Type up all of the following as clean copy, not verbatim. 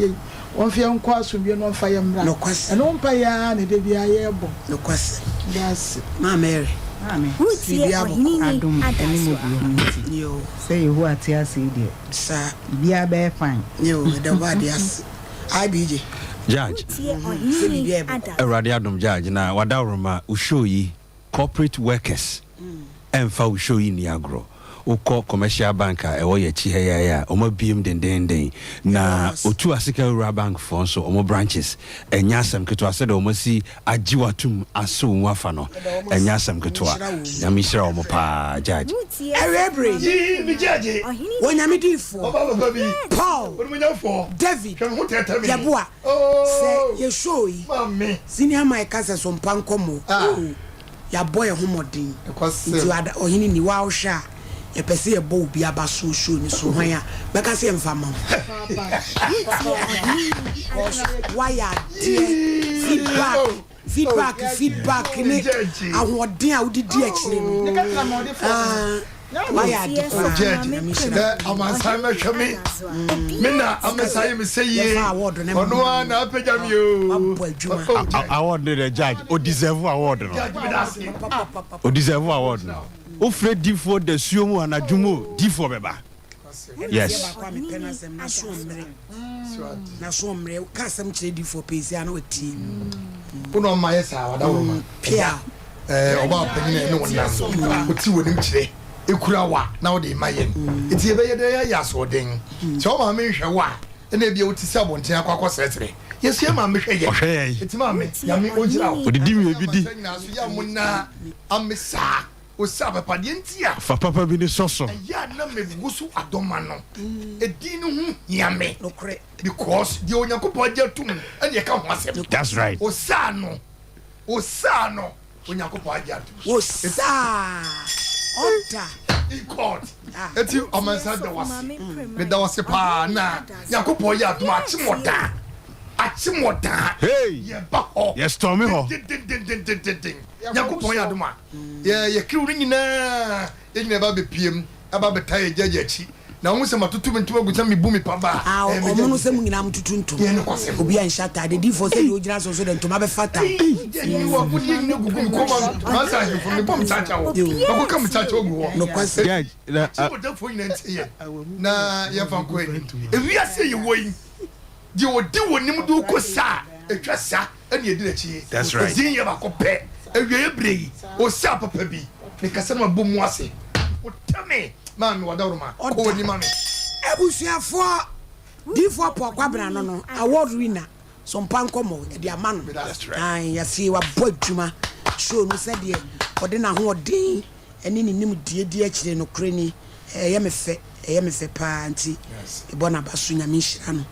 yɛn, ɔmfa yɛn nkɔ asomdwoeɛ na ɔmfa yɛn mmra. Nokwasɛm. Ɛno ho mpaeɛ ara na da biara yɛbɔ. Nokwasɛm. Meda ase. Maa Mary. Maame. Woretie Biribiara bɔkɔ. Ɔhene Adom Ni ne Adasoa. mmɔborɔhunu nti, Yoo. sɛ Yehowa te ase yi deɛ, Saa. biribiara bɛyɛ fine. Yoo, yɛda Ɔbɔadeɛ ase. IBJ. Judge. Woretie Sɛ Ɔhene Ni biribiara yɛ bɔkɔ. Adasoa. Awurade adom Judge na wadaworoma wo show yi corporate workers ɛnfa wo show yi nni agorɔ. Wokɔ commercial bank a ɛwɔ yɛakyi ha yi ara a, wɔn abue mu dendeenden. Na Otu Asika Rural Bank foɔ nso, wɔn branches, ɛnyɛ asɛm ketewa. Sɛdeɛ wɔn asi agye wo atom asɔ wo mu afa no, ɛnyɛ asɛm ketewa. Nyame nhyira wɔn paa, Judge. Ɛwɛbere wɔ Nyame diifoɔ Paul David Yeboah sɛ yɛ show yi senior Mike ka sɛ so mpa nkɔmɔ oo yɛabɔ yɛn ho mmɔden nti ada ɔhene ni waa wohwɛ a yɛpɛ sɛ yɛbɔ obi aba so show ni so hwan a bɛka sɛ yɛmfa ma wo cause wayɛ adeɛ feedback feedback feedback ne ahoɔden a wode di akyire no ah, wayɛ ade paa Judge, Nyame nhyira dɛ amansan mɛhwɛ me, me na amansan yɛ me sɛ yie, Yɛmfa award no ɔno mma ara no. na apagya me oo. Wabɔ adwuma. Oh, Judge, Award no deɛ judge o deserve award no. Judge, meda ase. O deserve award no. Wofrɛ difoɔ dasuo mu anadwo mu o, difoɔ bɛba. Yes. Baako a mepɛ no asɛm n'aso ɔmmerɛ n'aso ɔmmerɛ ka asɛm kyerɛ difoɔ pɛ esi a na watie. Wo na ɔma yɛ saa wadaworo ma. Pia. Ɛɛ ɔbaa panyin a ɛne wo nam wote w'anim kyerɛ ekura wa na wode ma yɛn nti yɛbɛyɛ dɛ yɛayɛ asoɔden sɛ wo maame nhwɛ wo a ɛna ebia wote sɛ abɔnten akɔ akɔ srɛsrɛ yɛsua maame hwɛ yɛn Ɔhwɛ yɛn. nti maame Nyame ɔnhyira wo. Odidi wie bi di. Nyinaa so yɛ a mo na ame saa. Osa papa deɛ nti a. Fa papa bi ne sɔ so. Ɛyɛ a na me gu so adɔ ma no. Edin no ho hia me. Nokorɛ. Because deɛ Onyankopɔn agye atum no ɛna yɛka ho asɛm. That's right. Osaa no, osaa no, Onyankopɔn agye atum. Osaa, ɔda. In court. Eti ɔmansa da wase. Meda wase paa na Nyankopɔn yɛ adom a akyem ɔdaa. Akyem ɔdaa. Hey! Yɛba hɔ. Yɛ storme hɔ. Dendendendendenden. Nyankopɔn yɛ adom a, yɛ yɛ crew no nyinaa, yɛn nyinaa ba bɛpiem, ɛba bɛtaa yɛn gyagya akyi. Na wɔn sɛ matoto me ntoma agu sɛ mebu me paba a, Ah, ɛyɛ me ɔmo no gyagya. sɛ mo nyinaa mo tutu ntoma. Yɛn nokwasɛm. Obi a nhyɛ ataade, difoɔ sɛ deɛ ogyina so nso de ntoma bɛfa tam. Ei, gyagya wɔ akodeɛ nyina gugu me kɔn mu, mansa ahemfo no, mebɔ me kyakya wɔ, makɔka me kyakya agu hɔ. Nokwasɛm. Judge, na, Kyɛ ɔdɛfoɔ nyinaa ntie yɛn, na yɛmfa nkɔ anim. Ewiase a yɛwɔ yi, Deɛ ɔdi w'anim de wo kɔ sa a, ɛtwa sa ɛna ɛdi n'akyi yi. That's right. Edin yɛ baako pɛ. Awieeɛ berɛ yi, ɔsaa papa bi. Mekasa na mabɔ mu ase. Ɔtɛ me. Maame, w'adaworoma, kɔ w'anim ma me. Abusuafoɔ, Diifoɔ Paul Kwabena no no, award winner, Sompa Nkɔmmɔ, yɛde ama no. That's right. Ae, afei wabɔ adwuma. Show no sɛdeɛ ɔde n'ahoɔden ne ne nimdeɛ di akyire, nokorɛ ni, ɛyɛ me fɛ, ɛyɛ me fɛ paa, nti mebɔ n'aba so, Nyame nhyira no.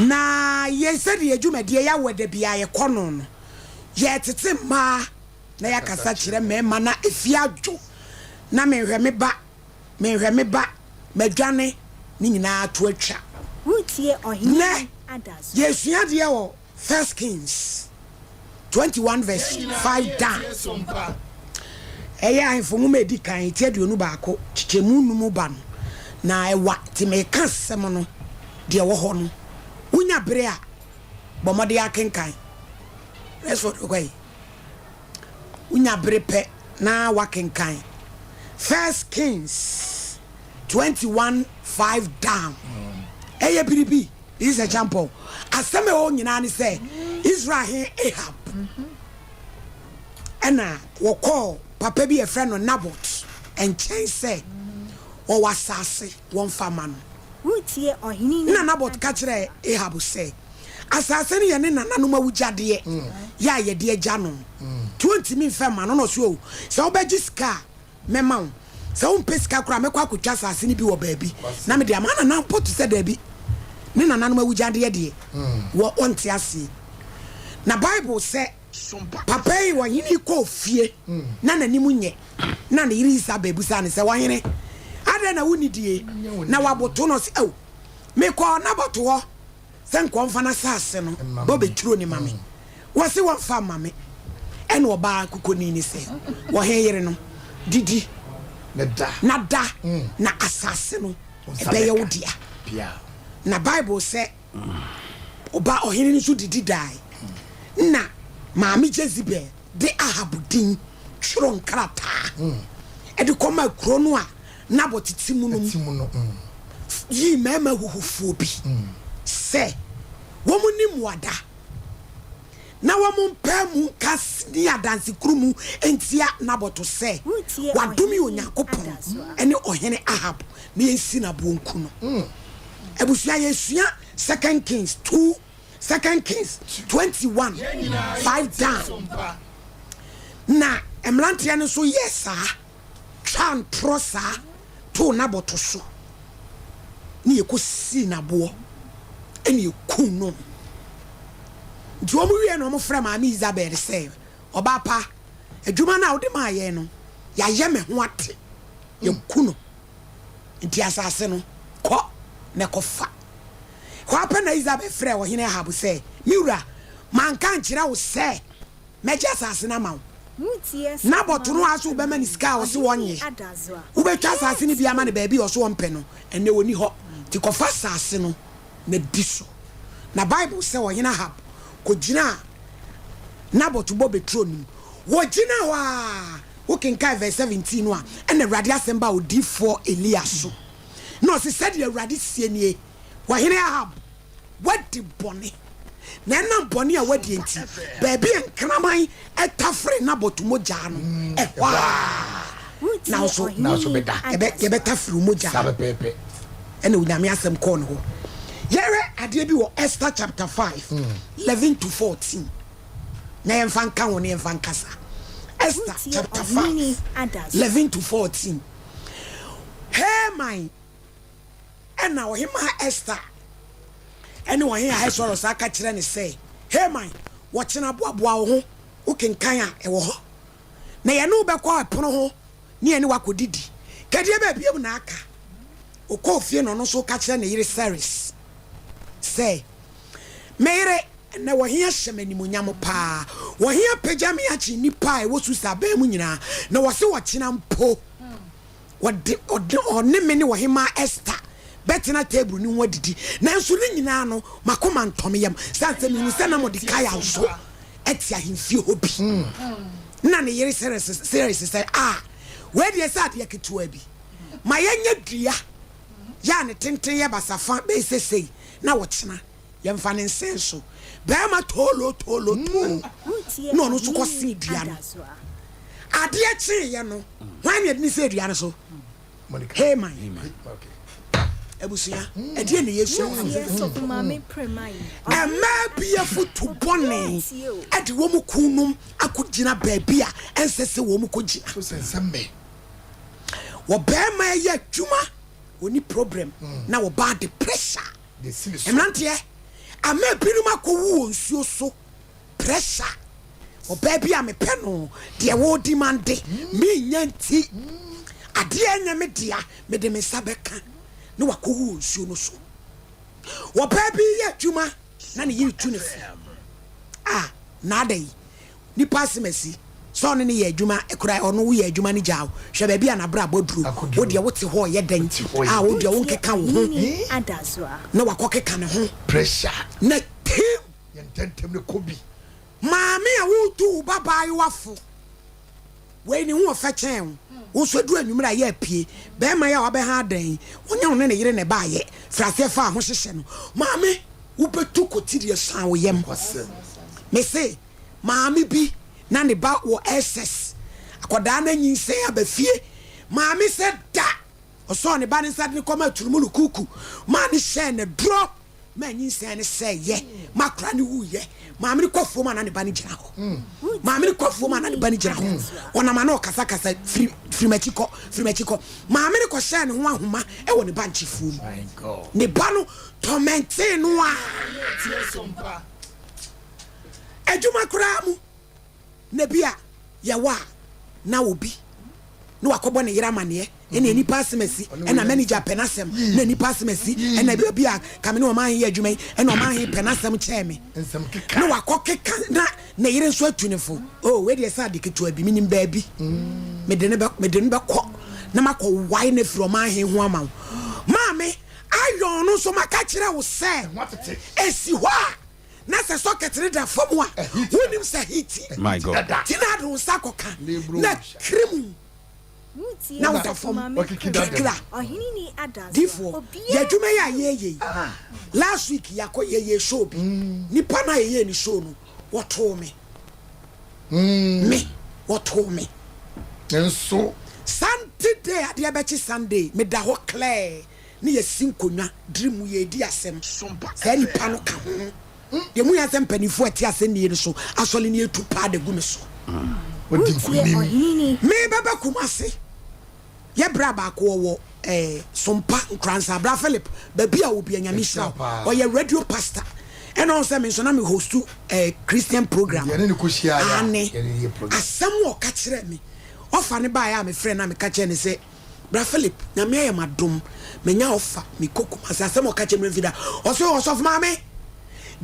Na yɛn sɛdeɛ yɛn dwumadie yɛ awɔ da biara yɛkɔ no no, yɛtete mmaa na yɛakasa kyerɛ mmarima na efie adwo, na menhwɛ me ba, menhwɛ me ba, madwane, ne nyinaa to atwa. Woretie Ɔhene Nnɛ, Adasoa. yɛresua adeɛ wɔ First Kings 21 verse 5 down. Ɛyɛ Ahemfo Nwoma a Edi Kan, ti 21, kyekyɛmu num ba no, na ɛwa nti meka asɛm no deɛ ɛwɔ hɔ no. Wonya bere a, bɔ mmɔden akenkan. Rexford Okoye, Wonya bere pɛ na woakenkan First Kings 21 5 down. Ɛyɛ biribi. This is Acheampong. Asɛm a ɛwɔ hɔ nyinaa ne sɛ Israel he Ahab ɛna wɔkɔɔ papa bi a yɛfrɛ no Nabot nkyɛn sɛ ɔwɔ asase wɔmfa ma no. Woretie ɔhene Nna Nabot ka kyerɛɛ Ahab sɛ, Asase no yɛ ne nananom awugyadeɛ yɛ a yɛde agya no, nti ɔntumi mfa mma no. Ɛna ɔse, O, sɛ wobɛgye sika a, mɛma wo. Sɛ wompɛ sika koraa a, mɛkɔ akɔtwa asase no bi wɔ baabi na mede ama. Ɛnna Nabot sɛ, Dabi, ne nananom awugyadeɛ deɛ, wɔ ɔnte aseɛ. Na Bible sɛ, Papa yi, ɔhene yi kɔɔ fie na n'anim nyɛ, na ne yere Isabel bisaa no sɛ, Ɔhene, adɛn na wonnidie? Na waboto no. Ɔse, Ao, mekɔɔ Nabot hɔ sɛ nka ɔmfa n'asase no bobe turo no ma me. Wɔse wɔmfa mma me. Ɛna ɔbaa kukoni no sɛ, Ɔhene yere no, didi na da, na asase no ɛbɛyɛ wo dea. Na Bible sɛ. Ɔba ɔhene no nso didi dae. Nna Maame Jezebel de Ahab din twerɛ nkrataa de kɔmaa kuro no a Nabot te mu no mu, yii mmarima ahuhufoɔ bi sɛ wɔnni mmuada na wɔmpae mu nka nni adansekurumu ntia Nabot sɛ Woretie wadome Ɔhene Onyankopɔn Adasoa. ne Ɔhene Ahab na yɛnsi no aboɔ nku no. Abusua, yɛresua Second Kings 2, Second Kings 21, 5 down. Na mmeranteɛ no nso yɛɛ saa. twaa ntorɔ saa too Nabot so, ne yɛkɔsii no aboɔ, ɛne yɛkum no. Nti wɔn wieɛ na wɔfrɛ maame Isabel sɛ, Ɔbaa pa, adwuma no a wode maa yɛn no, yɛayɛ me ho ate, yɛku no. Nti asase no, kɔ na kɔfa. Hɔ ara pɛ na Isabel frɛɛ ɔhene Ahab sɛ, Me wura, manka ankyerɛ wo sɛ Mɛgye asase no ama wo. Nabot no ara so wobɛma no sika a ɔse ɔnnye. Wobɛtwa asase no bi ama no baabi a ɔse ɔmpɛ no, ɛnnɛ ɔnni hɔ. Nti kɔfa asase no na di so. Na Bible sɛ Ɔhene Ahab kɔgyinaa Nabot bobe turo no mu. Wɔgyina hɔ ara, wokenkan verse 17 no a, ɛna Awurade asɛm baa odiyifoɔ Elia so. Na ɔse, Sɛdeɛ Awurade seɛ nie, Ɔhene Ahab, Woadi bɔne, na ɛnam bɔne a woadie nti, baabi a nkraman tafere Nabot mogya no, ɛhɔ ara na wo nso yɛbɛtafere wo mogya. Ɛna Onyame asɛm kɔɔ ne hɔ. Yɛhwɛ adeɛ bi wɔ Esther chapter 5, 11 to 14, na yɛmfa nka ho na yɛmfa nkasa. Esther chapter 5, 11 to 14. Haman Ɛnna Ɔhemmaa Ester ne Ɔhene Ahasweros aka kyerɛ no sɛ, Haman, wɔkyena boaboa wo ho, wokenkan a, ɛwɔ hɔ, na yɛne wo bɛkɔ ɛpono ho ne yɛne wo akɔdidi. Ka deɛ bɛn bio na aka? Ɔkɔɔ fie na ɔno nso reka kyerɛ ne yere Seres sɛ, Me yere, ɛnnɛ ɔhene ahyɛ me animuonyam paa. Ɔhene apagya me akye nnipa a ɛwɔ Susa aban mu nyinaa, na ɔse ɔkyena mpo Wɔde ɔde ɔne me ne Ɔhemmaa Ester bɛtena table no ho adidi. Nanso ne nyinaa no, m'akoma ntɔ me yam, sane sɛ mehunu sɛ na Mordekai nso te ahemfie hɔ bi. Ɛnna ne yere Seres Seres sɛ, A, wei deɛ sɛ adeɛ ketewa bi. Ma yɛnyɛ dua yɛ a ne tenten yɛ basafa bɛyɛ sɛ sei, na ɔkyena Yɛmfa no nsɛn so. Barima toolo toolo too na ɔno nso kɔsee dua no. Adeɛ kyeeɛ no, hwan na ɛde no sii dua no so? Haman. Abusua, ɛdeɛ na yɛsua wɔ ha? Mmaa bi afutu bɔne de wɔn kununom akɔgyina baabi a ɛnsɛ sɛ wɔn kɔgyina. Wɔ barima ɛyɛ adwuma, ɔni problem, na ɔbaa de pressure. Mmeranteɛ, ama ebinom akɔwu wɔ nsuo so. Pressure. Ɔbaa bi a mepɛ no, deɛ wɔredimande, mennya nti, adeɛ a ɛnyɛ me dea, mede me nsa bɛka, na wakɔwu wɔ nsuo no so. Ɔbaa bi reyɛ adwuma na ne yere tu no fo. Ah, na adɛn? Nipa asem asi sɛ ɔne no yɛ adwuma koraa ɔno woyɛ adwuma no gyaa wo hwɛ baabi a nabrabɔ aduro wo deɛ wote hɔ ɔyɛ dɛn a wo deɛ wo nkeka wo ho na wakɔ keka ne ho na tim maame a wotu wo ba baayewa fo wei ne ho ɔfɛ kyɛn wo wo nso aduru anwummerɛ a yɛ apue bɛrima yi a wabɛha adan yi ɔnyɛ wo ne ne yere na ɛbaayɛ firi aseɛ fa ho hyehyɛ no maame wobɛtu kɔti deɛ san wo yam mese Maame bi na ne ba wɔ SS. Akwadaa no anyinsɛn aba fie. Maame sɛ da! Ɔsɔɔ ne ba no nsa de no kɔmaa Turumulu Kuku maa no hyɛɛ no aduro ma anyinsɛn no sɛeɛ ma akwadaa no wuiɛ. Maame no kɔ afuom a na ne ba no gyina hɔ. Maame no kɔ afuom a na ne ba no gyina hɔ. Ɔnam a na ɔkasakasa, firi firi m'akyi kɔ, firi m'akyi kɔ. Maame no kɔhyɛɛ ne ho ahoma wɔ ne bankye fuo mu. Ne ba no tɔmɛntee no ara. Adwuma koraa mu na bi a yɛwɔ a na obi na wakɔbɔ ne yere amaneɛ ɛna nipa asɛm asi ɛna manager pɛ n'asɛm na nipa asɛm asi ɛna bi a kame ne ɔman he yɛ adwuma yi ɛna ɔman he pɛ n'asɛm kyɛɛ me na wakɔ keka na ne yere nso atu ne fo oh wei deɛ sɛ ade ketewa bi menim baabi mede ne bɛ mede ne bɛkɔ na makɔ wae no afiri ɔman he ho ama wo maame. Iron no nso maka kyerɛ wo sɛ Ɛho atete. ɛsi hɔ a na sɛ socket no da fam a wonim sɛ heat. My God. Dada. Ti na ade wo nsa akɔka Lebro. na kirimu Wotie na woda fam Maame Wakiki dada. kikira. Ɔhene ni Adasoa. Difoɔ yɛ adwuma yi a yɛyɛ yi last week yɛakɔ yɛyɛ show bi nipa no a yɛyɛ ne show no wɔtoo me me wɔtoo me Nso. Sunday day adeɛ bɛkye Sunday meda hɔ clear ne yɛsi nkonnwa diri mu yɛredi asɛm saa nipa no ka ho deɛ mu yɛ sɛ mpanimfoɔ ɛte asɛnnie no so asɔle ne yɛtu paa de gu me so. Wadi Wotie nkonim. Ɔhene ni mebɛbɛ Kumase yɛ bra baako ɔwɔ ɛɛ Sompa Nkoransa bra Philip baabi a obi anyame hyira wo. Ɔyɛ radio pastor ɛna ɔn sɛ me nso na me hostu ɛɛ Christian program. Yɛne ne kɔhyia yɛ a, Aane yɛne ne yɛ program. asɛm a ɔka kyerɛ me ɔfa ne baeɛ a mefrɛ no a meka kyerɛ ne sɛ bra Philip Nyame ayɛ m'adom manya ɔfa mekɔ Kumase asɛm a ɔka kyerɛ me mfi da ɔso ɔsɔfo maame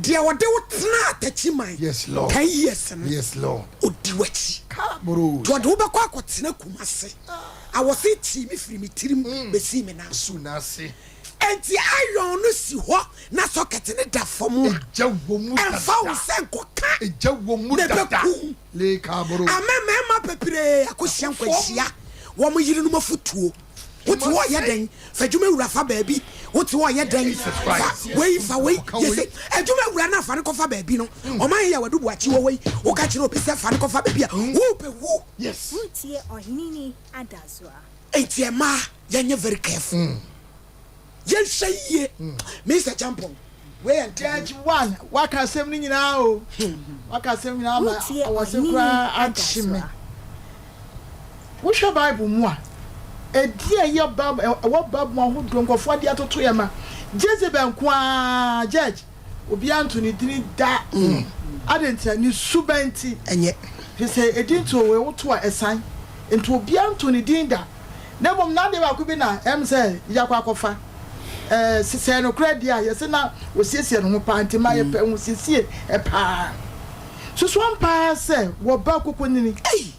deɛ ɔde wo tena Atakyiman Yes, Lord. 10 years no Yes, Lord. ɔdi w'akyi Kabro. nti ɔde wo bɛkɔ akɔtena Kumase awɔse tii me firi me tirim bɛsii me nan so Su n'ase. enti iron no si hɔ na socket no da fam a Egya wɔ mu ɛmfa wo dada. sɛ nkɔka Egya wɔ mu na dada. ɛbɛkum Le kabro. ama mmarima bebree akɔhyia nkwanhyia wɔn yerenom afotuo wote hɔ yɛ dɛn fa adwuma wura fa baabi wote hɔ yɛ dɛn Jesus Christ. fa wei fa wei Ɔka wei. yɛsɛ adwuma wura no afa ne kɔfa baabi no ɔman yɛ wadu buakye wɔ wei woka kyerɛ obi sɛ fa ne kɔfa baabi a wobɛwu Yes. Wotie Ɔhene ni Adasoa. enti ɛmaa yɛnyɛ very careful yɛnhwɛ yie Mr. Champon wei yɛ ntɛm Judge one waka asɛm no nyinaa o waka asɛm nyinaa ma Wotie awɔse Ɔhene ni koraa akye me Adasoa. Wohwɛ Bible mu a, ɛdi a ɛyɛ Bible ɛwɔ Bible mu ahodoɔ nkurɔfoɔ de atoto yɛ ma Jezebel nko ara judge obiara nto ne dini da adɛn ntia ne suban nti ɛnyɛ fi sɛ ɛdin to wɔ woto a ɛsan nti obiara nto ne din da na mmom n'adeɛ baako bi na ɛm sɛ yɛakɔ akɔfa ɛɛ sɛ nokorɛ deɛ a yɛsɛ na wɔsiesie ne ho paa nti ma yɛpɛ ho siesie ɛpaa soso paa sɛ wɔba koko nini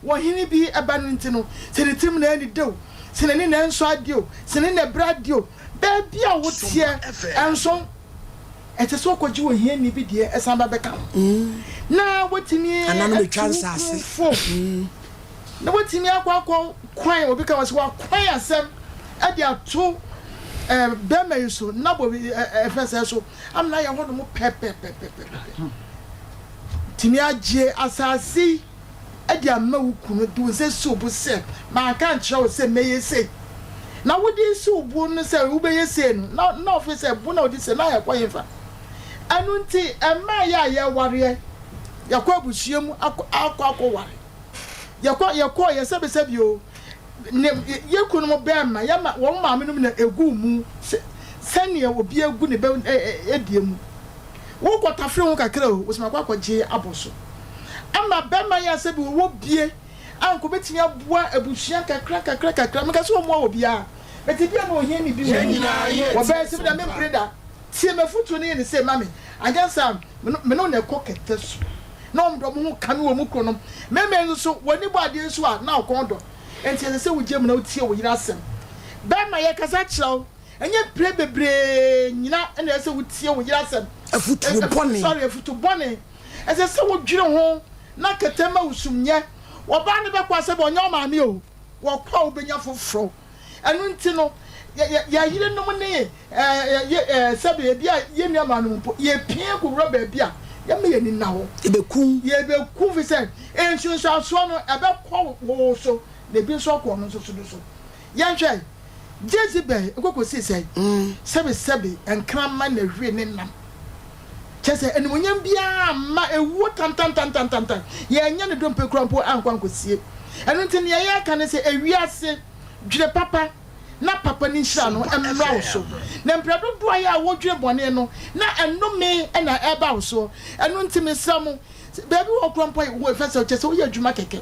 wɔhene bi ɛba no nti no sɛ ne tirim na ɛni dew sɛ n'ani na ɛnsɔ adeɛ o sɛ ne na ɛbrɛ adeɛ o baabi a woteɛ ɛnso ɛkyɛ sɛ ɔkɔgye wɔ hiani bi deɛ ɛsan ba bɛka ho na wɔtumi Ananom atu etwa nsase. fo na wɔtumi akɔ akɔ kwan obi ka wɔ sɛ wakwan asɛm ɛde ato ɛɛ bɛrima yi so nabɔ bi ɛ ɛfɛ sɛ so amuna yɛ hɔ nom pɛpɛpɛpɛpɛ tumi agye asase yi ɛde ama wo kunu de wo nsa si wo bo sɛ manka nkyerɛ wo sɛ mɛyɛ sei na wode si wo bo no sɛ wobɛyɛ sei no na na ɔfe sɛ bo na wode sei na yɛkɔ hefa ɛno nti ɛmaa yɛ a yɛwareɛ yɛkɔ abusua mu akɔ akɔ akɔware yɛkɔ yɛkɔ yɛ sɛbisɛbi o ne yɛ kunu mo bɛrima yɛ ma wɔn maame nom na egu mu sɛ sɛnea obi egu ne bɛ ɛ ɛ edie mu wokɔ tafere ho kakra o wosoma akɔ akɔgye abɔ so ama bɛrima yɛ asɛ bi wɔwɔ bie a nko bɛtumi aboa abusua kakra kakra kakra meka sɛ wɔmmoa wɔ biara bɛte bia na ohia ne bi wɔ mu wɔbɛyɛ sɛ bida mempere da tie mafotuo no yɛ ne sɛ ma me anyɛ sa me ne wo na ɛkɔ kɛtɛ so na ɔmo dɔ mo ho kame wɔ mu kuro nom mɛmɛ nso so wɔni bɔ adeɛ nso a na ɔkɔn dɔ nti ɛsɛ sɛ wogye mu na wotie wo yere asɛm bɛrima yɛ kasa kyerɛ wo ɛnyɛ pere bebree nyina ɛna ɛsɛ sɛ wotie wo yere asɛm. Afutuo bɔne. Sorry, afutuo bɔne. Ɛsɛ sɛ wodwene ho na kɛtɛ ma wosum nyɛ wɔbaa no bɛkɔ asɛ bɛ ɔnyɛ ɔmaame o wɔkɔ a wobɛnya foforɔ ɛno nti no yɛ yerenom ne ɛɛ sɛbi ebi a yɛ nua nom mpo yɛpie kɔwura baabi a yɛma yɛni nna hɔ. Yɛbɛkum. Yɛbɛkum fi sɛ nsunsuansoɔ no ɛbɛkɔ wo so na ebi nso akɔ ɔno nso so do so yɛnhwɛ Jezebel ekɔkɔ si sɛ sɛbi sɛbi nkrama na ehwie ne nam kyɛ sɛ animonyam biara ma ewuo tantantantantantan yɛnyɛ ne dompe kura mpo ankɔ ankɔsie ɛno nti nea yɛka ne sɛ ewiase dwere papa na papa ne nhyira no mmra wo so na mpere dodoɔ yɛ a wodwere bɔne no na ɛnome ɛna ɛba wo so ɛno nti mesrɛ mo baabi wɔ kura mpo wɔ efɛ sɛ kyɛ sɛ woyɛ adwuma kɛkɛ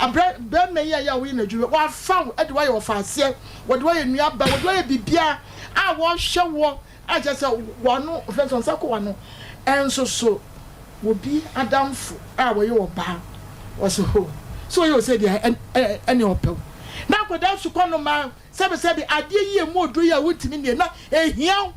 abrɛ bɛrima yi a yɛ a woyɛ n'adwuma wafa wo ɛde wayɛ ɔfa aseɛ wɔde wayɛ nuaba wɔde wayɛ biribiara a wɔhwɛ wɔ a kyerɛ sɛ wɔno fɛ sɛ nsa kɔ wano ɛnso so obi adamfo a wɔyɛ ɔbaa wɔsɛ ho so wɔyɛ ɔsɛ deɛ ɛne ɔpɛw. Na akwadaa sukɔnoma, sɛbesɛbe, adeɛ yi a emu oduro yi a wontumi nnie na ehia wo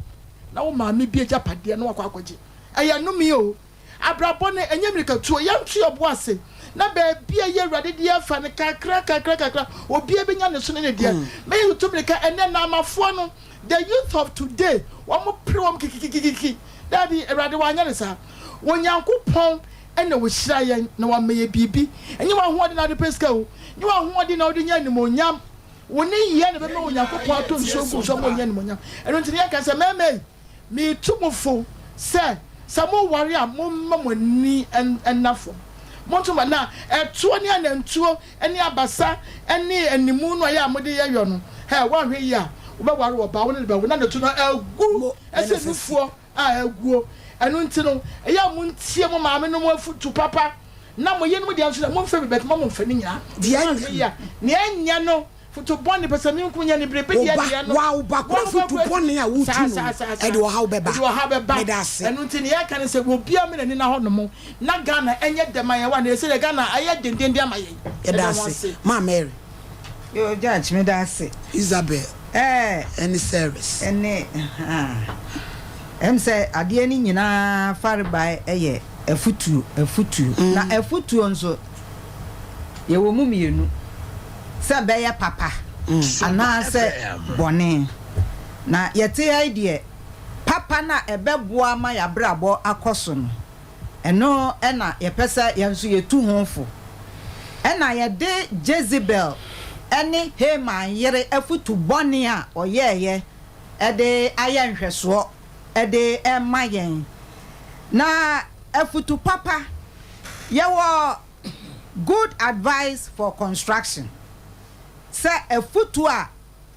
na wo maame bi agyapadeɛ na wakɔ akɔgye. Ɛyɛ nnome o. Abrabɔ no, ɛnyɛ mmirikatuo. Yɛnto yɛn bo ase na baabi a ɛyɛ Awurade de yɛn fa no, kakra, kakra, kakra, obiara bɛnya ne so ne ne deɛ. Mɛyɛ tutu mmirika. Ɛnnɛ, Naamafoɔ no, the youth of today, wɔpere wɔn kikikikiki. Daabi, Awurade wanyɛ no saa. Onyankopɔn na ɔhyira yɛn na wama yɛn biribi. Ɛnyɛ w'ahoɔden na wode pɛ sika o. Ɛnyɛ w'ahoɔden na wode nya animuonyam. Wo nneyɛɛ na ɛbɛma Onyankopɔn atɔ nsuo agu wo so ama woanya animuonyam. Ɛno nti na yɛka sɛ, Mmarima ei, Metu mo fo sɛ, sɛ moware a, momma mo ani nna fam. Monto mo na ɛtoɔ ne anantuo ne abasa ne animu no a ɛyɛ a mode yɛ yɔ no, hɛ, woanhwɛ yie a, wobɛware ɔbaa, wo ne no bɛwo, na ne to no agu sɛ nufoɔ a aguo. Ɛno nti no, ɛyɛ a montie mo maamenom afotu papa, na mo yerenom deɛ nso deɛ, momfa bi, but mma mommfa ne nyinaa. Woanhwɛ yie a, nea ɛnyɛ no, Foto bɔne pɛ sɛ me nko nya ne bere bi Wo deɛ ba, deɛ no. wo a wo ba koro Wo ba afotu koro bɔne a wotu saa no saa no, saa saa ɛde ɔhaw bɛba. Ɛde ɔhaw bɛba. Meda ase. Ɛno nti nea yɛka ne sɛ obiara mmɛ n'ani nna hɔ nom na Ghana ɛnyɛ dɛ ma yɛn wa na ɛsɛ deɛ Ghana ayɛ dendenden ama yɛn. Yɛda Yɛda mo ase. ase. Maa Mary. Yoo Judge meda ase. Isabel Ɛɛ. ɛne Ceres. Ɛne haa. Ɛm sɛ adeɛ no nyinaa farebae yɛ afutuo, afutuo. Na afutuo nso yɛwɔ mu mmienu, sɛ ɛbɛyɛ papa anaasɛ bɔne. Na yɛte ha yi deɛ, papa no a ɛbɛboa ma yɛabrabɔ akɔ so no, ɛno na yɛpɛ sɛ yɛn nso yɛtu ho fo. Ɛna yɛde Jezebel ne Haman yere afutu bɔne a ɔyɛeɛ de ayɛ nhwɛsoɔ de rema yɛn. Na afutu papa, yɛwɔ good advice for construction, sɛ afutuo a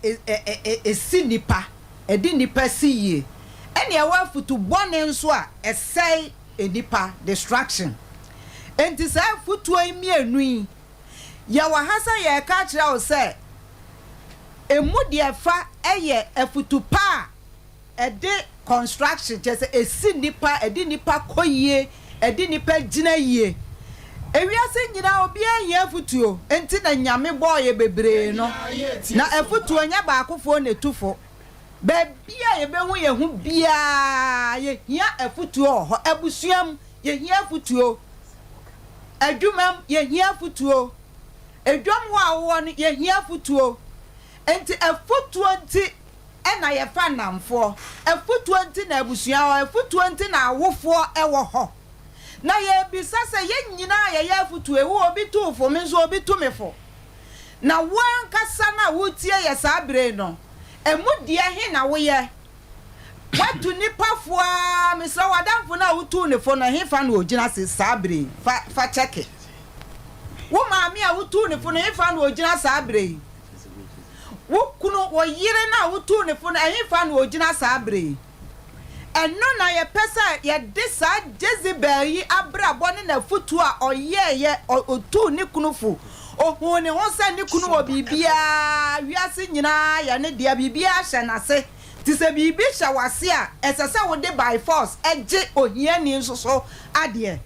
ɛsi nnipa, ɛde nnipa si yie, ɛna yɛwɔ afutu bɔne nso a ɛsɛe nnipa, destruction. Enti saa afutuo yi mmienu yi, yɛwɔ ha sɛ yɛreka akyerɛ wo sɛ, ɛmu deɛ fa yɛ afutu pa a ɛde construction, kyerɛ sɛ ɛsi nnipa, ɛde nnipa kɔ yie, ɛde nnipa gyina yie. Ewiase nyinaa obiara hia afutuo, nti na Nyame bɔɔ yɛ bebree no. Na afutuo nyɛ baakofoɔ na ɛtu fo. Baabi a yɛbɛhu yɛn ho biara yɛhia afutuo wɔ hɔ. Abusua mu yɛhia afutuo, adwuma mu yɛhia afutuo, edwam hɔ a wowɔ no yɛhia afutuo. Nti afutuo nti na yɛfa nnamfoɔ, afutuo nti na abusua wɔ hɔ, afutuo nti na awofoɔ wɔ hɔ. Na yɛrebisa sɛ, yɛn nyinaa a yɛyɛ afutuo yi, wo obi tu wo fo, me nso obi tu me fo. Na wo ankasa no a woretie yɛ saa berɛ yi no, ɛmu deɛ he na woyɛ? Woatu nnipa fo ara, mesrɛ wo, w'adamfo no a wotuu no fo no, hefa na ɔgyina se saa berɛ yi? Fa, fa kyɛke. Wo maame a wotuu no fo no, hefa na ɔgyina saa berɛ yi? Wo kunu, wo yere no a wotuu no fo no, ɛhefa na ogyina saa bere yi? Ɛno na yɛpɛ sɛ yɛde saa Jezebel yi abrabɔ ne n'afotu a ɔyɛeɛ, ɔtuu ne kunu fo, ohuu ne ho sɛ ne kunu wɔ biribiara, wiase nyinaa yɛ ne dea, biribiara hyɛ n'ase. Nti sɛ biribi hyɛ w'ase a, ɛsɛ sɛ wode by force gye ohiani nso so adeɛ.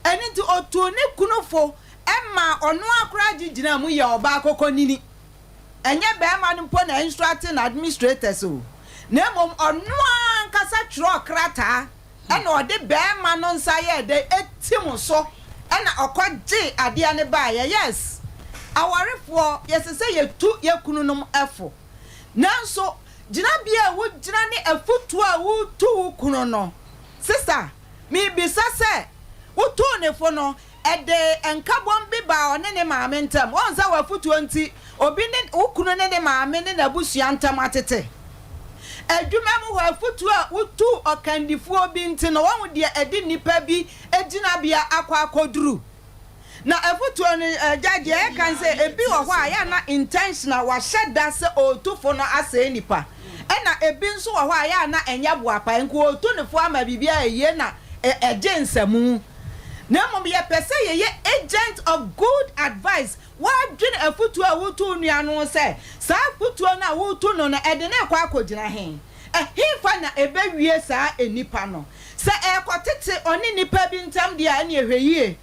Ɛno nti ɔtuu ne kunu fo Ɛmaa ɔno ara koraa gye gyinaa mu yɛɛ ɔbaa kɔkɔnini. Ɛnyɛ barima no mpo na instructing no administrators o, na mmom ɔno ara ankasa twerɛɛ krataa ɛna ɔde barima no nsa yɛɛ dɛn? Ɛtim so ɛna ɔkɔ gyee adeɛ no baeɛ. Yes, awarefoɔ yɛsɛ sɛ yɛtu yɛ kununom fo. Nanso gyinabea a wogyina ne afutuo a woretu wo kunu no, sister, merebisa sɛ, wotuu ne fo no, Ɛde nkabom bi baa ɔne ne maame ntam. Woahu sɛ w'afotuo nti, obi ne wo kunu ne ne maame ne n'abusua ntam atete? Adwuma mu hɔ, afotuo a wotuu ɔkandifoɔ bi nti no, woahu deɛ ɛde nnipa bi gyinabea akɔ akɔduru? Na afotuo no, agya, deɛ ɛka ne sɛ, ebi wɔ hɔ a, ɛyɛ a na intentional, wahyɛ da sɛ ɔretu fo no asɛe nnipa. Ɛna ebi nso wɔ hɔ a, ɛyɛ a na ɛnyɛ boapa, nka ɔretu ne fo ama biribi ayɛ yie na ɛgye nsamu. Na mmom yɛpɛ sɛ yɛyɛ agent of good advice. Woadwene afotuo a woretu wo nua no ho sɛ, saa afotuo no a woretu no no, ɛde no rekɔ akɔgyina he? Ɛhefa na ɛbɛwie saa nnipa no? Sɛ ɛrekɔtete ɔne nnipa bi ntam deɛ a, ɛneɛ hwɛ yie.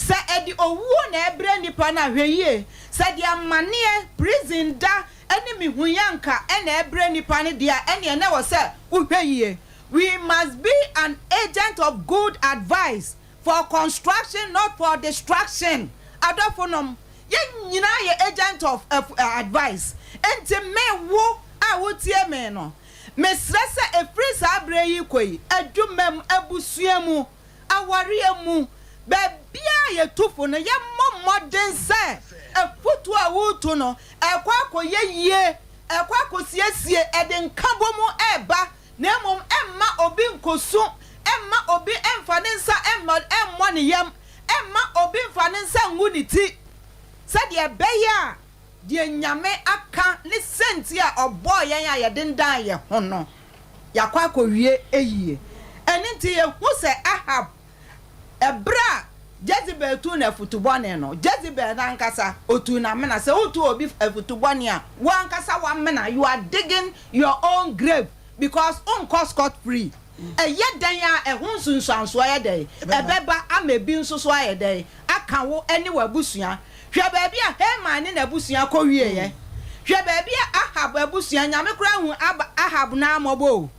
Sɛ ɛde owuo na ɛbrɛ nipa no a, hwɛ yie. Sɛ ɛde amaneɛ, prison da, ne mehuyanka na ɛbrɛ nipa no deɛ a, ɛneɛ na ɛwɔ sɛ wohwɛ yie. We must be an agent of good advice for construction not for destruction. Adɔfonom, yɛn nyinaa yɛ agent of advice. Enti me, wo a wotie me no, mesrɛ sɛ ɛfiri saa berɛ yi rekɔ yi, adwuma mu, abusua mu, awareɛ mu, baabiara a yɛtu fo no, yɛmmɔ mmɔden sɛ afotuo a woretu no, ɛrekɔ akɔyɛ yie, ɛrekɔ akɔsiesie, ɛde nkabom reba, na mmom ɛmma obi nkɔsu, ɛmma obi mfa ne nsa mmɔ ne yam, ɛmma obi mfa ne nsa ngu ne ti, sɛdeɛ ɛbɛyɛ a deɛ Nyame aka ne sɛnti a ɔbɔɔ yɛn a yɛdendan yɛn ho no, yɛakɔ akɔwie yie. Ɛno nti yɛhu sɛ Ahab, ɛberɛ a Jezebel tuu no afutu bɔne no, Jezebel no ankasa, ɔtuu no amena. Sɛ wotu obi afutu bɔne a, wo ankasa w'amena, you are digging your own grave because wonkɔ scot free. Ɛyɛ dɛn a ɛho nsunsuansoɔ yɛ dɛn? Ɛbɛba ama ebi nso so ayɛ dɛn? Aka wo ne w'abusua. Hwɛ baabi a Haman ne n'abusua kɔwieeɛ. Hwɛ baabi a Ahab abusua, Nyame koraa anhu Ahab no ara mmɔbɔ o,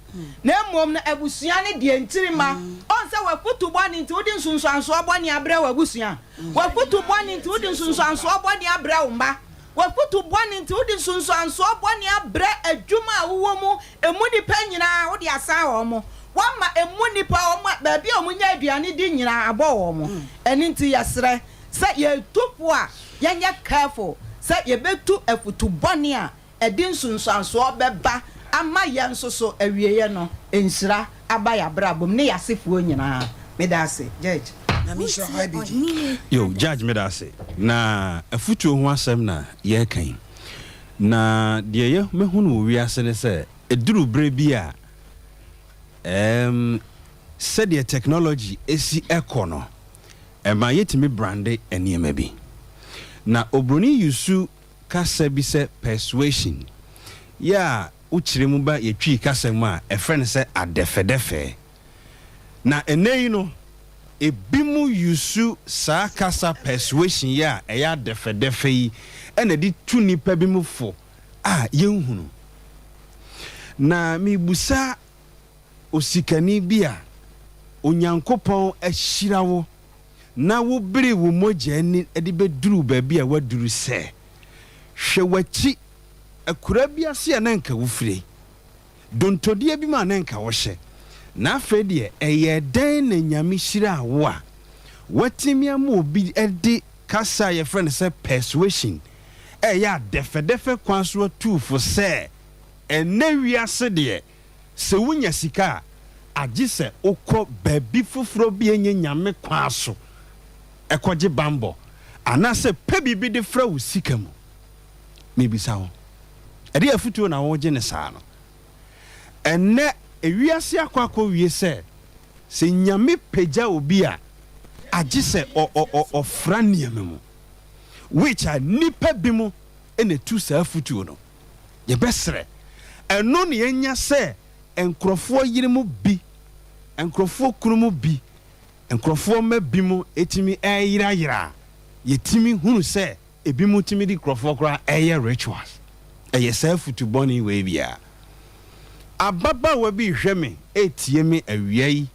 na mmom no abusua no deɛ nkyirimma. Ɔhu sɛ w'afotu bɔne nti wode nsunsuansoɔ bɔne abrɛ w'abusua. W'afotu bɔne nti wode nsunsuansoɔ bɔne abrɛ wo mma. W'afotu bɔne nti wode nsunsuansoɔ bɔne abrɛ adwuma a wowɔ mu, emu nnipa nyinaa wode asan wɔn. Woama emu nnipa, wɔn a baabi a wɔnya aduane di nyinaa abɔ wɔn. Ɛno nti yɛsrɛ sɛ yɛretu fo a yɛnyɛ careful sɛ yɛbɛtu afutu bɔne a ɛde nsunsuansoɔ bɛba ama yɛn nso so awieɛ no nhyira aba yɛn abrabɔ mu ne yɛn asefoɔ nyinaa. Meda ase, Judge. Nyame nhyira wo IBG. Yo, Judge meda ase. Na afutuo ho asɛm na yɛreka yi. Na deɛ yɛ mɛhunu wɔ wiase ne sɛ, ɛduru berɛ bi a, ɛɛm, sɛdeɛ technology si kɔ no, ɛma yɛtumi brande nneɛma bi. Na obroni use kasa bi sɛ persuasion, yɛ a wokyerɛ mu ba yɛ Twi kasa mu a, ɛfrɛ no sɛ adɛfɛdɛfɛ. Na ɛnnɛ yi no, ebinom use saa kasa persuasion yi a ɛyɛ adɛfɛdɛfɛ yi na ɛde tu nnipa binom fo a yɛnhunu. Na mebusa osikani bi a Onyankopɔn ahyira wo na wobere wo mogya ani de bɛduruu baabi a woaduru sɛ, hwɛ w'akyi, akuraa bi ase a na anka wofire, dontodeɛ bi mu a na anka wohyɛ, na afei deɛ ɛyɛɛ dɛn na Nyame hyiraa wo a woatumi ama obi de kasa a yɛfrɛ no sɛ persuasion ɛyɛ adɛfɛdɛfɛ kwan so atu fo sɛ ɛnnɛ wiase deɛ Sɛ wunya sika a, agye sɛ wokɔ baabi foforɔ bi a ɛnyɛ Nyame kwan so kɔgye banbɔ anaasɛ pɛ biribi de fra wo sika mu. Mebisa wo, ɛdeɛn afotuo na wogye no saa no? Ɛnnɛ ewiase akɔ akɔwie sɛ, sɛ Nyame pagya obi a, agye sɛ ɔfra nneɛma mu, which a nnipa binom na ɛtu saa afotuo no. Yɛbɛsrɛ. Ɛno na yɛanya sɛ nkurɔfoɔ yere mu bi, nkurɔfoɔ kunu mu bi, nkurɔfoɔ mma bi mo tumi reyerayera a, yɛtumi hunu sɛ ebinom tumi de nkurɔfoɔ koraa reyɛ rituals. Ɛyɛ saa afutu bɔne wei bi a. Ababaawa bi rehwɛ me retie me awia yi.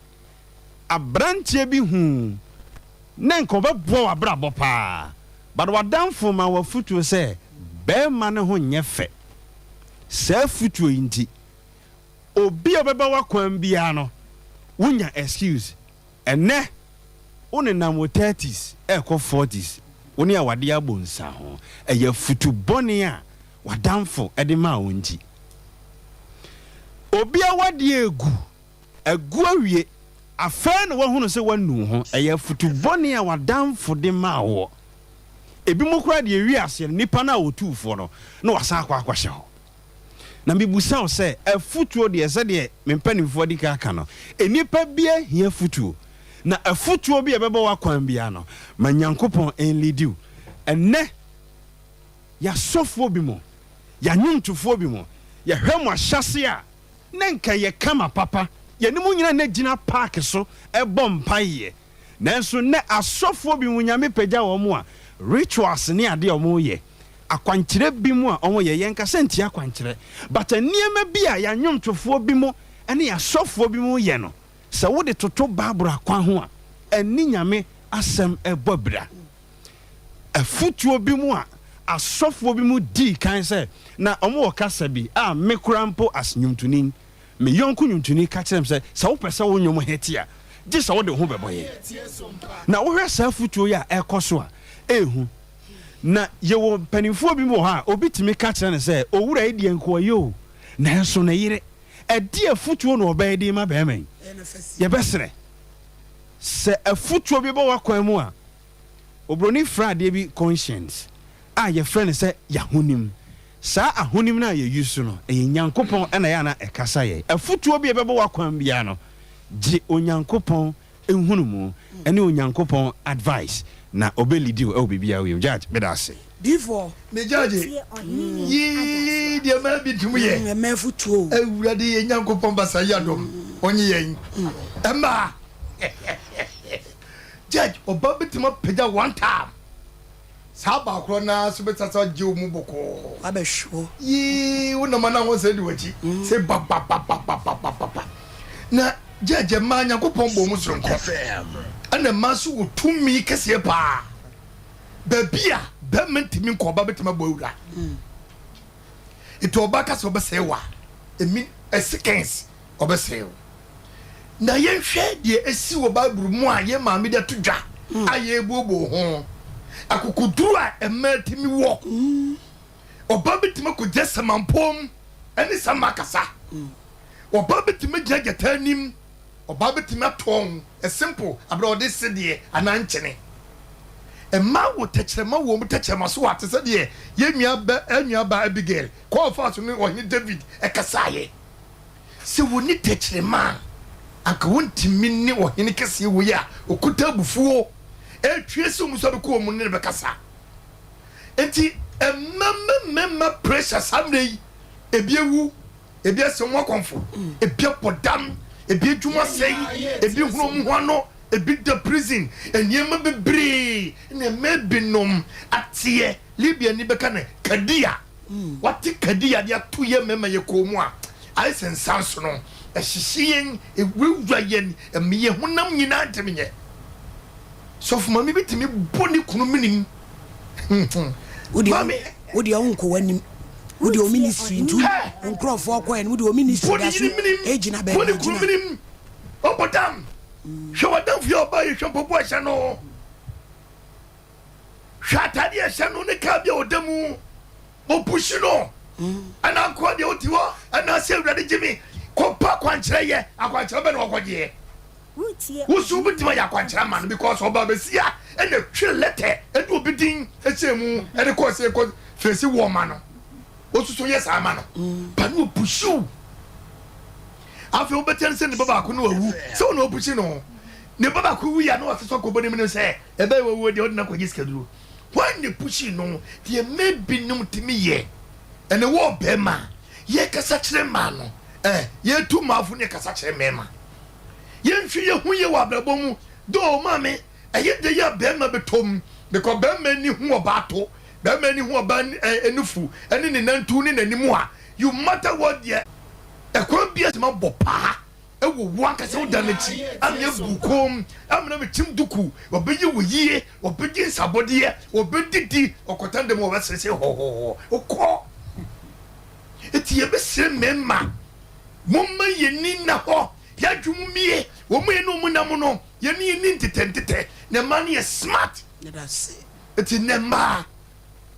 Abranteɛ bi huu na nka ɔbɛboa w'abrabɔ paa but w'adamfo maa wo afutuo sɛ bɛɛma no ho nyɛ fɛ. Saa afutuo yi nti obi a ɔbɛba w'akwan biara no wonya excuse. Ɛnnɛ wo nenam wo thirties ɛɛkɔ forties wo ne awadeɛ abɔ nsa ho. Ɛyɛ afutu bɔne a w'adamfo de maa wo nti. Obi awadeɛ regu. Agu awie. Afei na woahunu sɛ woanu wo ho. Ɛyɛ afotu bɔne a w'adamfo de maa woɔ. Ebinom koraa deɛ ɛwie aseɛ no, nipa no a ɔtuu foɔ no, na wasan akɔ akɔhyɛ hɔ. Na mebisa wo sɛ, afotuo deɛ, sɛdeɛ me mpanimfoɔ adi kan aka no, nnipa biara hia afotuo. Na afotuo bi a ɛbɛbɔ w'akwan biara no, ma Nyankopɔn nliidi wo. Ɛnnɛ, yɛasɔfoɔ binom, yɛanwomtofoɔ binom, yɛhwɛ mo ahyɛaseɛ a, Na nka yɛ kama papa. Yɛne mo nyinaa na gyina park so bɔ mpaeɛ. Nanso nnɛ asɔfoɔ bi mu Nyame pagya wɔn a, rituals ne adeɛ a wɔyɛ, akwankyerɛ bi mu a wɔyɛ, yɛnkasa ntia akwankyerɛ, but nneɛma bi a yɛn anwomtofoɔ bi mo ne asɔfoɔ bi mo yɛ no, sɛ wode toto Bible akwan ho a, ɛnne Nyame asɛm bɔ abira. Afutuo bi mu a asɔfoɔ bi mu dii kan sɛ na wɔwɔ kasa bi a me koraa mpo as nnwomtoni, me yɔnko nnwomtoni ka kyerɛɛ me sɛ, sɛ wopɛ sɛ wo nnwom hit a, gye sɛ wode wo ho bɛbɔ yɛn. Na wohwɛ saa afutuo yi a ɛrekɔ so a, ɛyɛ hu. Na yɛwɔ mpanimfoɔ bi mu wɔ hɔ a, obi tumi ka kyerɛ no sɛ, owura yi deɛ nka ɔyɛ o, nanso ne yere, ɛdeɛ afutuo na ɔbɛyɛ de rema barima yi? Yɛbɛsrɛ sɛ afutuo bi ba w'akwan mu a, Oburoni frɛ adeɛ bi conscience a yɛfrɛ no sɛ y'ahonim. Saa ahonim no a yɛ use no, ɛyɛ Nyankopɔn na ɛyɛ a na ɛkasa yɛn. Afutuo bi a ɛbɛbɔ w'akwan biara no, gye Onyankopɔn nhunumu ne Onyankopɔn advice na ɔbɛ leadi wo ɛwɔ biribiara woyɛ mu. Judge, meda ase. Difoɔ. Me judge, yii deɛ mmaa bi tum yɛ. Mmaa afutuo o. Awurade yɛn Nyankopɔn basa yi adom, ɔnye yɛn. Mmaa. Judge, ɔbaa bɛtumi apagya one time. Saa baa korɔ no ara nso bɛtumi asan agye wo mu bɔkɔɔ. Wabɛhwe hɔ. Yii, wo nam anaa wɔn sɛ di w'akyi. Sɛ bababababababa. Na Judge, mmaa Nyankopɔn bɔɔ mu soronko. Ɛna mmaa nso wɔ tumi kɛseɛ paa. Baabi a bɛrima ntumi nkɔ, ɔbaa bɛtumi abɔ awura. Nti ɔbaa ka sɛ ɔbɛsɛe wo a, ɛmi seconds ɔbɛsɛe wo. Na yɛnhwɛ deɛ asi wɔ Bible mu a yɛn maame de ato dwa a yɛrebuobuo ho. Akokoduru a mmaa tumi wɔ. Ɔbaa bɛtumi akɔgyina samampɔn mu ne sama akasa. Ɔbaa bɛtumi agyina gyata anim. Ɔbaa bɛtumi atɔn a simple aberɛ a ɔde sedeɛ anaa nkyene. Mmaa wɔ tɛkyerɛma wɔ wɔn tɛkyerɛma so a te sɛ deɛ yɛn nua bɛ yɛn nua baa Abigail kɔɔ faa so ne Ɔhene David kasaeɛ. Sɛ wɔnni tɛkyerɛma a, anka wɔntumi ne ɔhene kɛseɛ wei a ɔkuta abufuo retwe asi wɔn so abɛkɔ wɔn mu ne no bɛkasa. Enti mma mma mmarima pressure saa mmerɛ yi, ebi awu, ebi asɛ wɔn akɔmfo, ebi abɔ dam, ebi adwuma asɛe, ebi hunu wɔn ho ano, ebi da prison, nneɛma bebree na mmaa binom ateɛ. Libyani bɛka no Kadia. Wate Kadia de ato yɛn mmarima yɛ kɔn mu a, ayɛ sɛ nsa nsono. Ɛhyehye yɛn, ɛwurawura yɛn, ɛma yɛn honam nyinaa ntumi nyɛ. Sɔfo maame bi tumi bɔ ne kunu menem. Maame. Wo deɛ wonkɔ w'anim. Wo deɛ wo ministry nti wo nkurɔfoɔ kɔɛ no wo deɛ wo ministry da so gyina baabi Bɔ ne kunu menem. Ɔbɔ dam. Hwɛ w'adamfo yi a ɔbaa yi, hwɛ mpaboa a ɛhyɛ no. Hwɛ atade a ɛhyɛ no ne kaa bi a ɔda mu. Ɔpushi no. Ɛna nkoa deɛ ɔte hɔ ɛna sɛ Awurade gye me. Kɔpa akwankyerɛ yɛ. Akwankyerɛ bɛ na ɔkɔgyeɛ. Wosu wobɛtumi ayɛ akwankyerɛ ama no because ɔbaa bɛsia ɛna twerɛ lɛtɛ ɛde obi din ɛhyɛ mu ɛde kɔɔ sɛ ɛkɔ fesi wɔ ma no. Wosusu yɛ saa ma no. Ba no ɔpushi wo. Afei wobɛkyɛ no sɛ ne ba baako no awu sɛ wo na ɔpushi no. Ne ba baako wui a na wasesa kɔbɔ ne mu no sɛ ɛbɛyɛ wawuo deɛ ɔde no akɔgye sikaduro. Hwan na pushii no? Deɛ mmaa binom tumi yɛ ɛne wɔ ɔbarima a yɛkasa kyerɛ mmaa no eh, yɛtu mmaa fo ne yɛkasa kyerɛ mmarima. Yɛnhwɛ yɛn ho yie wɔ abrabɔ mu. Though maame, ɛyɛ dɛ yɛ a barima bɛtɔ mu because barima ani hu ɔbaa to, barima ani hu ɔbaa eh, nufu ɛne ne nantu ne n'anim a, you matter what deɛ ɛkwan bi a bɔ paa. wɔ wo ankasa wo dan akyi ama abu wo kɔn mu amena mekyim duku, wɔbɛyɛ wo yie, wɔbɛgye nsabɔdeɛ, wɔbɛdidi, wɔkɔtena dɛm wɔbɛseresere hɔhɔhɔ, wokɔ. Eti yɛbɛsrɛ mmarima, momma yɛni nna hɔ, yɛadwe mu mie, wɔn a yɛne wɔn nam no, yɛne yɛni ntetɛntetɛ, na mmaa no yɛ smart. Eti nnɛ mmaa,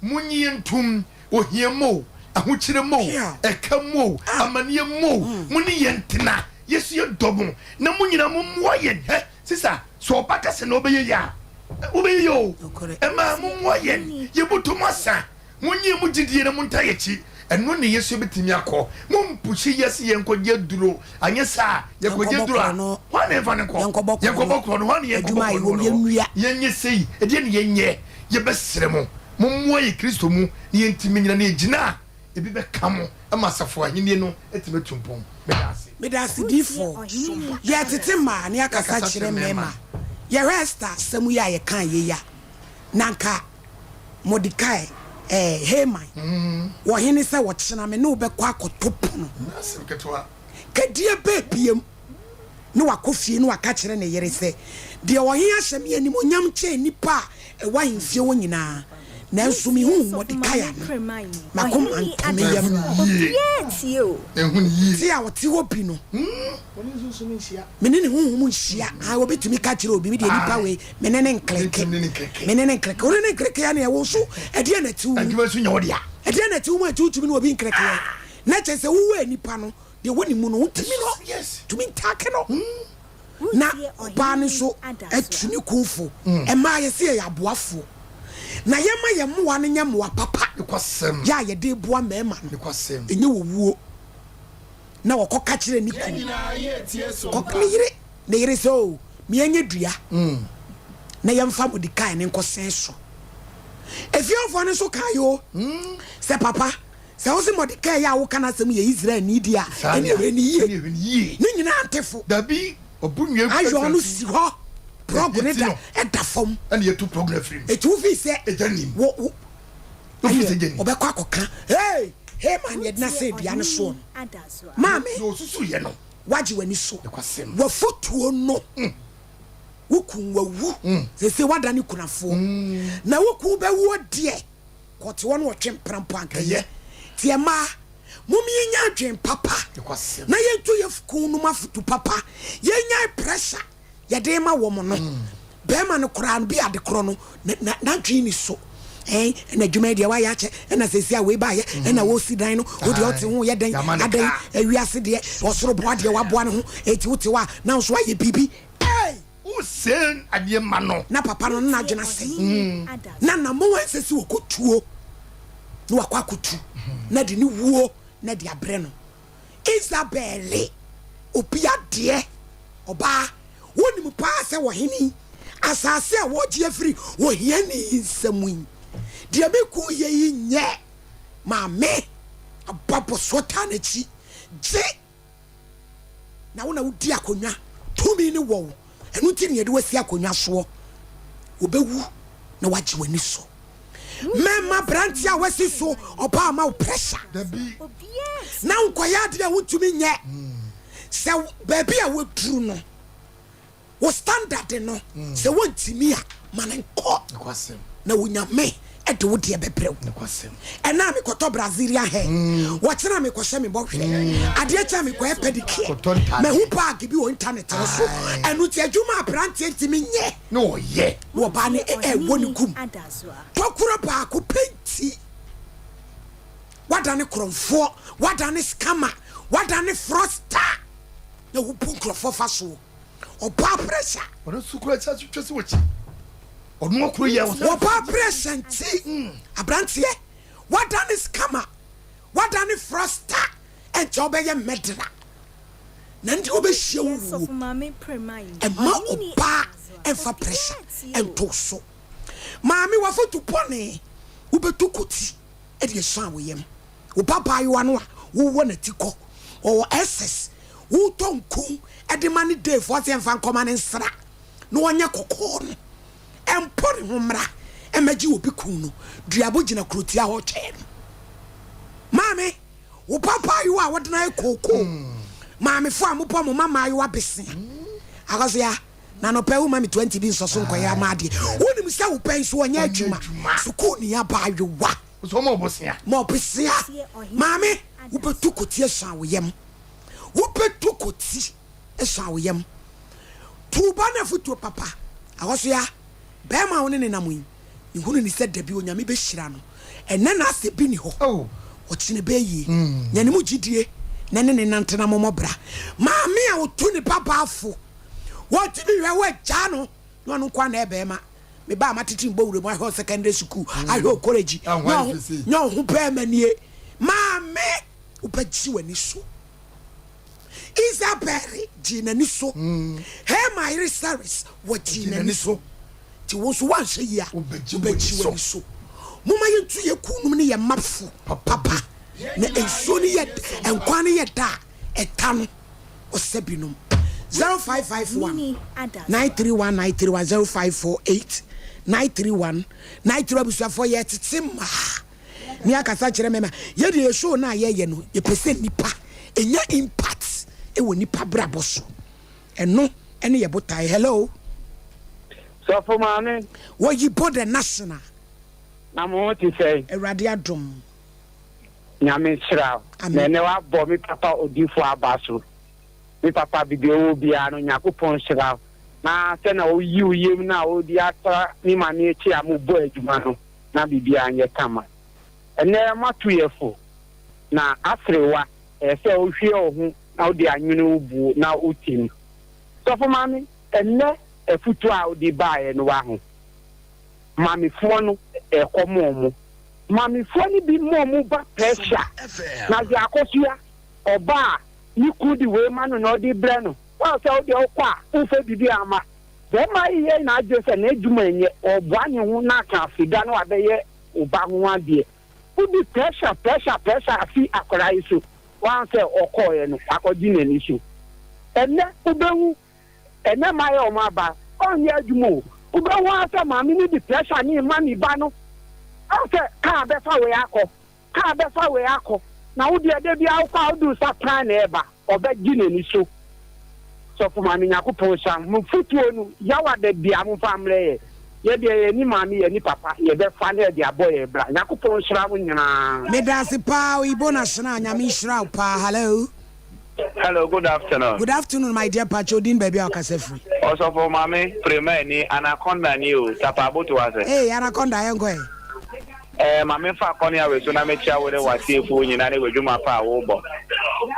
Monnye yɛn ntom, ohia mu o, ahokyerɛ mu o, ɛka mu o, amaneɛ mu o, mo ne yɛn ntena, yɛ nso yɛdɔ mo, na mo nyinaa mommoa yɛn. Hɛ, sista, sɛ ɔba ka sɛ na ɔbɛyɛ yie a, wobɛyɛ yie o. Mmaa, mommoa yɛn, yɛbɔtɔ mu asa. Monnye mo gyidie na montaa yɛn akyi. Ɛno na yɛn nso yɛbɛtumi akɔ. Mompushi yɛn sɛ yɛnkɔgye aduro, anyɛ saa a, yɛkɔgye aduro a, hwan na yɛmfa no nkɔ? Yɛnkɔbɔ korɔ no, hwan na yɛnkɔbɔ korɔ no wɔ hɔ? Yɛnyɛ sei, ɛdeɛn na yɛnyɛ? Yɛbɛsrɛ mo, mommoa yɛn Kristo mu na yɛntumi nnyina, na yɛgyina a, ebi bɛka mo ma asafo ahennie no atumi atu mpɔn. Meda ase. Meda ase difoɔ. Yɛtete mmaa na yɛakasa kyerɛ mmarima. Yɛhwɛ Esther asɛm yi a yɛkaa yei a, na anka Mordekai, ɛɛ, Haman, wɔ hene sɛ ɔkyena me ne wo bɛkɔ akɔto pono. Nyɛ asɛm ketewa. Kadie bɛɛbiem na wakɔ fie na waka kyerɛ ne yere sɛ, Deɛ ɔhene ahyɛ me animuonyam kyɛn nnipa a ɛwɔ ahemfie hɔ nyinaa, nanso mehuu Mordekai no, m'akoma antɔ me yam. Te a ɔte hɔ bi no, me ne ne honhom nhyia. Ae, obi tumi ka kyerɛ obi, me deɛ nipa wei, me ne ne nkleke. Me ne ne nkleke. Wo ne ne nkleke a, neɛ wo nso, ɛdeɛn na ɛte wo mu? Ɛdeɛn na ɛte wo mu a ɛnti wontumi ne obi nkleke? Na kyerɛ sɛ wowɔ nipa no, deɛ wɔ ne mu no, wontumi no, tumi ntaake no. Na ɔbaa no nso atu ne kun fo. Mmaa yɛse yɛyɛ aboafoɔ. Na yɛma yɛn mmoa no nyɛ mmoa papa. Yɛ a yɛde boa mmarima no, ɛnyɛ owuo. Na ɔkɔka kyerɛ ne kunu, kɔ, ne yere, ne yere sɛ, O, me yɛnyɛ dua na yɛmfa Mordekai no nkɔsɛn so. Efiefoɔ no nso kae o, sɛ, Papa, Sɛ wose Mordekai a woka n'asɛm yɛ Israelni di a, ɛnneɛ hwɛ no yie. Ne nyinaa nte fo. Ayɔn no si hɔ, prɔgo no da ɛda fam. Eti wofii sɛ wo wo ɛnneɛ ɔbɛkɔ akɔka hey Haman yɛde no asɛn dua no soɔ no. Maame, woagye w'ani so. W'afotuo no, wo kun wawu. Seesei woadane kunafoɔ. Na wo kun bɛwuo deɛ. Kɔte hɔ na ɔtwe mpena mpo anka ɛyɛ. Nti mmaa, mom yɛnya adwen papa na yɛntu yɛ kununom afotu papa. Yɛnyae pressure yɛde ma wɔn no. Bɛrima no koraa no bi ade korɔ no n'adwen ni so. Ɛn, ɛna adwuma yi deɛ wayɛ akyɛ, ɛna seesei a wei baayɛ, ɛna wɔresi dan no, wo deɛ ɔte ho yɛ dɛn, adɛn, ewiase deɛ, ɔsoro boa deɛ waboa ne ho, enti wote hɔ a, na wo nso ayɛ biribi. Ei! Wosɛe adeɛ ma no. Na papa no na n'adwene asɛe. Na anammɔn a ɛnsɛ sɛ ɔkɔtuo na wakɔ akɔtu na de ne wuo na de abrɛ no. Isabel, obi adeɛ, ɔbaa, wonim paa sɛ ɔhene yi, asase a wɔregye afiri ohiani yi nsam yi, deɛ me kunu yɛ yi nyɛ. Maame, abɔ abɔsoɔ taa n'akyi, gye. Na wo na wodi akonnwa, tumi no wɔ wo, ɛno nti na yɛde wo asi akonnwa soɔ. Wobɛwu na woagye w'ani so. Mɛmma aberanteɛ a wasi so ɔbaa ma wo pressure na wonkɔyɛ adeɛ a wontumi nyɛ. Sɛ baabi a woaduru no, Wo standard no sɛ wontimi a ma no nkɔ na wo Nyame de wo deɛ bɛbrɛ wo. Ɛnɛ a mekɔtɔ Brazilian hair, wɔkyena a mekɔhyɛ me bɔhwerɛ, adeɛ kye a mekɔyɛ pedicure, mahu bag bi wɔ internet no so, ɛno nti adwuma a aberanteɛ ntimi nyɛ na ɔbaa no ɛwɔ ne kum. Tɔkorɔ baako pɛ nti wadane korɔmfoɔ, wadane scammer, wadane fraudster na wobu nkurɔfoɔ fa soɔ. Ɔbaa pressure. Ɔno nso kura sa twa si wɔkyi. Ɔno akuro yɛ wɔ. Ɔbaa pressure nti mm. Abranteɛ wadane scammer wadane fraudster ɛnkyɛ ɔbɛyɛ murderer na nti ɔbɛhyia wo wuo. Ɛma ɔbaa ɛmfa pressure ɛnto so. Maame wafotu bɔne wobɛtu kɔti ɛde asuan wo yam. Wo ba baayewa no a wowɔ n'atikɔ ɔwɔ SS wotɔ nku de ma ne Dave ɔse ɛmfa nkɔma no nsra na ɔnyɛ kɔkɔɔ no ɛmpɔ ne ho mmra ɛmɛgye obi kun no duabo gyina kurotia hɔ twɛn no maame wo ba baayewa a wode no ayɛ kookoo maamefo a mobɔ mo ma maayewa besea akɔsoa na nɔpɛ woma me 20 bi nsɔ so nkɔyɛ ama adeɛ wonim sɛ wo pɛ nso ɔnyɛ adwuma sukuu ni abaayewa Ma ɔbosea. Maame, wobɛtu kɔti asuan wo yam. Wobɛtu kɔti asuan wo yam. Tu wo ba no afotuo papa. Akɔsoa, bɛrima a wo ne ne nam yi, mehunu ne sɛ dabi Onyame bɛhyira no. Ɛnnɛ n'asɛ bi ni hɔ, ɔkyena ɛbɛyɛ yie. Nya ne mu gyidie na ne ne nante na mommɔ bra. Maame a ɔtu ne ba baa fo, wɔntumi hwɛ wo agyaa no na ɔno nko ara na ɛyɛ bɛrima. Me ba a matete no bɔ wuram ahwɛ secondary school, ahwɛ college, nyɛ ɔho bɛrima nie. Maame, wobɛgye w'ani so. Isabel gyee n'ani so. Hema yere Saris, wɔgyee n'ani so. Nti wo nso woanhwɛ yie a, wobɛgye w'ani so. Momma yɛntu yɛn kununom ne yɛn mma fo papa, na nsuo no yɛ, nkwa no yɛ da a ɛta no ɔsɛ binom. 0551 931 931 0548 931 931 abusuafoɔ yɛtete mmaa ne akasa kyerɛ mɛma yɛde yɛ show no a yɛyɛ no yɛpɛ sɛ nipa ɛnya impact ɛwɔ nipa brabɔ so ɛno ɛne yɛ botae. Hello. Sɔfo maame. Wɔyi the national. Na mo ho te sɛ? Awurade adom. Nyame nhyira wo. Na ɛnɛ wabɔ me papa odifo aba so. Me papa bibi ɔwɔ biara no Nyankopɔn nhyira wo. Na sɛ na woyi wo yam na wode atra me maame akyi a mobɔ adwuma no na biribiara nyɛ kama. Ɛnɛ moato yɛ fo na aserewa ɛyɛ sɛ wohwie wo ho na wode anwene wo buo na wotim. Sɔfo maame, ɛnɛ afutuo a wode baeɛ no wa ho. Maamefoɔ no ɛkɔ mo ɔmo. Maamefoɔ no bi mo ɔmo ba pressure na de akɔsua ɔba a ne kunu de wei ma no na ɔde brɛ no. Wɔn sɛ wode ɔkɔ a wofɛ biribi ama. Bɛrima yi yɛ n'adwene sɛ n'adwuma nyɛ ɔboa ne ho na aka afida na wabɛyɛ ɔba ho adeɛ. Wodi pressure pressure pressure afi akwadaa yi so. Wɔn sɛ ɔkɔɔɛ no akɔgye n'ani so. Ɛnɛ wobɛhu ɛnɛ mmaa yɛ ɔmo aba ɔnyɛ adwuma o. Wobɛhu asɛ maame no di pressure ne ma ne ba no. Ɔsɛ kaa bɛfa wei akɔ kaa bɛfa wei akɔ na wodi ɛdɛ bi awokɔ a wodi nsa pan na ɛba ɔbɛgye n'ani so. Sɔfo maame Nyankopɔn hyira mo fotuo no yawa da bia mo fa mmerɛ yɛ yɛdeɛ yɛ ni maame yɛ ni papa yɛbɛfa na yɛde abɔ yɛ bra. Nyankopɔn hyira mo nyinaa. Medase paa oyibo national Nyame nhyira wo paa. Hello. Hello, good afternoon. Good afternoon, my dear Pacho. Din baabi a ɔkasa firi. Ɔsɔfo maame Prema ni Anaconda ni o Tapa Aboto ase. Hey, Anaconda yɛnkɔ ɛ. Maame fa akɔne awe so na mekyia wo ne w'atiefoɔ nyinaa ne w'adwuma pa a wobɔ.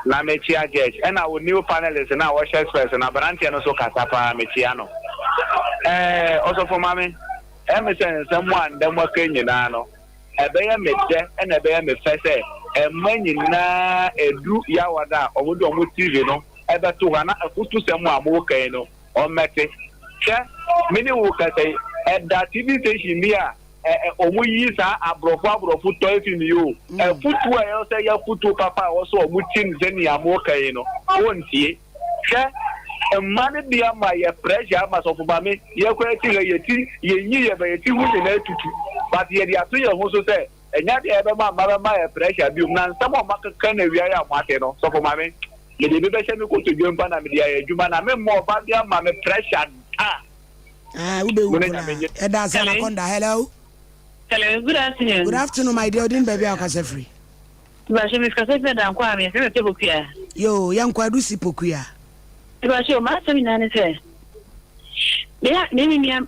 Na mekyia judge ɛna wo new panelist na wɔhyɛ express na aberanteɛ no so kasa paa mekyia no. Ɔsɔfo maame ɛmi sɛ nsɛm a ndɛm aka nyinaa no ɛbɛyɛ me dɛ ɛna ɛbɛyɛ me fɛ sɛ ɛmma nyinaa edu yawada a ɔmo de ɔmo TV no ɛbɛto hɔ na afutu sɛm a mo kan no ɔmmɛte. Hwɛ, me ne wo kasa yi ɛda TV station bi a ɔmo yi saa aborɔfo tɔ efi mi yi o. Ɛfutu a ɛyɛ sɛ yɛ futu papa a wɔsɔ ɔmo ti ne sɛ nea mo kan yi no wɔntie. Hwɛ, mma no bi ama yɛ pressure ama sɔfo maame yɛkɔ akyi ha yɛti yɛnyi yɛ bɛ yɛti ho nyinaa tutu but yɛde ato yɛn ho so sɛ ɛnya deɛ yɛbɛma mma bɛma yɛ pressure biom na nsɛm a ɔma keka na awia yɛ a mo ate no sɔfo maame mede bi bɛhyɛ me kotodwe mpa na mede ayɛ adwuma na memmɔ ɔba bi ama me pressure da. Ah, wobɛwu koraa. Ɛda ase Anaconda. Hello. Hello, good afternoon. Good afternoon, my dear. Odin baabi a ɔkasa firi. Ìbàṣẹ mi kasa fẹ́ dankwa àmì ẹ̀fẹ́ mi pé Pokuya. Yo, yɛnkɔ Adusi Pokuya. Ìbàṣẹ o, máa sọ mi náà ni sẹ, mi mi nua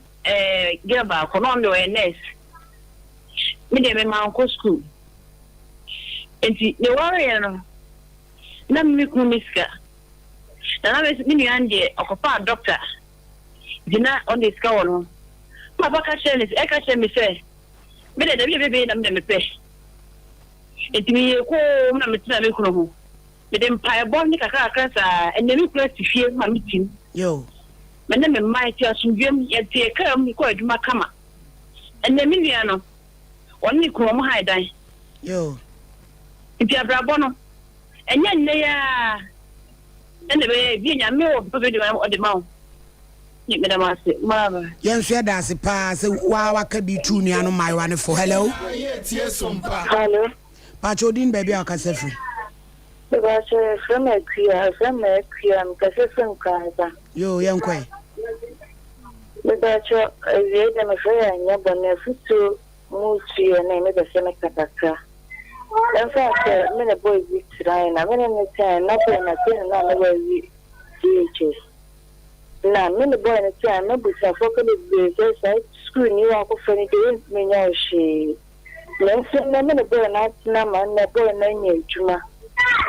girl baako náà mi ɔyɛ nurse. Mi deɛ mi máa nkɔ school. Nti mi wɔre yɛ no, na mi mi kunu mi sika. Na na mi nua deɛ ɔkɔfa doctor. Nti na ɔno de sika wɔ no. Papa ka kyerɛ ne ɛka kyerɛ mi sɛ, mi deɛ dabi bebree na mi deɛ mi pɛ. Nti mi yɛ koom na mi tena mi kunu ho. Mi de mpaebɔ ne kakra kakra saa ɛnna mi kunu asi fie ma mi tim. Yo. Me ne me mma yɛte asomdwem yɛte kaa mu kɔ adwuma kama. Ɛnna mi nua no ɔne ne kunu ɔmo ha dan. Yo. Nti abrabɔ no ɛnyɛ nnɛ yaa ɛna ɛbɛyɛ bi Nyame wɔ papa bi de ɔde ma wo. Meda mo ase. Maba. Yɛn nso yɛda ase paa sɛ waa waka bi tu nua no mmaayewa ne fo. Hello. Hello. Pacho odin baabi a ɔkasa firi. Mepacho yɛfrɛ me Akua, yɛfrɛ me Akua, mekasa firi Nkoranza. Yo, yɛnkɔ ɛ. Mepacho awie deɛ mefrɛ yɛ anyɛ bɔne afutuo mu tuiɛ ne mepɛ sɛ meka kakra. Ɛmfa sɛ me ne boy bi tenae na me ne ne tenae na boy na sɛ ne na ne wawie JHS. Na me ne boy no tenae m'abusuafoɔ ka bebree sɛ saa sukuu ni wakɔfa no deɛ yɛntumi nyɛ wo hwee. Nanso nnɛ me ne boy no atena ma nnɛ boy no anya adwuma.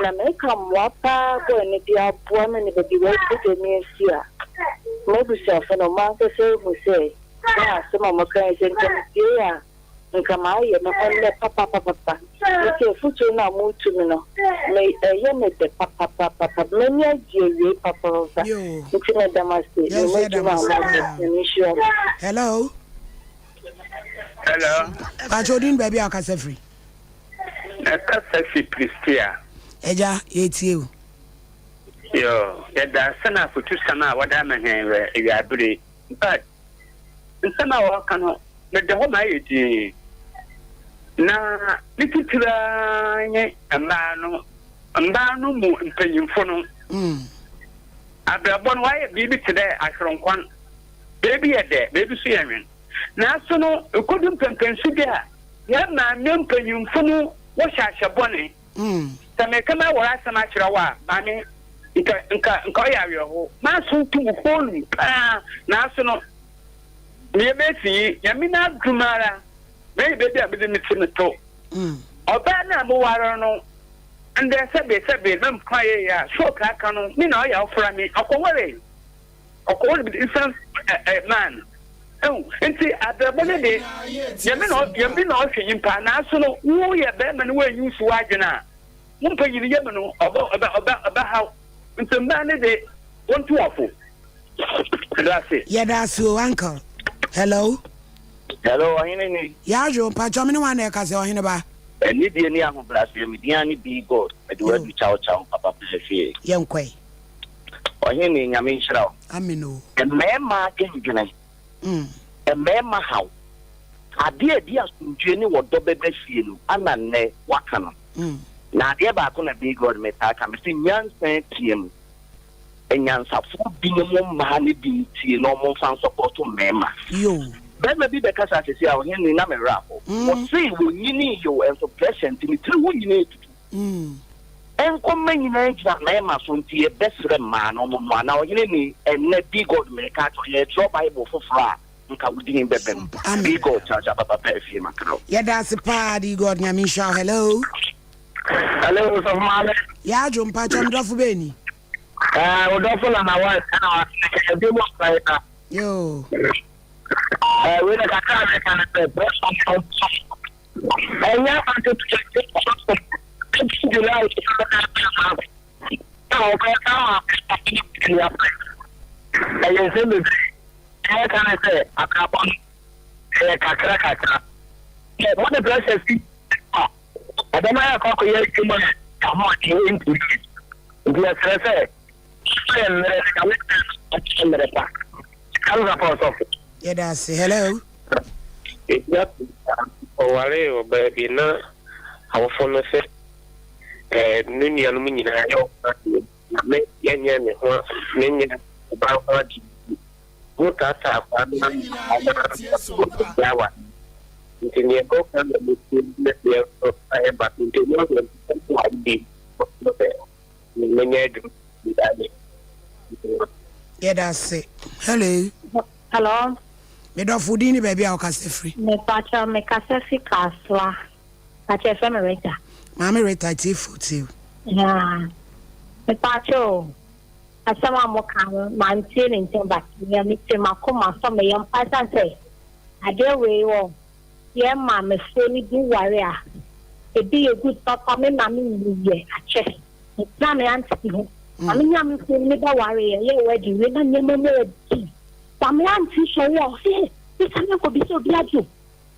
Na meka mmoa paa boy no de aboa me ne baabi wɔapagya me asi a m'abusuafo no ɔmo ankasa ehu sɛ na asɛm a wɔka yi sɛ nka metie a nka maayɛ me ho nnɛ papapapapa. Nti afutuo no a motu me no me ɛyɛ me dɛ papapapapa. M'ani agye awie papapapa. Nti meda mo ase ne mo adwuma a moayɛ. Nyame nhyira mo. Hello. Hello. Pacho odin baabi a ɔkasa firi. Ɛkasa fi Prestea. Ɛgya yɛtie o. Yoo, yɛda ase na afotusɛm a wɔde ama hɛn wɔ ewiaber yi. In fact, nsɛm a wɔreka no, meda hɔ ma ayɛ dzinn. Na ne tsitsir ara nye mbaa no, mbaa no mu mpanyimfo no. Abrabɔ no, wɔayɛ biribi tse dɛ ahwerenkwan. Beebi yɛ dɛ, beebi so yɛ nwen. Naaso no, ekodu mpɛnpɛnso bi a, hɛn maame mpanyimfo no wɔhyɛ ahyɛ bɔne. Sɛ mereka m'awar asɛm akyerɛ wo a, maame, nka nka nka ɔyɛ awerɛhow. M'asow tum hoolum paa, naaso no, meyɛ mesi yi, Nyame n'adom ara, menya beebi a medze me tsir to. Ɔbaa no a mowar no, ndɛ sɛbe sɛbe memmfa yie a, stroke aka no, me na ɔyɛ ɔfora me, ɔkɔwaree. Ɔkɔɔ no bi nsan man. Ehu nti abrabɔ no de Nyame na Nyame na ɔhwɛ nyimpa naaso no wo yɛ bɛrima no woenyi wo si w'adwen a wo mpanyin yɛ mu no ɔbɛ ɔbɛ ɔbɛ ɔbɛhaw nti mbaa no de wɔntu wɔn fo. Meda ase. Yɛda ase o uncle. Hello. Hello, ɔhene ni. Yadwo, mpakyɛw me ne wan na ɛkasa ɔhene ba? Anidie ne ahobrɛaseɛ, me din ara ne B God, mede wo adu kyaw kyaw papa paa fie. Yɛnkɔ ɛ. Ɔhene Nyame nhyira wo. Amen o. Mmarima adwendwene, mmarima haw, adeɛ a ɛde asomdwoeɛ ne ɔdɔ bɛba fie no ana nnɛ woaka no. Na adeɛ baako na Big God metaa ka, mese nyansa team, anyansafoɔ binom mmaa no bi ntie na wɔn mfa nsɔpɔto mmarima. Barima bi bɛkasa sɛsi a ɔhene na me werɛ aho. Ɔse wɔnyinii yoo nso pressure nti ne tiri ho nyinaa tutu. Nkɔmma nyinaa gyina mmarima so nti yɛbɛsrɛ mmaa no ɔmo mmoa. Na ɔhene ni ɛnnɛ Be God meka akyerɛ wo yɛretwerɛ bible foforɔ a nka wo din bɛba mu. Be God kyakya papa pa afie makra wo. Yɛda ase paa Dee God Nyame nhyira wo hello. Hello sɔfo maame. Yaa dwo mpakyɛw me dɔfo bɛn ni. Ɛɛ wo dɔfo nana one ɛna wase ɛbi mu ɔsan na. Yoo. Ɛɛ wei na kakra a mɛka ne sɛ pressure no Ɛnyɛ anti-Semitism July a wɔbɛyɛ ama Ɛyɛ nsɛm bebree. Nea ɛka ne sɛ abrabɔ no, ɛyɛ kakra kakra. Sɛ mode pressure si so a, ɛbɛma yɛakɔ akɔyɛ adwuma a ahoɔden ntumi nyɛ. Nti yɛsrɛ sɛ momma yɛn mmerɛ na Nyame pɛ no ɔbɛyɛ mmerɛ pa. Thumbs up ɔsɔfo. Yɛda ase. Hello. Agya ɔwaree ɔbaa bi na awofo no sɛ ne nuanom nyinaa yɛ ɔbaa deɛ na me yɛnyɛ ne ho menyɛ ɔbaa ho adeɛ bi mo taataa akwadaa no ama ɔbaa awa nti neɛ ɔka na metie ne deɛ nso ayɛ ba nti ɛnyɛ ɔdeɛ nso adi sɛ menya adwuma bi ayɛ. Yɛda ase. Hello. Hello. Me dɔfo, wo din ne baabi a wokasa firi? Mepakyɛw, mekasa fi Kasoa. Pakyɛ yɛfrɛ me Rita. Maame Rita, atiefo tie wo. Yeah. Mepakyɛw o, asɛm a moka no, mantie ne ntɛm but nea metie m'akoma sɔ me yam paa ɛsiane sɛ adeɛ wei wɔ yɛn maamefoɔ no bi ware a, ebi yɛ good papa, me maame wuiɛ akyɛ. Metena me aunty bi ho. Maame nya me kunu ne me bɛwareeɛ, yɛyɛɛ wedding wie na nneɛma mu yɛ den. Ba me aunty sɔre a ɔse hey, mesa me nkɔbisa obi ade o.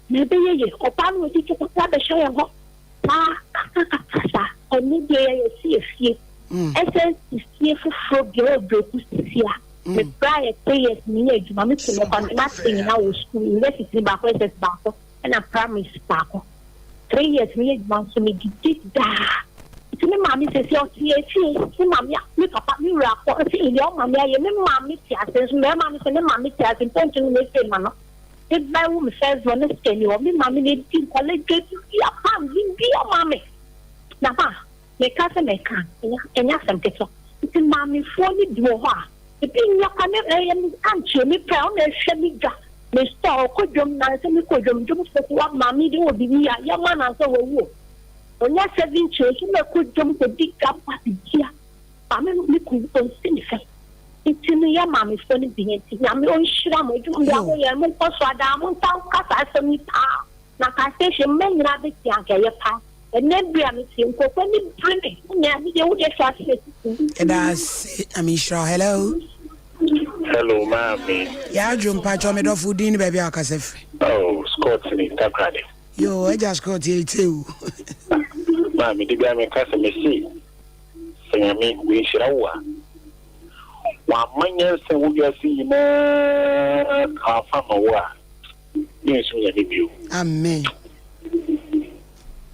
Na ɛbɛyɛ yie. Ɔbaa no ɔdi twɛ kakra bɛhyɛ yɛn hɔ saa kakra kakra saa. Ɛno deɛ yɛyɛ si efie. Ɛsɛ si fie foforɔ bi a ɛwɔ Breku sisi a. Me bra yɛ 3 years menyɛ adwuma. Me kunu ɔba me n'ase nyinaa wɔ school university baako SS baako ɛna primary baako. 3 years meyɛ adwuma nso medidi daa. Nti me maame sɛsi ɔte yɛn fie, me maame a me papa me wura kɔ ɔse deɛ ɔmaame ayɛ me maame te ase nso mmarima no sɛ me maame te ase mpɔntu no na efe ma no. Me ba wu me first born ne sika ni hɔ me maame na edi nkɔla dwa bibi apam bibi ɔma me. Na ma meka sɛ meka ɛnyɛ asɛm ketewa. Nti maamefoɔ no bi wɔ hɔ a ebi nyɛ kwa me ɛyɛ me auntie me pɛ ɔna ɛhwɛ me dwa me store ɔkɔ dwom na sɛ mekɔ dwom dwom fo wa maame de wɔ bibi a yɛma na sɛ wawu o. Onya 70 nso na ɛkɔ dwom kɔdi dwa ba bibia. Maame no me kunu ɔnsi me fam. Nti no yɛ maamefoɔ no bi nti Nyame ɔnhyira mo adwuma bia mo yɛ mo nkɔ so adaa mo nsa nka saa asɛm yi paa na ka station mma nyinaa bɛtie anka ɛyɛ paa ɛnɛ bere a metie nkurɔfoɔ ani bere me wo nua me deɛ wo deɛ hwɛ ase na sisi. Yɛda ase Nyame nhyira wo. Hello. Hello maame. Yaa dwo mpakyɛw me dɔfo wo din ne baabi a wakasa firi. Oh Scott ni Takoradi. Yoo agya Scott yɛretie wo. Maame da biara meka sɛ mese sɛ Nyame wenhyira wo a. Wamma nyansa a ɛwɔ wiase nyinaa amfa amma wo a, mensom Nyame bio. Amen.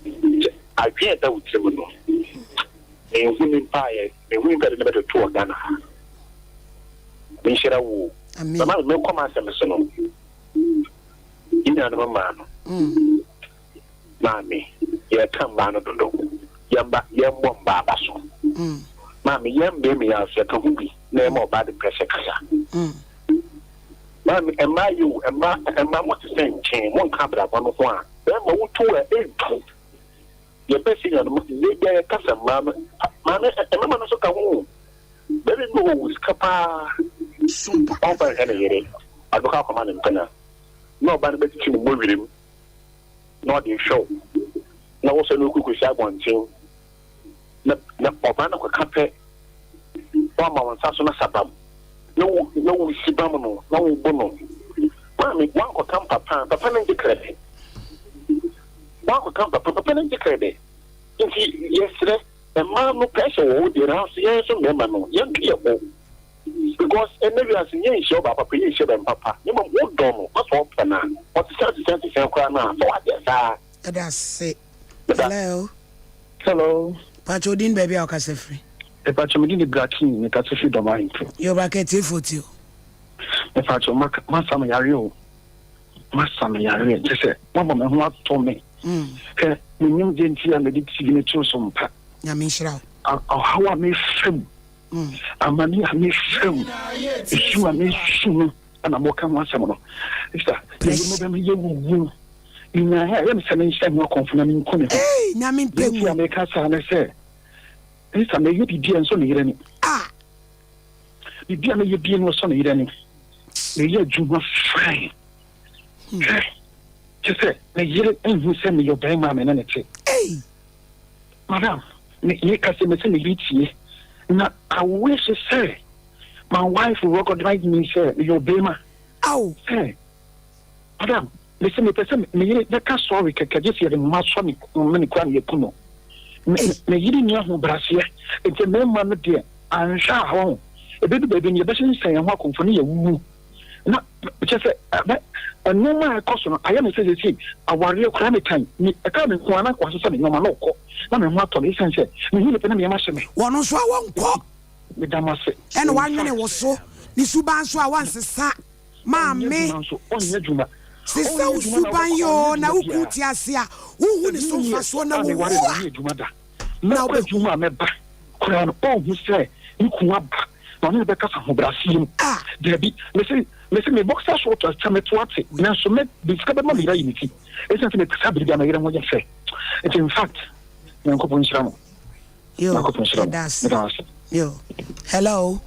Sɛ adwene a ɛda wo tirim no, menhu nipa a yɛ, menhu nipa a yɛde no bɛtoto wɔ Ghana ha. Menhyira wo o. Amen. Na maame mekɔ m'asɛm so no, yɛn nuanom mmaa no, Maame, yɛka mmaa no dodo. Yɛmba, yɛmmɔ mmaa aba so. Maame, yɛn mmarima yi ara nso, yɛka ho bi na yɛma ɔbaa de pressure kasa. Maame, mmaa yi o, mmaa, mmaa mo te sɛ nkyɛn, monka abrabɔ no ho a, bɛrima wotu a, ɛntu. Yɛpɛ sɛ nuanom, nnɛ bia yɛka sɛ mmaa no, maame, mmarima no nso ka ho o. Bɛrima bi wɔ hɔ, ɔwɔ sika paa, ɔmfa nhwɛ ne yere, ɔde bɛkɔ akɔma ne mpena, na ɔbaa no bɛtete ne mmɔwerem. na ɔde rehwɛ wo, na wosɔre na wokɔ si abɔnten, na na ɔbaa no kɔka pɛ, na wama wo nsa so na sabam, na wo na wosi bam no, na wobu no. Maame, woankɔka mpapa a, papa no ngye krɛdɛ. Woankɔka mpapa, papa no ngye krɛdɛ. Nti yɛsrɛ mmaa no pressure wɔ wo deɛ, nanso yɛn nso mmarima no, yɛnto yɛn bo. Because ɛnɛ wiase no yɛnhyia ɔbaa papa yɛnhyia bɛrima papa na mmom wodɔ no na sɛ ɔpɛ no a ɔsesa sesa sesa koraa no a sɛ wadeɛ saa. Yɛda ase. Meda. Hello. Hello. Pacho wo din baabi a wokasa firi. Mepacho me din de Brakin me kasa firi Dɔm Ahemfo. Yo Brakin atiefo tie o. Mepacho maka masa me yare o masa me yare kyɛ sɛ mabɔ me ho atɔ me hwɛ menim deɛ nti a mede TV no too so mpa. Nyame nhyira wo. Ɔhaw a mefa mu Amane a mefa mu, esu a mesu no na moka ho asɛm no. Sista, yɛyɛ mu bɛma yɛwuwu. Menyaeɛ a, ɛyɛ me sɛ menhyɛ ho akɔmfo na menku me ho. Deɛ nti a meka saa ne sɛ, sista, meyɛ biribi a ɛnsɔ me yere ani. Biribi a meyɛ bie no ɛsɔ me yere ani. Meyɛ adwuma fine. Hwɛ, kyɛ sɛ me yere nhu sɛ meyɛ ɔbarima a me ne ne te. Madam, me me ka sɛ mese me yere tie na I wish sɛ my wife will recognize me sɛ meyɛ ɔbɛrima. Aw. Sɛ, madam, mese mepɛ sɛ me yere bɛka sorry kɛkɛ gye sɛ yɛde mma sɔ ne mene kura ne yɛku no. Me me yere nni ahobraseɛ nti mmarima no deɛ anhwɛ a wɔn ebedu baabi no yɛbɛsensɛn yɛn ho akɔmfo ne yɛawuwu. Na kyerɛ sɛ ɛbɛ nneɛma a ɛkɔ so no ayɛ me sɛ seesei awareɛ koraa metan me ɛkaa me nko ara na wasesa me nneɛma na ɔkɔ na me ho atɔ me ɛsiane sɛ mehu no pɛ na me yam ahye me. Wɔn nso a wɔnkɔ. Meda mo ase. Ɛna wanwene wo so. Ne suban nso a wansesa. Ɔnyɛ Maame. adwuma nso ɔnyɛ adwuma. Sesa Ɔnyɛ wo adwuma na suban ɔbɛkɔ yi ɔnyɛ oo na adwuma wo kunu biara. te ase a wohu ne so Seven years mfasoɔ na a wowu meware no a ɔnyɛ adwuma da. na Mɛkɔ wobɛhu. adwuma a mɛba koraa no ɔnhu sɛ ne kunu aba na ɔne no bɛkasa ahobrɛaseɛ mu. Dabi, mese, mese me boxer short a sɛ meto ate, nanso mɛ, de sika bɛma me yere ayi me ti. Ɛsiane sɛ mepɛ sɛ abere biara me yere ho yɛ fɛ. Nti in fact, Nyankopɔn nhyira mo. Yo, Nyankopɔn nhyira mo. yɛda ase. Meda wo ase. Yo. Hello.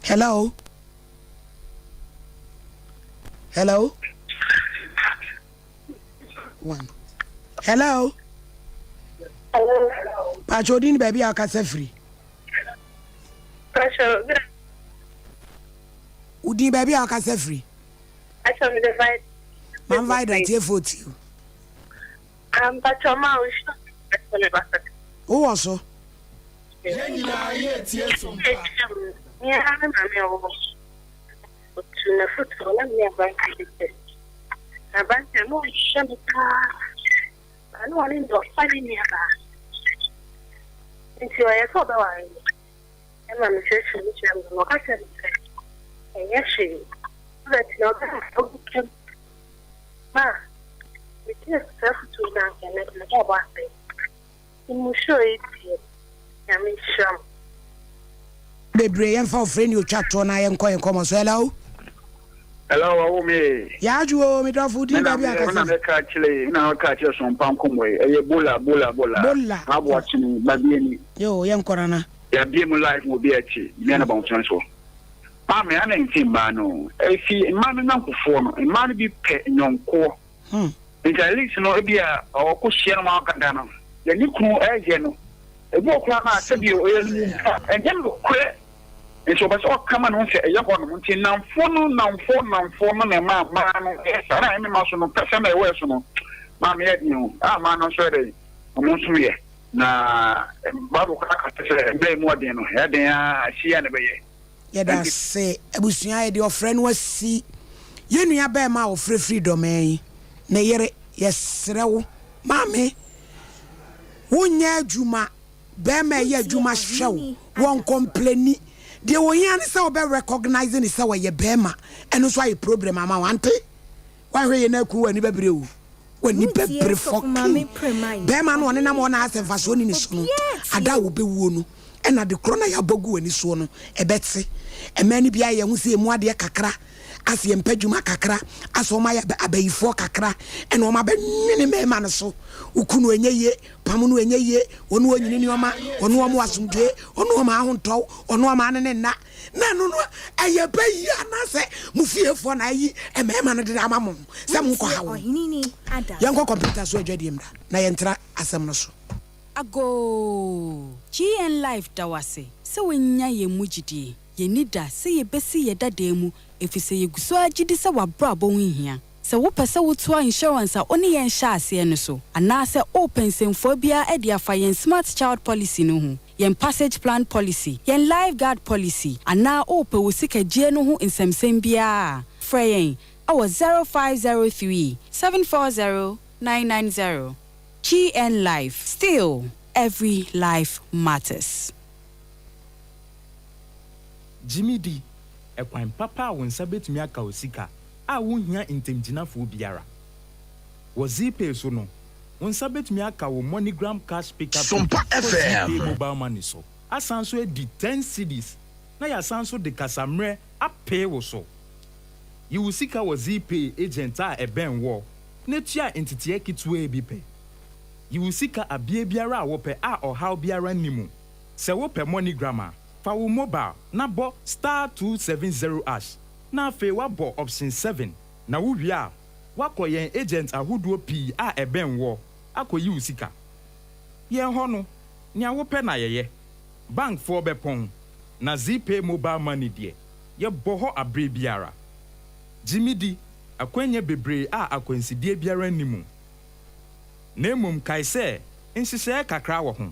Hello. Hello. One. Hello. Hello. Pacho odin baabi a ɔkasa firi. Pacho. Odin baabi a ɔkasa firi. Pacho mi de vai. Man vai da tie fo tie. Um, Pacho ma o Wowɔ so. Yɛn nyinaa yɛ tie so mpa. Nyɛ me maame ɔwɔ. Otu n'afotu na me aberante bi te. Aberante no ɔhwɛ me paa. Na na ɔne deɛ ɔfa ne nuabaa. Nti ɔyɛ sɛ ɔbɛware me. Ɛma mekyerɛkyerɛ mu kyerɛ no na ɔka kyerɛ me sɛ ɛnyɛ hwee. Wobɛtena ɔbɛma ɔbɛtwam. Ma metiee saa afotuo no anka ɛnnɛ de mebɔ asɛe. Mmusuo yi deɛ Nyame nhyira mo. Bebree yɛmfa ɔfrɛ ni otwa toɔ na yɛnkɔ yɛn nkɔmmɔ so hello. Hello wawo me ee. Yaadwo o me dɔfo wodin Mena baabi a me kasa na fi. mɛka akyerɛ yi na ɔka akyerɛ sompa nkɔmmɔ yi ɛyɛ bola bola bola. Bola. Aboa kyene babie ni. Yoo yɛnkɔ nana. Yabie mu live mu obi akyi mmea na bɔnfɛn so. Maame ana nti mmaa no efi mmaa no nyɔnkofoɔ no mmaa no bi pɛ nyɔnkoɔ. Nti at least no ebia ɔkɔ hyia no ma ɔka da no deɛ ne kunu ɛyɛ no ebi wɔ koraa no a sɛbi ɔyɛ no mu ba ɛnyɛ nokorɛ nti ɔpɛ sɛ ɔka ma ne ho sɛ ɛyɛ hɔ nom nti nnamfoɔ no nnamfoɔ nnamfoɔ no na ɛma mmaa no ɛyɛ saa na ɛmema so no pɛsɛ na ɛwɔ ɛso no maa meyɛ den o a mmaa no nso ɛdɛ ɔmo nso yɛ. Na Bible koraa ka sɛ mmerɛ a emu ɔden no, ɛyɛ den ara a, sei ara na ɛbɛyɛ. Yɛda ase abusua yɛde ɔfrɛ no asi yɛn nua bɛɛma a ɔfrɛ firi Dɔmɛn yi ne yere yɛsrɛ wo maame wo nyɛ adwuma bɛɛma ɛyɛ adwuma hwɛ wo wɔ nkɔmpleni deɛ ohia ne sɛ wobɛ recognize ne sɛ ɔyɛ bɛɛma ɛno nso ayɛ problem ama wo ante Woanhwɛ yie na aku wo ani bɛbrɛ o. W'ani bɛbrɛ fɔkin. Bɛrima no ɔnenam hɔ na asɛ mfasoɔ nni ne so no, ada a ɔbɛwuo no, ɛna ade korɔ no a yɛabɔ agu w'ani soɔ no, ɛbɛte. Mmaa no bi ayɛ yɛn ho sɛ yɛmu adeɛ kakra, asɛ yɛmpɛ adwuma kakra, asɛ wɔn ayɛ abayifoɔ kakra, ɛna wɔn abɛnwene mmarima no so. Wo kunu ɛnyɛ yie, pam no ɛnyɛ yie, ɔne ɔnyini nneɛma, ɔne ɔmo asomdwoe, ɔne ɔmo ahontɔw, ɔne ɔmo ane ne nna. Na ɛno no, ɛyɛ bɛ yi anaasɛ mo fiefoɔ na ayi mmarima no de ama mo sɛ monkɔha wɔn? Yɛnkɔ kɔmputa so adwadie mmra na yɛntra asɛm no so. Agoo! GN Life da wo ase sɛ woanya yɛn mu gyidie. Yɛnni da sɛ yɛbɛsi yɛn dadaa mu efisɛ yɛgu so ara gyidi sɛ w'abrabɔ ho hia. Sɛ wopɛ sɛ wotoa insurance a wo ne yɛn hyɛɛ aseɛ no so, anaasɛ worepɛ nsɛmfua biara de afa yɛn Smart Child Policy no ho, yɛn Passage Plan Policy, yɛn Life Guard Policy, anaa worepɛ wo sika gyie no ho nsɛmsɛm biara a, frɛ yɛn wɔ 0503 740 990. GN Life, still every life matters. Gye me di, ɛkwan papa a wo nsa betumi aka wo sika a wunhia ntamgyinafoɔ biara. Wɔ Zeepay so no, wo nsa betumi aka wo MoneyGram Cash Pickup Sompa Ticket kɔ FM. Zeepay Mobile Money so, asan nso adi ten cedis na yɛasan nso de kasammerɛ apee wo so. Yi wo sika wɔ Zeepay agent a ɛbɛn woɔ na tua nteteɛ ketewaa bi pɛ. Yi wo sika abeɛ biara a wopɛ a ɔhaw biara nni mu. Sɛ wopɛ MoneyGram a, fa wo mobile na bɔ star 270 ash na afei woabɔ option 7 na wowie a, woakɔ yɛn agent ahodoɔ pii a ɛbɛn woɔ akɔyi wo sika. Yɛn hɔ no, nea wopɛ na yɛyɛ. Bankfoɔ bɛpɔn, na Zeepay mobile money deɛ, yɛbɔ hɔ aberɛ biara. Gye me di, akwannya bebree a akwansideɛ biara nni mu. Na mmom kae sɛ, nhyehyɛeɛ kakra wɔ ho.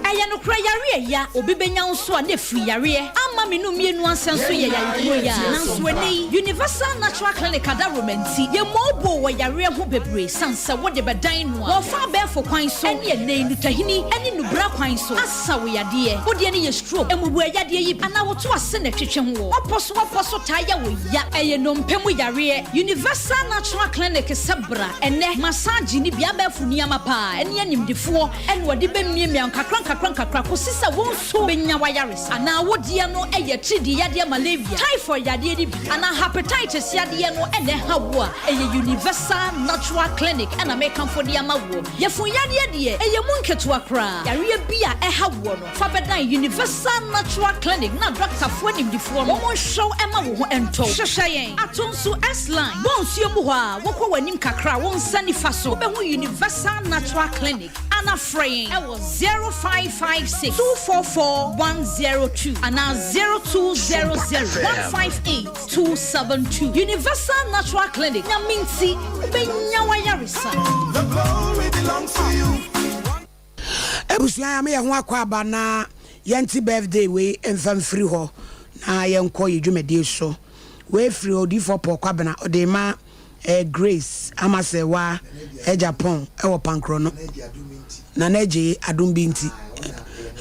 Ɛyɛ nokorɛ yareɛ ya obi bɛnya wo nso a na ɛfiri yareɛ ama me no mmienu ansa nso yɛ yare koro yi ara nanso ɛnnɛ yi Universal Natural Clinic adaworoma nti yɛmmooboo wɔ yareɛ ho bebree sane sɛ wode bɛdan no a wɔfa abɛɛfo kwan so ɛne ɛnnɛ yi nnutahini ɛne nnubra kwan so asa wo yadeɛ wo deɛ no yɛ stroke mmubuɛ yadeɛ yi bi anaa woto ase na ɛtwetwe ho wɔ wapɔ so wapɔ so taa yɛ wo ya ɛyɛ nnompe mu yareɛ Universal Natural Clinic sɛ bra ɛnnɛ massage ne bi abɛɛfo nneɛma paa ɛne animdefoɔ ɛna wɔde bɛmiamia nkakra nkakra nkakra kɔsi sɛ wo nso bɛnya w'ayaresa anaa wo deɛ no ɛyɛ atiridii yadeɛ malaria typhoid yadeɛ no bi anaa hepatitis yadeɛ no ɛna ɛha wo a ɛyɛ Universal Natural Clinic ɛna mekamfo de ama woɔ yafunu yadeɛ deɛ ɛyɛ mu nketewa koraa yareɛ bi a ɛha woɔ no Fa bɛdan Universal Natural Clinic na dɔktafoɔ animdefoɔ no wɔn nhwɛ wo ɛma wo ho ntɔ wo. Hwehwɛ yɛn Atonsu S-Line, bɔ nsuo mu hɔ a wokɔ w'anim kakra a wo nsa nifa so wobɛhu Universal Natural Clinic ana frɛ yɛn ɛwɔ 0556 244 102 anaa 0200 158 272. Universal Natural Clinic, Nyame nti wobɛnya w'ayaresa. The glory belongs to you. Abusua ya meyɛ ho akwaaba na yɛnte birthday wei mfa mfiri hɔ na yɛnkɔ yɛ dwumadie so. Wei firi Odiyifoɔ Paul Kwabena ɔde ma eh, Grace Amasɛwa Agyapong ɛwɔ Pankorɔ no. Nana Agyei adom bi nti.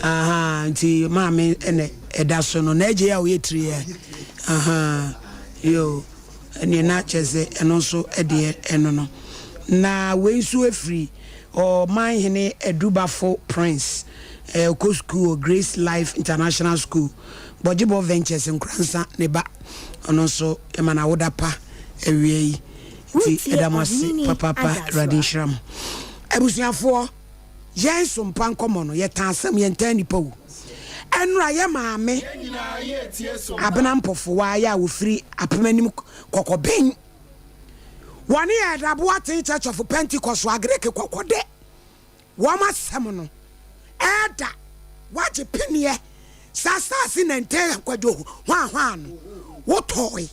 Aha, nti maame ɛna ɛda so no. Na Agyei a ɔyɛ tiri yɛ. Aha, yo. Ɛneɛ na kyerɛ sɛ ɛno nso ɛdeɛ ɛno no. Na wei nso ɛfiri Ɔmanhene Adubafo Prince, ɔkɔ sukuu wɔ Grace Life International School, Bɔgyebɔ Ventures Nkoransa ne ba. Ɔno nso yɛma no awoda pa awia yi. Nti Woretie yɛda mo ase Ɔheneni papaapa, Adasoa. Awurade nhyira mo. Abusuafoɔ, yɛn so mpa nkɔmmɔ no, yɛtaa asɛm, yɛntaa nnipa o. Ɛnora yɛ maame Abena Mpɔfowaa yɛ a wɔfiri Apem Anim Kɔkɔbɛn. Wɔne Elder Boateng Church of Pentecost Agric kɔkɔdɛ wɔn asɛm no. Elder wagye peneɛ sɛ asase nɛntɛn kwadwo hwaahwaa no. Wotɔe.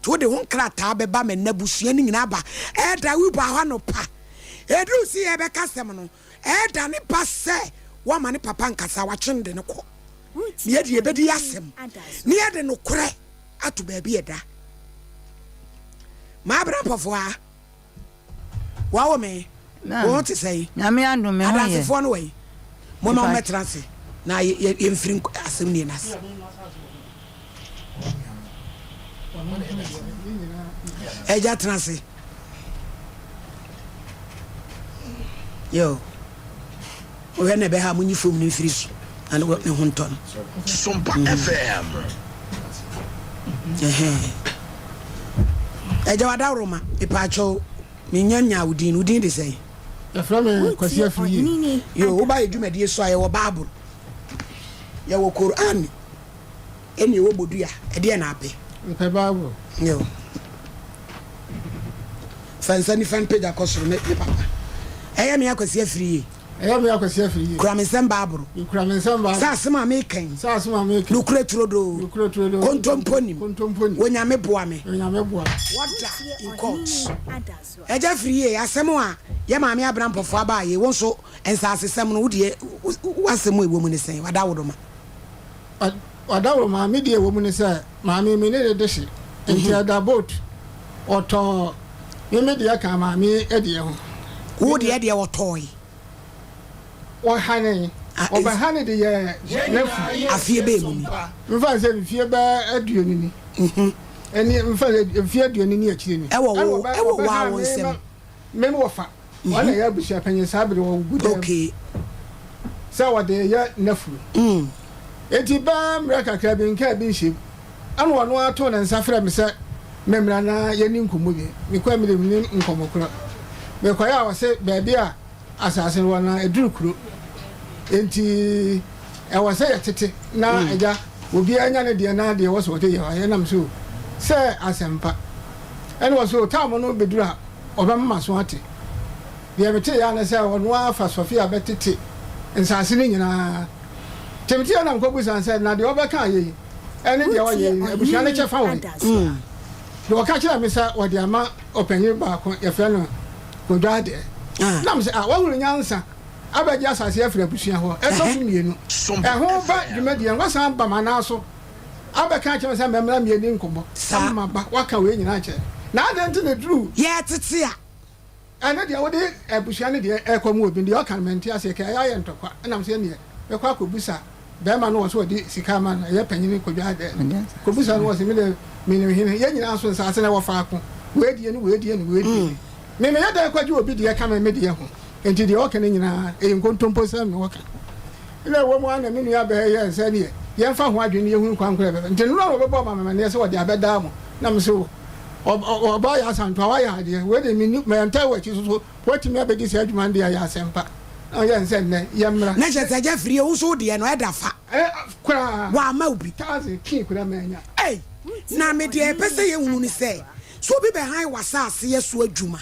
Nti wode ho nkrataa bɛba ma nnɛ abusua no nyinaa aba. Ɛda wo ba hɔ anɔpa. Ɛduru se yɛrebɛka asɛm no, ɛda ne ba sɛ wama ne papa nkasa, watwe no de no kɔ. Na yɛde yɛbɛdi asɛm na yɛde nokorɛ ato baabi ɛda. Maabena Mpɔfoa. Wawo me. Wo ho te sɛn? Nyame adom me ho yɛ. Adansefoɔ no wɔ yi. Momma wɔmmɛtena ase na yɛmfiri asɛm nie no ase. Agya tena ase. Yo. Wohwɛ na ɛbɛha monyi fom no mfiri so na ne ho ntɔ no. Sompa FM. Agya wadaworoma, mepaakyɛw, menya nyaa wo din no, wo din de sɛn? Yɛfrɛ me Kwasi Afriyie. Yo, woba yɛ dwumadie so a, yɛwɔ Bible, yɛwɔ Koran, ɛne ɛwɔ Bodua, ɛdeɛ na apɛ? Mepɛ Bible. Yo. Fa nsa nifa no pagya kɔ soro, me papa. Ɛyɛ me Akwasi Afriyie. Ɛyɛ me Akwasi Afriyie. Kura me nsam Bible. Mekura me nsam Bible. Sɛ asɛm a meka yi. Sɛ asɛm a meka yi. Nokorɛ turodoo. Nokorɛ turodoo. Kontompo nim. Kontompo nim. Onyame boa me. Onyame boa me. Wɔda in court. Agya Afriyie, asɛm a yɛ maame Abena Mpɔfoɔ abaa yei, wo nso nsaasesɛm no, wo deɛ w'asɛm a ɛwɔ mu ne sɛn? W'adaworoma. W'adaworoma, me deɛ ɛwɔ mu ne sɛ, maame me ne no de hye, nti ɛda boat, ɔtɔɔ me me deɛ kaa maame deɛ ho. Wo deɛ deɛ ɔtɔɔe. Wɔhanee, wɔbɛhane de yɛɛ n'afu. Afeɛ bɛɛ mu ni? Mfa no sɛ mfie bɛɛ aduonu ni. Ɛne mfa no mfie aduonu ne akyire ni. Ɛwɔ wo, ɛwɔ wo ara wo nsam. Me me wɔfa, wɔn na ɛyɛ abusua panyin saa bere wɔ gu dɛm. Okay. Sɛ wɔde yɛ n'afuru. Enti bɛɛ mmerɛ kakra bi nkaa bi nhyɛ mu. Ɛna ɔno ara too ne nsa frɛɛ me sɛ memmra na yɛnni nkɔmmɔ bi. Mekɔe, mede mennim nkɔmmɔ korɔ. Mekɔeɛ a ɔse baabi a asase no wɔ no ɛduru kuro. Enti ɛwɔ sɛ yɛtete na agya obiara nya ne deɛ na deɛ ɛwɔ sɛ ɔde yɛ ɔyɛ nam so sɛ asɛmpa. Ɛna ɔse o taamo no bɛduru a ɔbɛma m'aso ate. Deɛ meteeɛ ara ne sɛ ɔno ara fa Sofia bɛtete nsase no nyinaa. Nti meteeɛ na mekɔbisaa no sɛ na deɛ ɔbɛka ayɛ yi ɛne deɛ ɔyɛ yi abusua no kyɛfa wɔ he? Deɛ ɔka kyerɛɛ me sɛ ɔde ama ɔpanyin baako yɛfrɛ no Kwadwo Adɛɛ. Na mesɛ ah wahunu nyansa abɛgye asase afiri abusua hɔ ɛtɔ so mmienu. Ɛho ba dwumadie no wasan ba m'anan so abɛka akyerɛ me sɛ mɛmmra mmieni nkɔmmɔ ama maba waka wei nyinaa akyerɛ me. Na adɛn nti na ɛduru Yɛtete a. Ɛno deɛ wode abusua no deɛ ɛkɔ mu obi deɛ ɔka no mente aseɛ kɛ ɛyɛ ayɛ ntɔkwa ɛna mesɛ ɛneɛ mɛkɔ akɔbusa bɛɛma no wɔ so ɔde sika ama no ɛyɛ panyini kɔdwa adɛ no kɔbusa no wɔ se medeɛ menim hene yɛn nyinaa nso nsaase no ɛwɔ faako wei deɛ ne wei deɛ ne wei deɛ me meyɛ dɛn kɔgye obi deɛ ka me me deɛ ho nti deɛ ɔka no nyinaa ɛyɛ nkontompo sɛm na ɔka na ɛwɔ mu ara na me nua bɛɛ yɛ sɛ neɛ yɛmfa ho adwene yɛhunu kwan korɛ bɛbɛ nti no na wɔbɛbɔ ma mamaneɛ sɛ wɔde abɛdaa mo na me so Ɔbaa yɛ asantoa wayɛ adeɛ wei deɛ menni mɛntae w'akyi so so woatumi abɛdi saa adwuma no deɛ ɛyɛ asɛmpa na ɔyɛ nsɛ nnɛ yɛmmra. Na kyerɛ sɛ agya firie wo nso wo deɛ no ɛda fa. Ɛ koraa. Wamma wo bi. Thousand kii koraa mannya. Ei na me deɛ ɛpɛ sɛ yɛhunu ne sɛ sɛ obi bɛhan w'asase yɛ so adwuma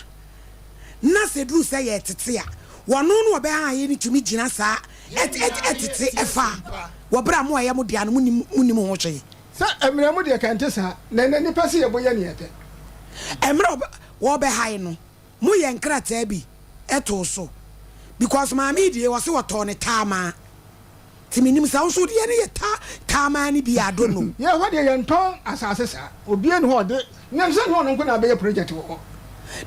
na sɛ ɛduru sɛ yɛretete a wɔno no ɔbɛhan yɛ no tumi gyina saa ɛtete ɛfa a wɔ berɛ a mo a ɛyɛ mo dea no monnim ho hwee. Sɛ mmara mu deɛ ka ɛnte saa, na ɛnnɛ nnipa se yɛbo yɛ nea yɛpɛ. Mmerɛ a wɔbɛhae no mo yɛ nkrataa bi too so because maame yi deɛ ɔse ɔtɔɔ no taamaa nti menim sɛ wo nso wodeɛ no yɛ ta taamaa no bi a I don't know. Yɛ hɔ deɛ yɛntɔn asase saa, obiara nni hɔ a ɔde, nim sɛ nyɛ ɔno nko na abɛyɛ project wɔ hɔ.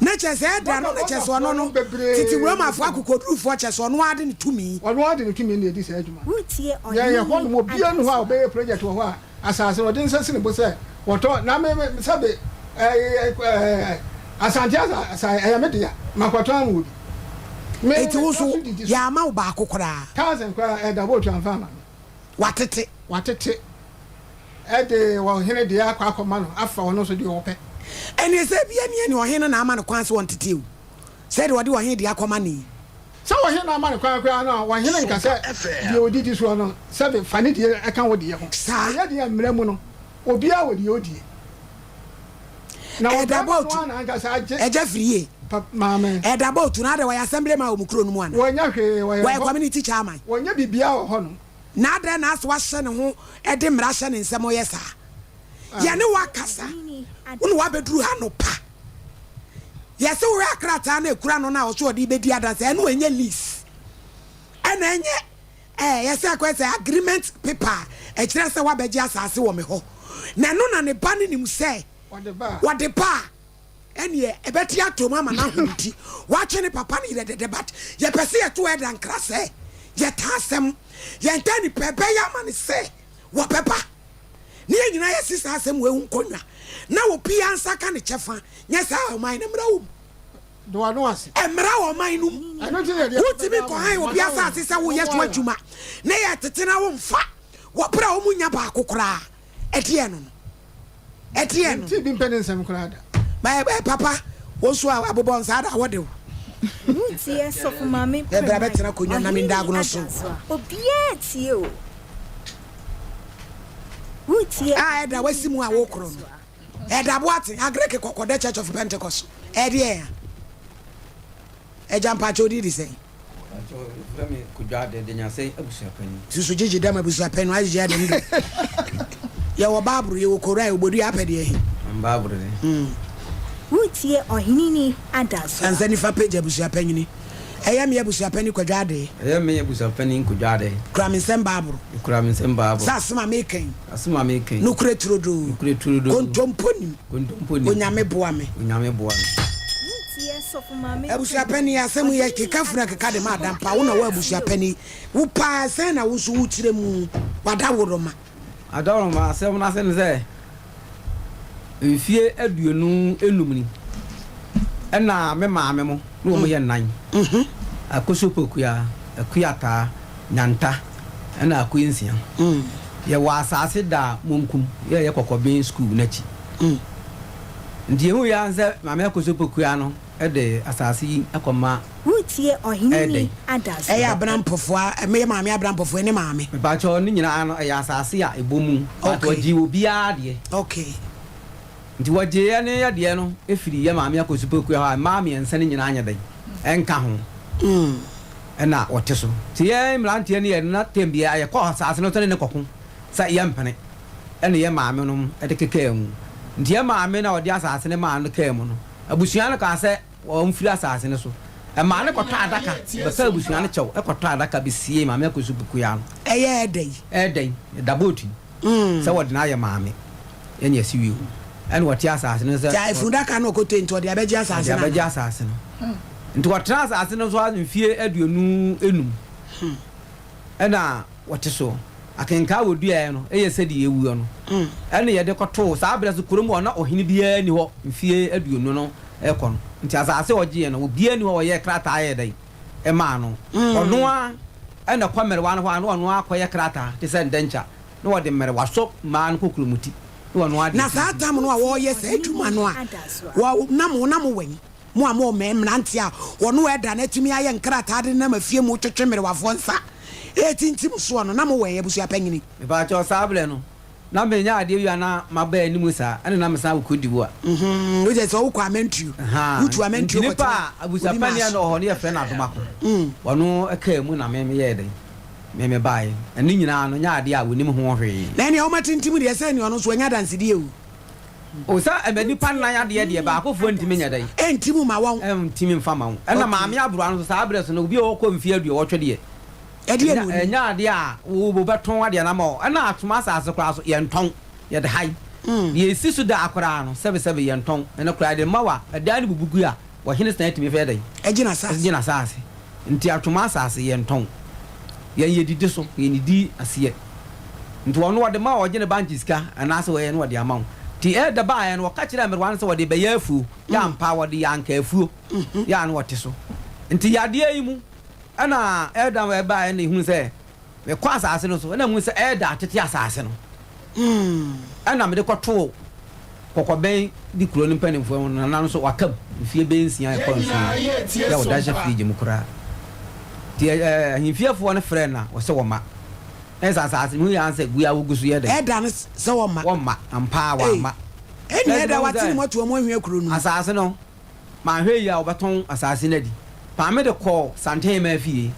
Na kyerɛ sɛ ɛda no na kyerɛ sɛ ɔno no tete Romafoɔ akokoɔdurufoɔ kyerɛ sɛ ɔno ara de ne tumi. Ɔno ara de ne tumi na ɛdi saa adwuma no. Yɛn yɛ hɔ nom obiara nni hɔ a ɔbɛyɛ project wɔ hɔ a asase no ɔde nsa si ne bo sɛ wɔtɔ na me me sɛbe ɛɛ ɛɛ Asante asase ɛyɛ me dea makɔtɔn ama obi. Me Enti wo nso yɛama wo baako koraa. Thousand koraa ɛda bootu amfa ama me. Watete. Watete. De ɔhene deɛ akɔ akɔma no afa ɔno nso deɛ ɔpɛ. Ɛnneɛ sɛ ebia nea ne ɔhene no na ama no kwan sɛ ɔntete o, sɛdeɛ ɔde ɔhene deɛ akɔma no yi. Sɛ ɔhene no ama no kwan koraa no a, ɔhene nka sɛ deɛ ɔdidi soɔ no, sɛbe fa ne deɛ ka wo deɛ ho. Saa. Ɛyɛ deɛ mmara mu no, obiara wɔ deɛ ɔdie. Na Ɛda ɔbarima no bɔɔtu. ara na ankasa agye. Ɛgya firi yie. Pa, maame. Ɛda bɔɔtu no, adɛn wɔyɛ assemblyman wɔ mo kuro no mu anaa? Wɔnyɛ hwee, wɔyɛ Wɔyɛ hɔ. community chairman? Wɔnyɛ biribiara wɔ hɔnom. Na adɛn na ase wahyɛ ne ho de mmara hyɛ ne nsam yɛ saa? Yɛne wo akasa, wo na woabɛduru ha anɔpa. Yɛse wohwɛ akrataa no a ɛkura no no a ɔse ɔde rebɛdi adanse, ɛno ɛnyɛ lease, ɛna ɛnyɛ ɛɛ yɛse akɔyɛ sɛ agreement paper a ɛkyerɛ sɛ woabɛgye asase wɔ me hɔ. Na ɛno na ne ba no nim sɛ wɔde ba a, ɛneɛ ɛbɛte atom ama no ahom nti watwe ne papa no yerɛ dɛdɛ but yɛpɛ sɛ yɛto ɛda nkra sɛ yɛtaa asɛm yɛntaa nipa ɛbɛyɛ ama no sɛ wɔbɛba ne yɛn nyinaa yɛsi saa asɛm wei ho nkonnwa na obiara nsa ka ne kyɛfa nyɛ saa a ɔman no mmra wɔ mu mmra wɔ ɔman no mu wotumi kɔhan obi asase sɛ woyɛ so adwuma na yɛtete na womfa wɔbrɛ a wɔn nya baako koraa ɛdeɛ no no Ɛdeɛn no. Mentee bi mpɛ ne nsɛm koraa da. Ba ɛ papa wo nso a abobɔ nsa ada wɔde wo. Wotie sɔfo maame Ɛ bra bɛtena akonnwa na menda Ɔhene agorɔ so. Adasoa. Obiara tie o. Wotie A ɛda wasi mu a wokorɔ no. Ɛda Boateng, Agric Kɔkɔdɛ Church of Pentecost. Ɛdeɛn a? Agya mpakyɛ wo din de sɛn? Mpakyɛ yɛfrɛ me Kojo Adeh Denyase abusuapanin. Susu gyegye dɛm abusuapanin agyegye adɛm do. Yɛwɔ Bible, yɛwɔ Koran, obodua apɛ deɛ he? Bible de. Woretie Ɔheneni Adasoa. Ansa nifa page abusuapanyini. Ɛyɛ me abusuapanin Kwadwo Adeh. Ɛyɛ me abusuapanin Kwadwo Adeh. Kura me nsam Bible. Kura me nsam Bible. Sɛ asem a meka yi. Asem a meka yi. Nokorɛ turodoo. Nokorɛ turodoo. Kontompo nim. Kontompo nim. Onyame boa me. Onyame boa me. Abusuapanin, asɛm yi yɛ keka funu akeka de ma Adampa, wo na wo abusuapanin, wo paa sɛn na wo nso wo kyerɛ mu, w'adaworoma. Adaworoma, asɛm no ase ne sɛ, mfie 25 ni ɛna me maame mo ne wɔn yɛ nnan, Akosua Pokuya, Akua Ataa, Nyanta ɛna Akua Nsia. Yɛwɔ asaase da Monkum, yɛyɛ Kɔkɔben sukuu no akyi. Nti yɛhui ara ne sɛ Maame Akosua Pokuaa no de asase yi kɔma Woretie ɛyɛ Ɔhene dɛn? Ni Adasoa. Ɛyɛ Abena Mpofoa, meyɛ Maame Abena Mpofoa ne maame. Mepakyɛw ne nyinaa no ɛyɛ asase a ɛbɔ mu but Okay. wɔgyee obiara deɛ. Okay. Nti wɔgyee yɛne yɛ deɛ no firii yɛ Maame Akosua Pokuaa hɔ a mmaa mmiɛnsa no nyinaa nyɛ dɛn? Ɛnka ho ɛna wɔte so. Nti yɛn mmeranteɛ no yɛ na tɛm biara yɛkɔ asase no so ne no kɔko sɛ yɛmpene. ne yɛn maamenom de kekaa mu. Nti yɛn maame no a ɔde asase no maa no kaa mu no, abusua no kaa sɛ wɔmfiri asase no so. Ɛmaa no kɔtɔɔ adaka, bɛpɛɛ abusua no kyɛw kɔtɔɔ adaka bɛsiee Maame Akosua Pokuyaa no. Ɛyɛ ɛdɛn? Ɛyɛ dɛn? Ɛda boat yi sɛ wɔde no ayɛ maame ɛne ɛsi wie o. Ɛna ɔte asase no sɛ. Gya efundaka no ɔkɔtɔe nti ɔde abɛgye asase no Ɔde abɛgye anaa? asase no. Nti ɔtenaa asase no so ara mfie 25. Ɛna wɔte so. Akenkaa a wɔduaeɛ no yɛ sɛdeɛ ɛwuo no ɛna yɛde kɔtoo saa berɛ so kurom hɔ na ɔhene biara nni hɔ mfeɛ 20 no rekɔ no nti asase a ɔgyeeɛ no obiara nni hɔ a ɔyɛɛ krataa yɛɛ dɛn ɛmaa no ɔno ara ɛna kɔ mmerewa no hɔ a na ɔno ara kɔyɛ krataa te sɛ ndɛnkya na wɔde mmerewa sɔ mmaa no kokuromoti na ɔno ara de Na saa atintim. tam no a wɔreyɛ saa adwuma no a wɔ na mo na mowɛn Mo a mowɔ mmɛn mmerante a wɔne wɔn da no atumi ayɛ nkrataa de nenam afie mu retwetwe mmerewafoɔ nsa retintim soɔ no, na mowɔ ɛn abusuapanyini? Mepaakyɛw, saa berɛ no, na menya adeɛ wie a na maba anim saa, ɛna na mesan wɔ Cote d'Ivoire. Mm-hmm, wogye sɛ wokɔ amantuo, Ahaa, wotu nti amantuo nipa kɔtena a obi maa abusuapanin a so. na ɔwɔ hɔ no yɛfrɛ no Adomako. Ɔno kaa mu na me meyɛɛ dɛn? Me mebaeɛ. Ɛno nyinaa no nyɛ adeɛ a wɔnim ho hwee. Na ɛnea wɔatintim deɛ, sɛ ɛnea ɔno nso wanya adansedie o. O sɛ ɛma nnipa nnan adeɛ deɛ, baakofoɔ ntumi nyɛ dɛn? Ɛntimi mma wɔn. Ɛntumi mfa mma wɔn. Ɛna maame aberewa no nso, saa berɛ so no, obi a ɔkɔ mfeɛ aduɔwɔtwe deɛ, Ɛdeɛn na ɛnyɛ ɔnim? ɛnyɛ adeɛ a wobɛtɔn adeɛ no ama wɔn. Ɛna atoma asase koraa nso, yɛntɔn. Yɛde hae. Deɛ ɛsi so daa koraa no, sɛbesɛbe yɛntɔn. Ɛno koraa, yɛde ma wo a, ɛdan no bubu gu a, ɔhene san tumi fɛ dɛn? Gye n'asase. Gye n'asase. Nti atwoma asase yɛntɔn. Yɛn yɛdidi so, yɛnnidi aseɛ. Nti ɔno ɔde ma wo, ɔgye ne bankye sika anaasɛ ɔyɛ na ɔde ama wo. Nti Elder baeɛ no, ɔka kyerɛɛ mmerewa no sɛ wɔde rebɛyɛ afuo. Yɛ ampa, wɔde yɛ anka afuo. Yɛ a na wɔte so. Nti yadeɛ yi mu, ɛna Elder baeɛ na ɛhunu sɛ Mekɔ asase no so na muhu sɛ ɛreda atete asase no. Ɛnna mede kɔtoo Kɔkɔbɛn de kuro no mpanimfoɔ ho, na nana no nso waka mu mfeɛ bɛyɛ nsia rekɔ nson yɛ ɔda hyɛ fridge mu koraa. Nti ahemfiefoɔ no frɛɛ no a ɔsɛ wɔmma. Na ɛsɛ asase no hu yɛ ara sɛ gua a wogu so yɛ dɛn. Ɛda no sɛ wɔmma. Wɔmma, ampa ara wɔamma. Ɛnni ɛda wate ne mu ato wɔn ahwia kuro no mu. Asase no Manhwɛ yie a wɔbɛtɔn asaase no adi. Paa me de kɔɔ Santen maa fie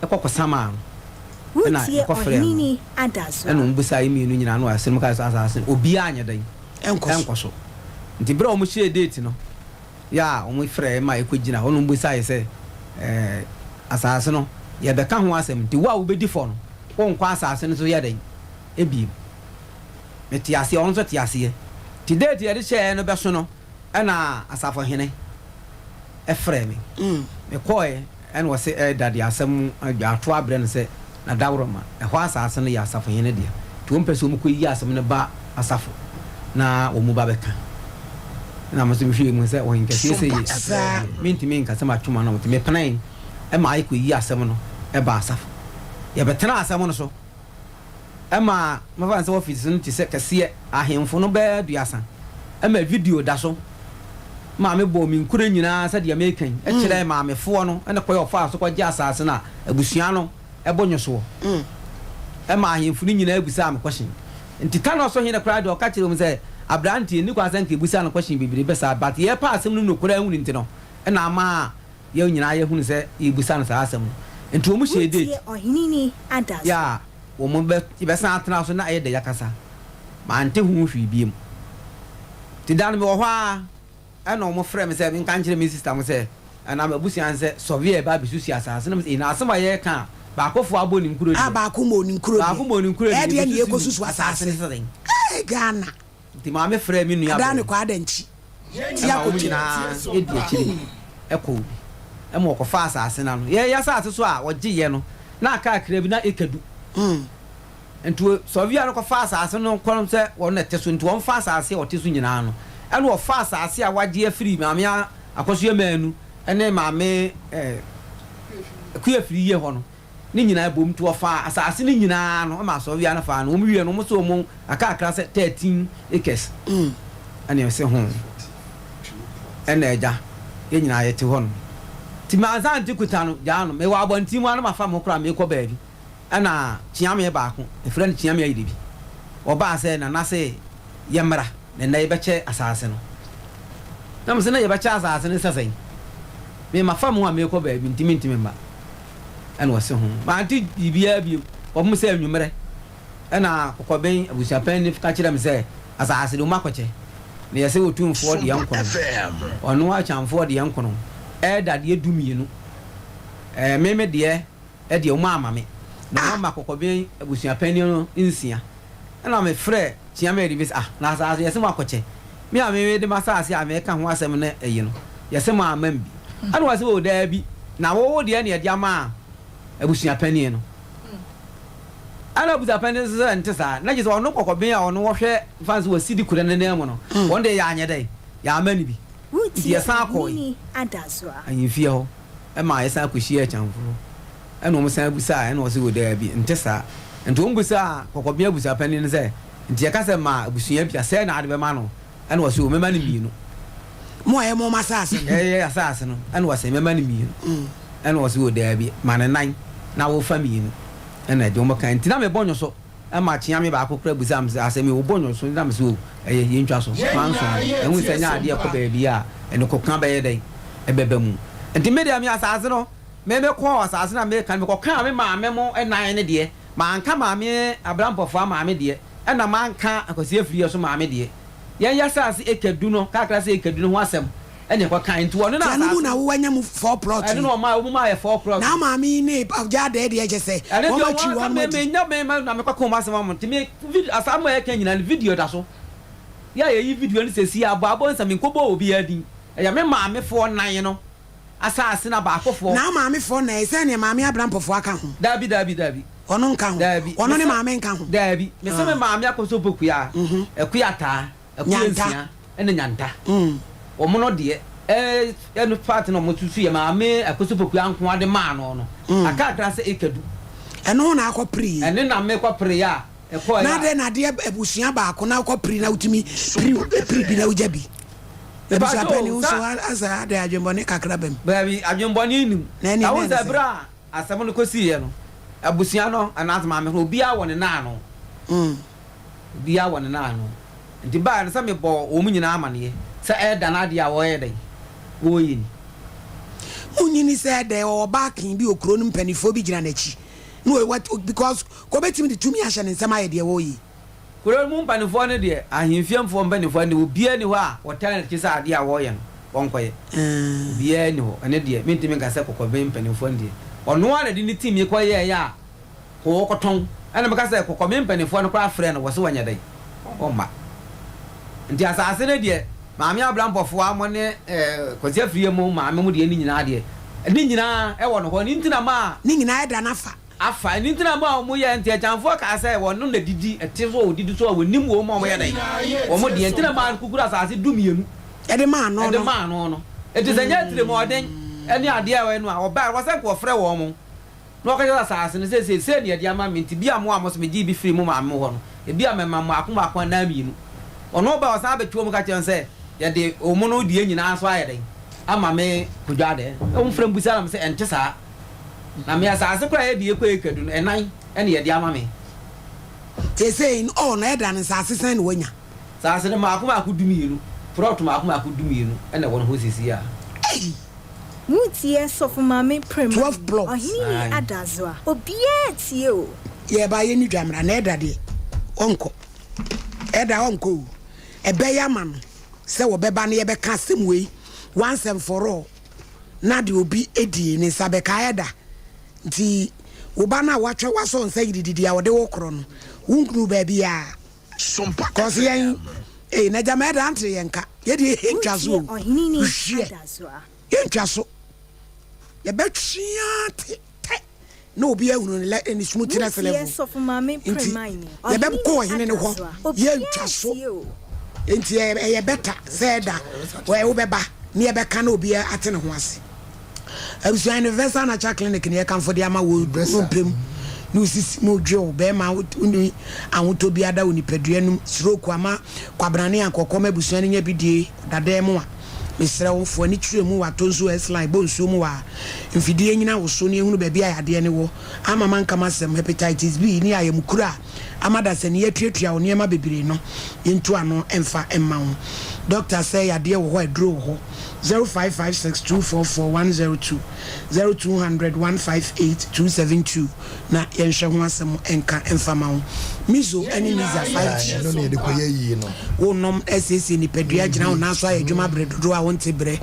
kɔ kɔsamaa no. Ɛna Woretie yɛkɔfrɛɛ no. Ɔheneni Adazoa. Ɛna wɔbisaa yɛn mmienu nyinaa na wɔasene mu kae sɛ asase no obiara nyɛ dɛn? Ɛnkɔ so. Nti berɛ a wɔhyɛɛ date no, yɛ a wɔfrɛɛ yɛn ma yɛkɔgyina hɔ na wɔbisaa yɛn sɛ, Ɛɛ, asase no, yɛrebɛka ho asɛm, nti wo a wobɛdi fɔ no, wonkɔ asase no so yɛ dɛn? Bio. Mete aseɛ, ɔno nso te aseɛ. Nti date a yɛde hyɛeɛ no bɛso no, ɛna asafohene frɛɛ me. Mekɔeɛ, ɛna ɔse ɛda de asɛm dwaato abrɛ no sɛ Nadaworoma, ɛhɔ asaase no yɛ asafohene dea, nti wɔmpɛ sɛ wɔkɔyi asɛm no ba asafo na wɔn ba bɛka. Ɛna me nso mehwɛɛ mu sɛ ɔhenkɛseɛ sei deɛ, mentumi nka sɛ matwe m'ano, nti mepenee ma yɛkɔyii asɛm no baa asafo. Yɛbɛtenaa asɛm no so. Ɛma mɛfa no sɛ office no te sɛ kɛseɛ, ahemfo no bɛyɛ aduasa, ɛma video da so. Maame bɔɔ me nkuro nyinaa sɛ deɛ meka yi kyerɛɛ maamefoɔ no ne kwan a ɔfaa so kɔgye asase no a abusua no bɔ nwo soɔ. Ɛma ahemfo no nyinaa bisaa me kɔhyen. Nti Tano so hene koraa deɛ ɔka kyerɛɛ wɔn sɛ aberanteɛ nni kwan sɛ nka yɛbisa no kɔhyen bebrebe saa but yɛrepɛ asɛm no nokorɛ ahunu nti no na ama yɛn nyinaa yɛhunu sɛ yɛrebisa no saa asɛm no. Nti wɔn hyɛɛ date Wotie Ɔheneni Adaso. yɛ a wɔn bɛ yɛbɛsan atena so na ɛyɛ dɛ yɛakasa. Mante ho hwee biom. Nti da no mewɔ hɔ ara ɛna wɔn frɛɛ me sɛ menka nkyerɛ me sister mo sɛ anaa m'abusua no sɛ surveyor reba abɛsusu asase no. Na mese ei na asɛm a yɛreka a baakofoɔ abɔ ne nkuro A deɛ. baako mmɔɔ ne nkuro deɛ. Baako mmɔɔ ne nkuro deɛ Ɛyɛ deɛ na yɛbɛsusu yɛkɔsusu asase no asase. sɛ dɛn? Ee Ghana. Nti maame frɛɛ me nua Adaa ne bɛn. kɔ ada nkyi. Ti Ɛma wɔn akoto. nyinaa di akyire kɔɔ bi. Ɛma wɔkɔfaa asase no ano. Yɛn asase so a wɔgyeeɛ no, na aka kakra bi na eka du. Nti sɔvia no kɔfaa asase no kɔ sɛ wɔn na ɛte so, nti wɔmfa asase a wɔte so nyinaa no. Ɛna wɔfaa asase a wɔagye afiri Maame Akosua Manu ne Maame Akua Afriyie hɔ no. ne nyinaa bom nti wɔfaa asaase no nyinaa no ma asɔrewia no faa no wɔn wiee no wɔn soo wɔn akakra sɛ 13 acres ɛna ɛse ho ɛna agya yɛn nyinaa yɛte hɔ nom nti mansa nte kuta no gyaa no mewɔ abɔnten mu a na mafa me ho koraa mekɔ baabi ɛna kyeame baako ɛfrɛ no kyeame ayere bi ɔbaa sɛ nana se yɛmmra na nnɛ yɛbɛkyɛ asaase no. Na mese na yɛbɛkyɛ asaase no sɛ sɛn? Me mafa me ho a merekɔ baabi nti mentumi mma. Ɛna ɔse ho. Mante biribiara bio kɔpem sɛ anwummerɛ ɛna Kɔkɔben abusuapanin ka kyerɛɛ me sɛ asaase no wɔakɔkyɛ. Na yɛse Otumfoɔ deɛ nkono, ɔno Akyamfoɔ deɛ nkono, ɛda deɛ dumienu. Ɛɛ me me deɛ deɛ wɔamma me, na wɔama Kɔkɔben abusuapanin no nsia. Ɛna mefrɛɛ Kyeame de bi sɛ, Ah, na asaase yɛse moakɔkyɛ. Me a mede m'asaase a mereka ho asɛm no ayi no, yɛse moamma me bi. Ɛna ɔse, Oh, daabi, na wo wo deɛ na yɛde ama abusuapanin no. Ɛna abusuapanin no nso sɛ, Ɛnte saa. Na kyerɛ sɛ ɔno kɔkɔben a ɔno ɔhwɛ mfa no sɛ wasi de kura n'anan mu no, wɔn deɛ yɛanyɛ dɛn? Yɛamma no bi. Nti Woretie yɛsan kɔe Ɔheneni Adazoa. ahemfie hɔ ma yɛsan kɔhyiaa Akyamfo. Ɛna wɔn san bisaa, ɛna ɔse, O daabi, nte saa. Nti wɔn bisaa kɔkɔbea abusuapanin no sɛ, Nti yɛka sɛ ma abusua bi a, sɛɛ na ade bɛma no? Ɛna ɔse, O mɛma no mmienu. Mo a ɛyɛ mo asaase no. Ɛyɛ asaase no. Ɛna ɔse, Mɛma no mmienu. Ɛna ɔse, O daabi, ma no nan, na wo fa mmienu. Ɛna ɛde wɔn kae. Nti na mebɔ nwoso. Ɛma kyeame baako koraa bisaa me sɛ, Asɛm yi, wobɔ nwoso? Nti na mese, O ɛyɛ, yɛntwa so. Manso ano. Ɛhu sɛ ɛnyɛ adeɛ ɛkɔ baabi a, ɛno kɔka bɛyɛ dɛn? Ɛbɛba mu. Nti me deɛ, me asaase no, Me mekɔɔ asase no a mereka no, mekɔkaa me maame mo nan no deɛ, manka maame Abrampɔfoa maame deɛ, ɛna manka Akwasi Afriyie nso maame deɛ. Yɛn y'asase eka du no, kakra sɛ eka du no ho asɛm ɛna yɛkɔkae, nti wɔno na Nti ɛno mu asase na no, wo anya mu four plot ɛno yi? na wɔmaa, wɔn maa yɛ four plot. Na wo maame yi ne Agya Adɛɛ deɛ kyɛ sɛ Ɛno wɔn deɛ atwi wɔn wɔn me adi. menya me na mekɔka wɔn asɛm ama wɔn, nti me vid asɛm a yɛka nyinaa no video da so. Yɛ a yɛyi video no sɛsi a, abɔ abɔ nsa menkɔbɔɔ obiara din, ɛyɛ me maamefoɔ nan no. Asaase na baakofoɔ. Na maame foɔ na ɛsɛ neɛ maame abrampɔfoɔ aka ho. Daabi daabi daabi. Ɔno nka ho. Daabi. Ɔno ne maame nka ho. Daabi. Mese me maame akɔsɔ pokuya, akuya taa, akuya nsia ɛna nyanta. Wɔn no deɛ ɛno part na wɔn susu yɛ maame akɔsɔ pokuya nkoa de maa no no. Akakra sɛ eka du. Ɛno ho na akɔ pere yi. Ɛne na mekɔ pere a ɛkɔɛ a. Na adɛn na adeɛ abusua baako na wokɔ pere na wotumi pere pere bi na wogya bi. Abusuapanin wo nso asɛ adɛn adwenbɔne kakra ba mu. Daabi, adwenbɔne nni mu. Na ɛneɛ Na wohu na sɛ ɛne sɛn? berɛ a asɛm no kɔsiiɛ no, abusua no anaasɛ maame no, obiara wɔ ne nna ano. Obiara wɔ ne nna ano. Nti baeɛ no sɛ mebɔɔ wɔn nyinaa amaneɛ sɛ ɛreda no adeɛ a wɔreyɛ dɛn? Wɔreyɛ ni. Monyini sɛ ɛdɛn, ɔwɔ baakin bi wɔ kuro no mu, mpaninfoɔ bi gyina n'akyi. Na what because kɔbɛtumi de tumi ahyɛ ne nsam ayɛ deɛ wɔyɛ yi. Kuro mu mpaninfoɔ no deɛ, ahenfiemfoɔ mpaninfoɔ no deɛ, obiara nni hɔ a wɔtaa n'akyi sɛ adeɛ a wɔreyɛ no, wɔnkɔyɛ. Obiara nni hɔ. Ɛno deɛ, mentumi nka sɛ kɔkɔben mpaninfoɔ no deɛ, ɔno ara na ɛde ne tumi kɔyɛeɛ a kɔkɔtɔn. Ɛna meka sɛ kɔkɔben mpaninfoɔ no koraa frɛɛ no, wɔse wɔnyɛ dɛn? Wɔmma. Nti asase no deɛ, Maame Abena Mpɔfoa mo ne Kwasi Afriyie mo maame mo deɛ ne nyinaa deɛ, ne nyinaa ɛwɔ no hɔ. Ɛno nti na maa. Ne nyinaa ɛda n'afa. Afa. Ɛno nti na maa wɔn yɛɛ nti Akyamfoɔ kaa sɛ wɔn na didi, ɛte so a wɔdidi so a wɔnim wɔn a wɔyɛ dɛn? Wɔn deɛ. Nti na maa kukuru asase dumienu. Ɛde maa no no. Ɛde maa no no. Nti sɛ nyɛ atirimuɔden ne adeɛ a ɛwɔ no a, wɔbaeɛ, wɔ sɛ nka wɔfrɛ wɔn. Na ɔka kyerɛɛ sɛ, Asase no, seesei, sei na wɔde ama me, enti bi a mo a mose megyee bi firii mo maame mo hɔ no, ebia mɛma mo mmaako mmaako anaa mmienu. Ɔno ba a, ɔsan bɛtoo mu ka kyerɛɛ wɔn sɛ, Yɛde wɔn no deɛ nyinaa nso ayɛ dɛn ama me Kwadwo Adɛɛ? Wɔfrɛ me bisaa me sɛ, Ɛnte saa. Na me asase koraa a ɛyɛ deɛ ɛkɔ eka du no, ɛnan na yɛde ama me. Seesei no, oh, na ɛda no, nsase sɛn na wanya? Nsase no, mmaako mmaako dumienu, prɔto mmaako mmaako dumienu na ɛwɔ ne hɔ seesei ara. Ei! Wotie sɔfo maame prema 12 plots. Ɔhene ni Aye. Adazoa obiaa tie o. Yɛba yɛnni dwa mmra na ɛda deɛ ɔnkɔ ɛda ɔnkɔ o ɛbɛyɛ ama no sɛ wɔbɛba na yɛbɛka asɛm wei once and for all na deɛ obi die ne nsa bɛka ɛda nti wo ba no a watwɛ wasɔ nsa yirididi a ɔde wo korɔ no wonkunu baabiaa Sompa Cause yɛn FM. ee na gyama ɛda ntere yɛn ka yɛdeɛ yɛntwa so Wotie o Ɔhene ni hwiɛ Adazoa. yɛntwa so yɛbɛtwe ara te tɛ na obi ahunu ne lɛ ne smoothness Wotie level Sɔfo Maame nti Premaini Ɔhene yɛbɛkɔ ni ɔhene no hɔ Adazoa obiaa yɛntwa so tie o. nti ɛyɛ better sɛ ɛda wobɛba ne yɛbɛka na obi ate ne ho ase. Abusua Universal Natural Clinic na yɛkamfo de ama wo nnompe mu ne wo sisi mu dwe wo bɛrima wonni ahotɔ biara da wo nipadua no mu stroke ama kwabena ne ankɔkɔ ma abusua no nya bi die ɔdadan mu a mesrɛ wo fo ani kyerɛ mu wɔ atɔ nsuo S-line bɔ nsuo mu wɔ a mfidie nyina wo so ne ehunu baabi a yadeɛ no wɔ ama manka m'asɛm hepatitis B ne ayamukuro a ama dasani atuatua wo nneɛma bebree no yɛntu ano mfa mma wo doctor sɛ yadeɛ wɔ hɔ a aduro wɔ hɔ 0556 244 102 0200 158 272 na yɛnhwɛ ho asɛm nka mfa ma wo. Mizo ne Miza 5G. Ɛno na yɛde kɔyɛ yie no. Wonom asiesie nipadua gyina wo nan so ayɛ adwuma bere dodoɔ a wonte brɛ.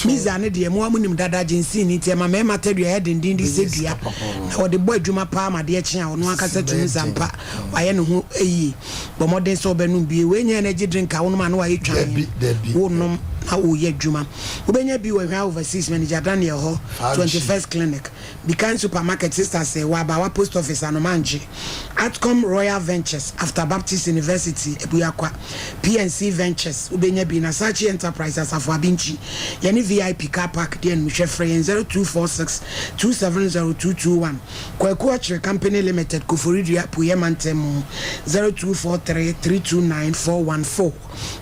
Miza no deɛ mo ara monim dada, ginseng nti ɛma mmarima tadua yɛ denden sɛ dua na wɔde bɔ adwuma paa ma adeɛ kye a ɔno ankasa tumi sa ampa wayɛ ne ho yie. Bɔ mmɔden sɛ wobɛnom bi. Wei nyɛ energy drink a wonom a na wayɛ twann. Wonom na woreyɛ adwuma. Wobɛnya bi wɔ Hwa Overseas, Manager Daniel hɔ, 21st Clinic, Bikan Supermarket, Sister Sewaa, Abawa Post Office, Anomangye, Atcom Royal Ventures, After Baptist University, Abuakwa, PNC Ventures, wobɛnya bi, Nasachi Enterprise, Asafo Abinkyi, yɛne VIP Car Park di animhwɛ. Frɛ yɛn 0246 270 221. Kwaku Ɔkyere Company Limited, Koforidua Apueɛ Mantam mu, 0243 329 414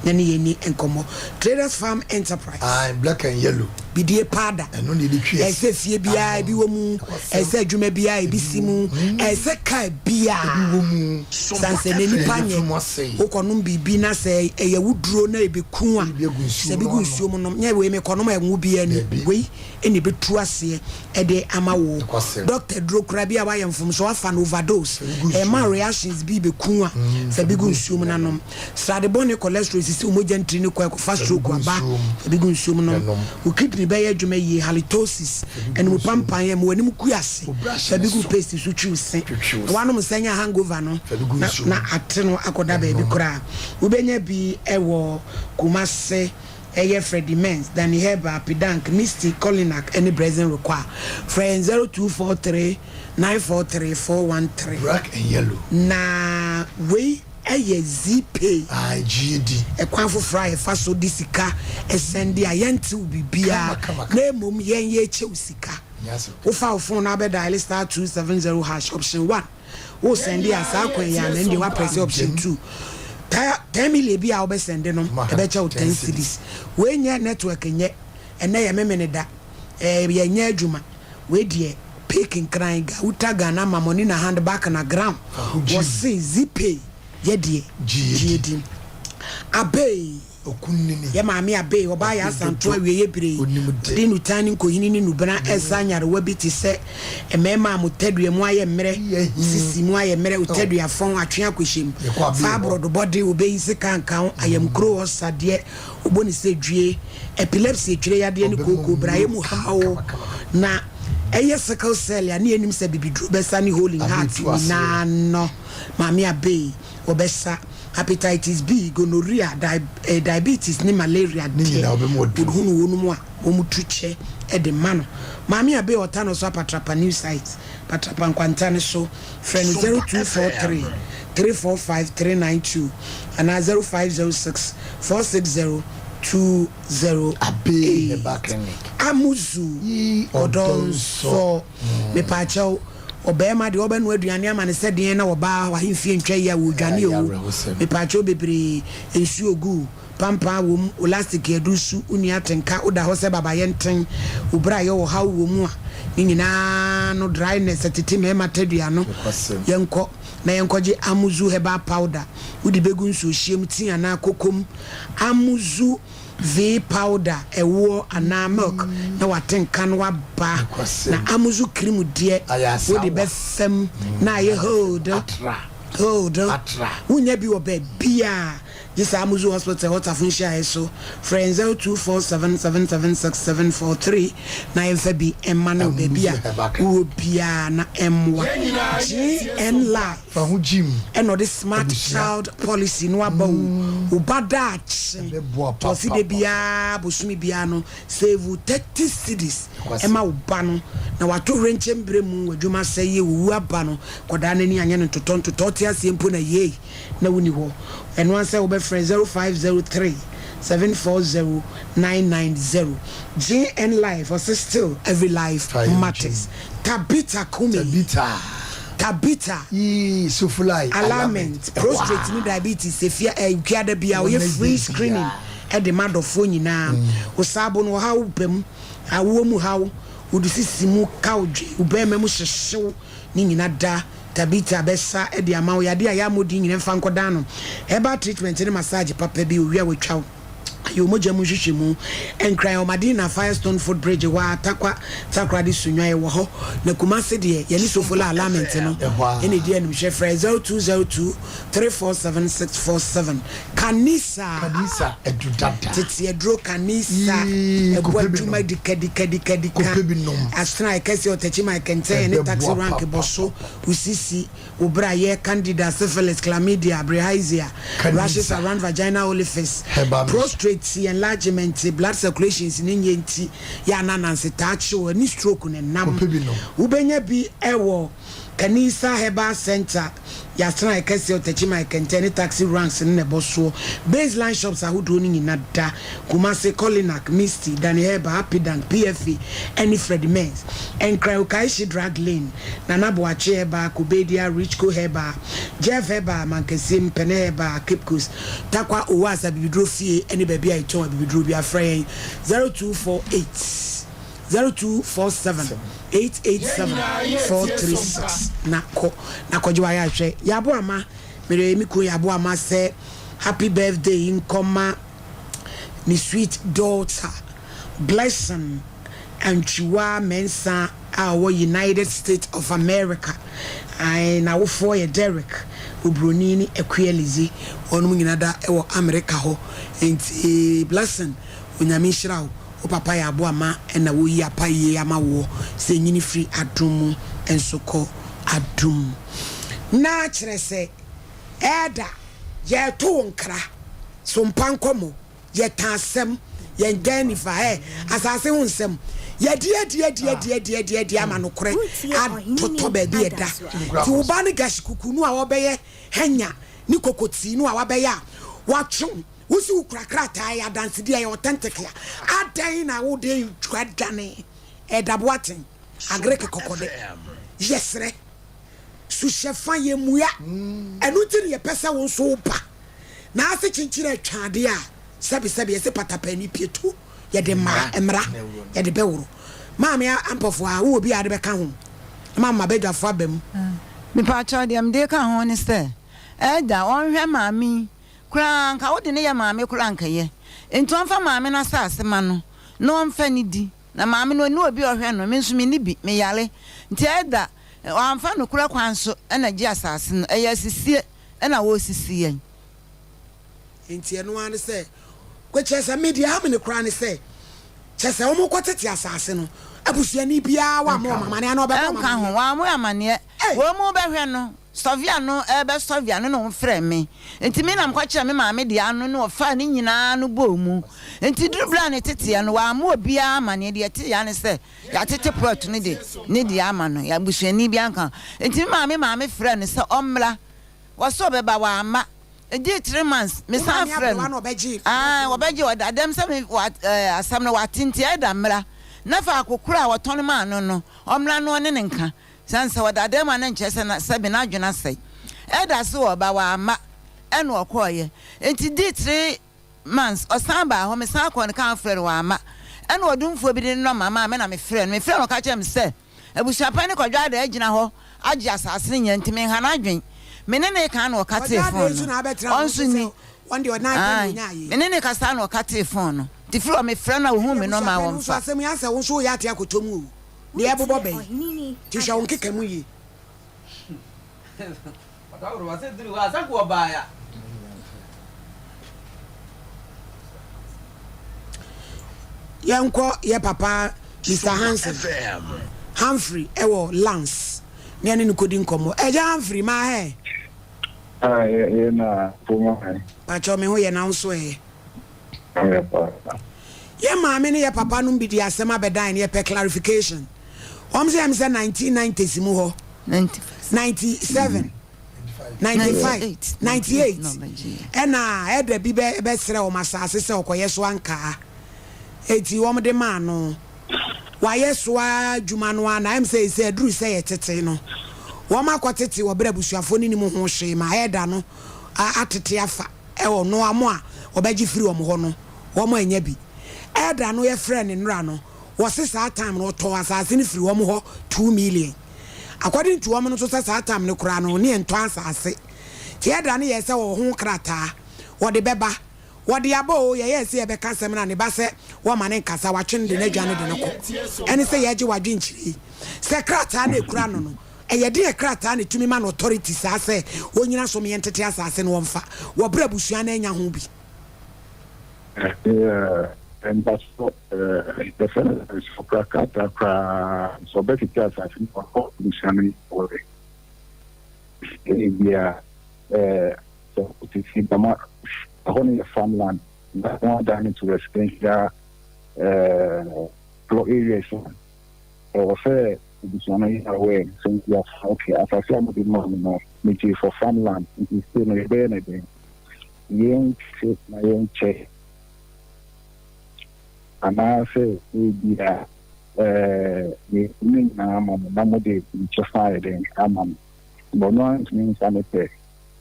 na ne yɛn nni nkɔmmɔ. Traders Farm Enterprise. Ae, black and yellow. Bidie paada. Ɛno na yɛde twi Ɛsɛ fie biara ebi wɔ mu. Ɛsɛ adwuma biara ebi si mu. Ɛsɛ car biara. Ebi wɔ mu. San sɛ ne nipa nyɛ. Wokɔnom biribi na sɛ ɛyɛ wo duro na ebeku a. Sɛ bi gu nsuo mu nom. Nyɛ wei mekɔnom a ɛnwo biara ni. Wei na ebetu aseɛ de ama wo. Doctor duro koraa bi a wayɛ mfomso wafa no overdose ɛma reactions bi bɛku a fa bi gu nsuo mu na nom. Srade bɔne cholesterol sisi wo mogya ntini no kɔ ɛkɔfa stroke aba fa bi gu nsuo mu nom. Wo kidney bɛyɛ adwuma yie halitosis animu pampan ɛma w'anim gu ase fa bi gu paste so twi wo se na wanom nsa nya hangover no na na ate no akɔda baabi koraa. Wobɛnya bi wɔ Kumase. Ɛyɛ Freddie Mens, Danny Herbal, Pidank, Misty, Colinak ne Brezin Require. Frɛ yɛn 0243 943 413. Black and yellow. Na wei yɛ Zeepay. Ae, gye di. Ɛkwan foforɔ a yɛfa so de sika sɛnde a yɛntew biribiara na mmom yɛn yɛkyɛ wo sika. Wofa wo phone na abɛ diale star 270 hash option one. Wo sɛnde a saa kwan yi a na ɛndeɛ woaprɛse option 2. Ta 10 million bi a wobɛ sɛnde no ɛbɛkyɛ wo 10 cedis. Wei nyɛ network nyɛ ɛnɛ yɛ memene da ɛɛ yɛnyɛ adwuma. Wei deɛ pick nkran gauta Ghana ma money na hand back na ground. Wɔse zipay yɛ deɛ gye di. Abee. Yɛ maame Abey, ɔbaa yɛ asanto awieeɛ berɛ yi. Ɔde nnutan ne nkohini ne nnubena resa nyarewa bi te sɛ mmarima a mo tadua mu ayɛ mmerɛ, sisi mu ayɛ mmerɛ, otadua fɔn, atwe akɔhyɛm, fa aborɔdobɔde, obeyi sika nka ho, ayamkuro, ɔsa deɛ, wobɔ ne sɛ due, epilepsy, etwire yadeɛ ne kooko, brayɛ mu haw, na ɛyɛ sickle cell a ne yɛnnim sɛ bibiduro bɛsa ne hole in heart nyinaa no, Maame Abey, wɔbɛsa. Hepatitis B, gonorrhea, diabetes ne malaria deɛ, wɔhunu wɔn a, wɔtu kyɛ de ma no. Maame Abey ɔta no so Apatrapa New Site, Patrapa Nkwanta no so. Frɛ no 0243 345 392 anaa 0506 460 208. Amuzu Ɔdɔnsɔ, mepaakyɛw. Ɔbarima deɛ ɔbɛnoa aduane ama no sɛ deɛn na ɔbaa w'ahemfie ntwa yi a wɔredwane oo mepaakyɛw bebree nsuo gu pampaa wom olastic aduru su wonni atenka woda hɔ sɛ baba yɛnten wo bra yɛ ɔhaw wɔ mu a ne nyinaa no dryness ɛtete mmarima tadua no yɛnkɔ na yɛnkɔgye amuzu herbal powder wode bɛgu nsuohyeɛ mu tea anaa kokom amuzu Vee powder, ɛwoɔ anaa milk na wate nka no aba. Na amuzu cream deɛ wode bɛfam na ayɛ hold hold. Wonnya bi wɔ baabiara gye sɛ Amuzu Hospital ɛwɔ Tafo nhyiaeɛ so. Frɛ yɛn 0247 776 743 na yɛmfa bi mma no wɔ baabi a wowɔ biara na ɛmmoa. GN Life. Fa ho gyim. Ɛna ɔde smart child policy no aba o, wo ba daakye tɔɔse da biara bosome biara no save wo 30 cedis ɛma wo ba no na wato wrenkyɛm berɛ mu w'adwuma asɛe yie wo wu aba no kɔdaa n'ani anyɛ no ntotɔ ntotɔ ɔte aseɛ mpo na yei na wonni hɔ ɛno ara sɛ wobɛfrɛ 0503 740 990 GN Life ɔse still every life matters. Tabitha Kumi. Tabitha. Tabitha. Yii Sofulai Alignment, prostate ne diabetes efia eh, da bia ɔyɛ free screening ɛde ma adɔfoɔ nyinaa. Osaabo no ɔhaw ba mu, awoɔ mu haw, wode sisi mu kaw dwe, wo bɛɛma mu hyehyew ne nyina da. Tabitha bɛsa ɛde ama wo. Yadeɛ a yɛammɔ din nyina mfa nkɔdan no. Herbal treatment ne massage papa bi, owia watwa wo. Ayɛ mogya mu nhwehwɛmu. Nkran Ɔmadina Firestone Foot Bridge hɔ ara Tarkwa Takoradi Sunyani wɔ hɔ. Na Kumasi deɛ yɛne Sofola Alignment no na ɛdi animhwɛ. Frɛ 0202 347 647. Kanisa. Kanisa adu dada. Tete aduro Kanisa. Yii Ɛbɔ kɔpɛ bi adwuma nom. dikadikadikadika. Kɔpɛ bi nom. Asono a ɛkɛseɛ Ɔtakyi Kɛntɛn ne Taxi Ɛbɛboa Rank bɔ so. Wosisi. Wo bra yɛ candida, syphilis, chlamydia, bilharzia, rashes Kanisa. around vaginal orifice, Herbal mixture. prostrate enlargement, blood circulations no nyɛ nti yɛ a na ananse taa kye wo, ɛne stroke no nam. Kɔpɛ bi nom. Wobɛnya bi wɔ Kanisa Herbal Centre, Yasena Ɛkɛseɛ, Ɔtakyiman, Kɛntɛn ne Taxi Ranks no na ɛbɔ soɔ. Baseline shops ahodoɔ no nyina da Kumasi, Kolinak, Misty, Danny Herbal, Apidank, PFA ne Freddie Men's. Nkran, Okaishie Drug Lane, Nana Boakye Herbal, Kobedia, Richco Herbal, Jeff Herbal, Mankessim, Pene Herbal, Cape Coast, Tarkwa Oas Abibiduro Fie ne baabi a yɛtɔn abibiduro biara. Frɛ yɛn 0248 0247 887 436 na kɔ na kɔgye w'ayarehwɛ. Yɛabo ama, mede me kunu Yɛabo ama sɛ happy birthday yi nkɔma ne sweet daughter Blessing Antwiwaa Mensah a ɔwɔ United States of America. Ae, n'awofoɔ yɛ Derrick, Oburoni ne Akua Lizzie. Wɔnom nyina da wɔ Amerika hɔ. Enti Blessing, Onyame nhyira wo. Wo papa yɛ aboa ma na woyi apa yie ama woɔ sɛ nyini firi adom mu nso kɔ adom mu. Na kyerɛ sɛ, Elder, yɛreto wo nkra, so mpa nkɔmmɔ. Yɛka asɛm, yɛn dan nifa, ɛ, asase ho nsɛm. Yɛadi, adi, adi, adi, adi, adi, adi ama nokorɛ Woretie Ɔhene atotɔ baabi a ɛda. Adasoa. Nti wo ba no gashi kuku no a ɔbɛyɛ hanya ne kokotii no a wabɛyɛ a watwe wo, wo se wokura krataa, ɛyɛ adansedie, ɛyɛ authentic a, adɛn na wode twa dwane? Ɛda Boateng, Agric kɔkɔdɛ. Yɛsrɛ, suhyɛ fa yɛmmua. Ɛno nti na yɛpɛ sɛ wo nso woba. Na ase kyenkyere atwa adeɛ a, sɛbesɛbe yɛse patapani pie to, yɛde mmara, mmara, yɛde bɛworo. Maame Ampɔfoɔ a, wowɔ bi a wode bɛka ho? Ma ma badwafoɔ aba mu. Mepakyɛw deɛ mede reka ho ne sɛ, Elder ɔnhwɛ maame yi koraa, nka wode no yɛ maame koraa anka ɛyɛ. Nti ɔmfa maame no asase ma no na ɔmfa ne di. Na maame no ɔnni obi a ɔhwɛ no, me nso menni bi, meyare. Nti ɛda, wamfa nokorɛ kwan so na gye asase no, ɛyɛ asisie na wɔresisi yɛn. Nti ɛno ara ne sɛ, kyerɛ sɛ me deɛ ɛha me no koraa ne sɛ, kyerɛ sɛ wɔkɔ tete asase no, abusuani biara wammɔ wɔn amaneɛ anaa ɔbɛbɔ wɔn Ɛnka ho, amaneɛ? wammɔ amaneɛ. Ei! Wɔn bɛhwɛ no, sɔvea no rebɛ sɔvea no na wɔfrɛɛ me. Nti me na mekɔkyerɛɛ me maame deɛ ano na ɔfaa ne nyinaa no bɔɔ mu. Nti duru berɛ a ne teteɛ no, wammɔ obiara amaneɛ, deɛ ɛteeɛ ara ne sɛ yɛatete plot no de ne deɛ ama no, yɛn abusuani biara nka ho. Nti me maame maame frɛɛ no sɛ ɔmmra, ɔse ɔbɛba, wamma. Edii tre months, me Wo san maame frɛ aberewa no. na ɔbɛgyee Ae, plot no? wɔbɛgye, ɔda dɛm sɛ me wa ɛɛ asɛm no wate nti ɛda mmra na faako koro a wɔtɔn maa no no, ɔmmra na ɔne no nka. Sane sɛ ɔda dɛm a na nkyerɛ sɛ na sɛbe n'adwene asɛe. Ɛda so ɔba, wamma, ɛna ɔkɔeɛ. Nti dii tre months, ɔsan baa hɔ, mesan kɔɔ ne ka frɛɛ no, wamma. Ɛna ɔdomfoɔ bi de ne nɔma maa me na mefrɛɛ no. Mefrɛɛ no ɔka kyerɛɛ me sɛ, Abusuapanin Kwadwo Adaa gyina hɔ agye asase no nyinaa nti menha n'adwen. Me ne no reka na Kwadwo ɔkatee Adaa fon nso no. na abɛtena ho Ɔnso nso sɛ ni. wɔn deɛ ɔnan pɛ na Ae, ɔnyaeɛ. me ne no rekasa na ɔkatee fon no. Nti firi hɔ mefrɛ no a ɔhu Ɛnde me nɔma a abusuapanin wo nso ɔmfa. asɛm yi asɛ wo nso woyɛ ate akɔtɔ mu o. Deɛ ɛbobɔ bɛn. Nti hwɛ wo nkeka mu yie. Yɛnkɔ yɛ papa Mister Hanson Humphrey ɛwɔ Lance ne ɛne no kɔdi nkɔmmɔ. Ɛgya Humphrey maa hɛ. Ah, yɛ yɛ na fo ma. Pakyɛ me ho yɛ na wo nso ɛ. Yɛ pa. Yɛ maame ne yɛ papa nom bi de asɛm abɛdan no yɛpɛ clarification. Wɔn sɛ yɛm sɛ 1990s mu hɔ. 97, 95, 98 ɛna ɛda bi bɛ bɛsrɛ wɔn asase sɛ ɔkɔyɛ so ankaa. Eti wɔn de maa no. Wayɛ so adwuma no ara na ɛm sɛ ɛsɛ aduru sɛ yɛtete no. Wɔn akɔtete wɔ berɛ abusuafoɔ no nim ho hwee ma ɛda no atete afa ɛwɔ no amo a wɔbɛgye firi wɔn hɔ no wɔn annya bi. Ɛda no yɛfrɛɛ no nnora no wɔse saa time no ɔtɔɔ asase no firi wɔn hɔ 2 million. According to wɔn no nso sɛ saa time no koraa no ne yɛntɔ asase. Nti ɛda no yɛɛ sɛ ɔwɔ ho krataa wɔde bɛba. Wɔde aba oo yɛyɛɛ sɛ yɛbɛka asɛm no a ne ba sɛ wɔmma no nkasa watwe no de no adwane de no kɔ. Ɛne sɛ yɛregye w'adwenkyerɛ yi sɛ krataa no a ɛkura no no ɛyɛ deɛn krataa na ɛtumi ma no authority saa sɛ ɔnyina so meɛntete asase no wɔmfa wɔ berɛ abusua no anya ho bi. Yeah, mpatsɔ yɛfrɛ no sɛ sɛ ɔkura krataa koraa sɛ ɔbɛtete asase no wakɔ abusua no wɔ dɛ ebia sɛ ɔtete dama ɛhɔ no yɛ farmland na wɔn adan no to residential plot areas a ɛwɔ sɛ abusua no yɛ aware sɛ nti asa okay asase a mode maa me no megye for farmland nti still no yɛbɛyɛ no dɛn yɛnte na yɛnkyɛ anaasɛ ebia ɛɛ ne nyinaa ama mo na mode nkyɛfa ayɛ dɛn ama mo na ɔno antumi nfa ne pɛ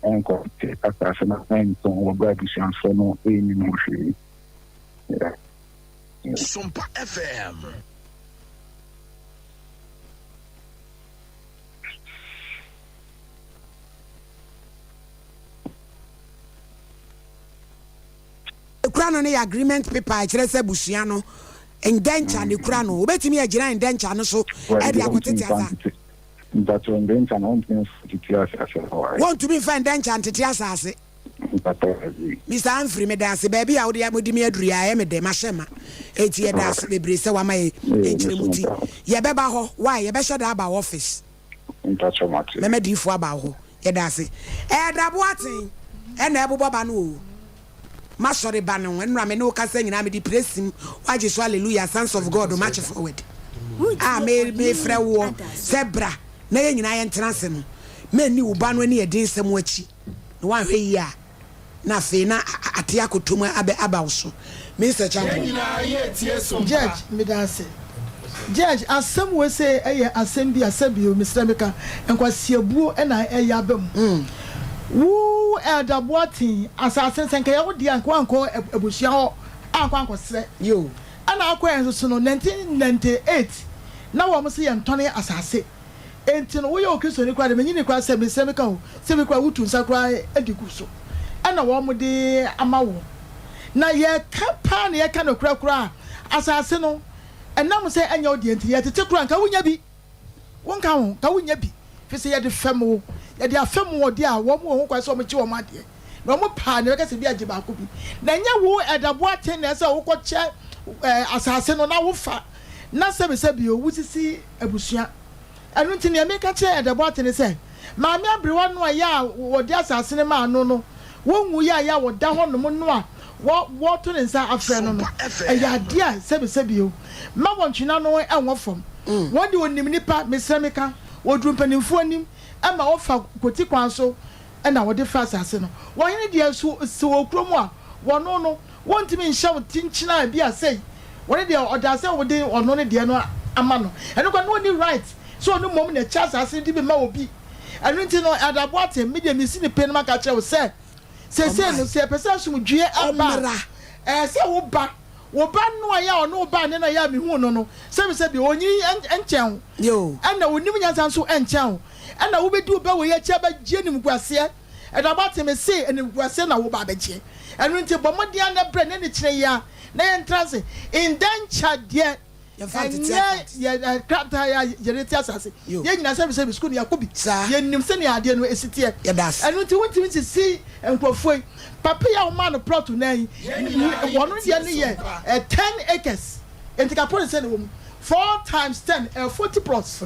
ɛnkɔte asase no ɛntɔn wɔ berɛ abusuafoɔ no ɛnnim ho hwee. Yeah. Sompa FM. Ekura no no yɛ agreement paper a ɛkyerɛ sɛ abusua no indenture na ekura no. Wobɛtumi agyina indenture no so de akɔtete asa. Mpakyɛw indenture no wɔntumi mfa ntete asase no why? Wɔntumi mfa indenture ntete asase. Mpakyɛw agree. Mister Humphrey meda ase baabi a wode mode me aduru yi ayɛ me dɛ mahyɛ ma enti yɛda ase bebree sɛ wama yɛ nkyerɛmu ti yɛbɛba hɔ why yɛbɛhyɛ da aba wo office. Mpakyɛw mate. Mɛma diifoɔ aba wo hɔ. Yɛda ase. Ɛɛda Boateng ɛna ɛbobɔ ba no oo. M'asɔre ba no ɛnora me ne wo kasa nyinaa mede presim wagye so alleluia sons of God march forward a me mefrɛ woɔ sɛ bra na yɛn nyinaa yɛntena ase no mɛnni wo ba no ani ɛden nsɛm akyi na woanhwɛ yie a na afei na ate akɔtɔ mu abɛ aba wo so. Mister Champon. Judge, meda ase. Judge, asɛm wei sei yɛ asɛm bi a sɛbi o, mesrɛ meka, nkwasiabuo na ɛyɛ aba mu. Wo Elder Boateng, asase no sɛ nka ɛyɛ wo dea a, nka woankɔ abusua hɔ ankɔ ankɔsrɛ. Ɛna akɔɛ nso so no, 1998 na wɔn se yɛntɔne asase. Enti no woyɛ Okristoni koraa de, minnye nni koraa sɛ mesrɛ meka o, sɛ bi koraa wotu nsa koraa de gu so na wɔde ama wo. Na yɛka paa na yɛka nokorɛ koraa a, asase no, ɛnam sɛ ɛnyɛ wo deɛ nti, yɛtete koraa nka wonnya bi. Wonka ho, nka wonnya bi, ɛfiri sɛ yɛde fɛm wo. Yɛde afɛm wɔn deɛ a, wɔn wɔ ho kwan sɛ wɔgye wɔn adeɛ. Na wɔn paa na yɛbɛka sɛ bi agye baako bi. Na ɛnyɛ wo Ɛda Boateng na ɛsɛ sɛ wokɔkyɛ asase no na wofa, na sɛbesɛbe o, wosisi abusua. Ɛno nti nea meka kyerɛ Elder Boateng ne sɛ, Maame aberewa no a yɛ a wɔde asase no maa no no, wonwui a yɛ a wɔda hɔnom no a wɔreto ne nsa afrɛ no no, ɛyɛ adeɛ a sɛbesɛbe o, mma wɔntwe n'ano nwɔ fam. Wɔn deɛ wɔnim nnipa, mesrɛ meka, wɔduru mpanimfoɔ anim ma wɔfa kwati kwan so na wɔde fa asase no. Ɔhene deɛ, so wɔ kurom a, wɔno no, Wontumi nhyɛ wo kyenkyen a bi a sei wɔne deɛ ɔdaa sɛ wode ɔno ne deɛ no ama no ɛno koraa na ɔnni right sɛ ɔno mmom na ɛkyɛ asase no de bi ma obi ɛno nti no Elder Boateng me deɛ mesi ne pɛ no maka akyerɛ wo sɛ seesei no sɛ yɛpɛ sɛ asomdwoeɛ ba a ɛɛ sɛ wo ba wo ba no a yɛ a ɔne wo ba ne no a yɛ a mehuu no no sɛbisɛbi ɔnyini nkyɛn wo ɛna ɔnim nyansa nso nkyɛn wo ɛna wobɛdi wo ba wei akyi abɛgye animguaseɛ Ɛda bɔ ate me se animguaseɛ na woba abɛgyeɛ. Ɛno nti bɔ mmɔden ara na brɛ na ani kyerɛ yɛn a na yɛntra ase. Indenture deɛ ɛnyɛ yɛn krataa a yɛde te asase. Yɛn nyinaa sɛbisɛbi sukuu no yɛakɔ bi. Yɛnim sɛnea adeɛ no si teɛ. Ɛno nti wontumi nsisi nkurɔfoɔ yi. Papa yi a womaa no plot no yi, wɔn deɛ no yɛ ten acres. Enti ka pɔn sɛn na ɛwɔ mu? Four times ten ɛyɛ 40 plots.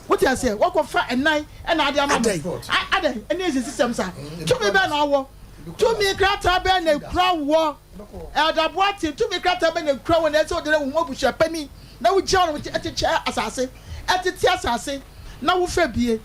Wote aseɛ? Woakɔfa ɛnan na ade ama no. Adɛn? Ɛne nsisisɛm saa. Tumi bɛn na wowɔ? Tumi krataa bɛn na ekura woɔ? Elder Boateng, tumi krataa bɛn na ekura wo na ɛsɛ wode wo ho abusua panin na wogyina hɔ na wokyekyɛ asase, ɛtete asase na wofa bie?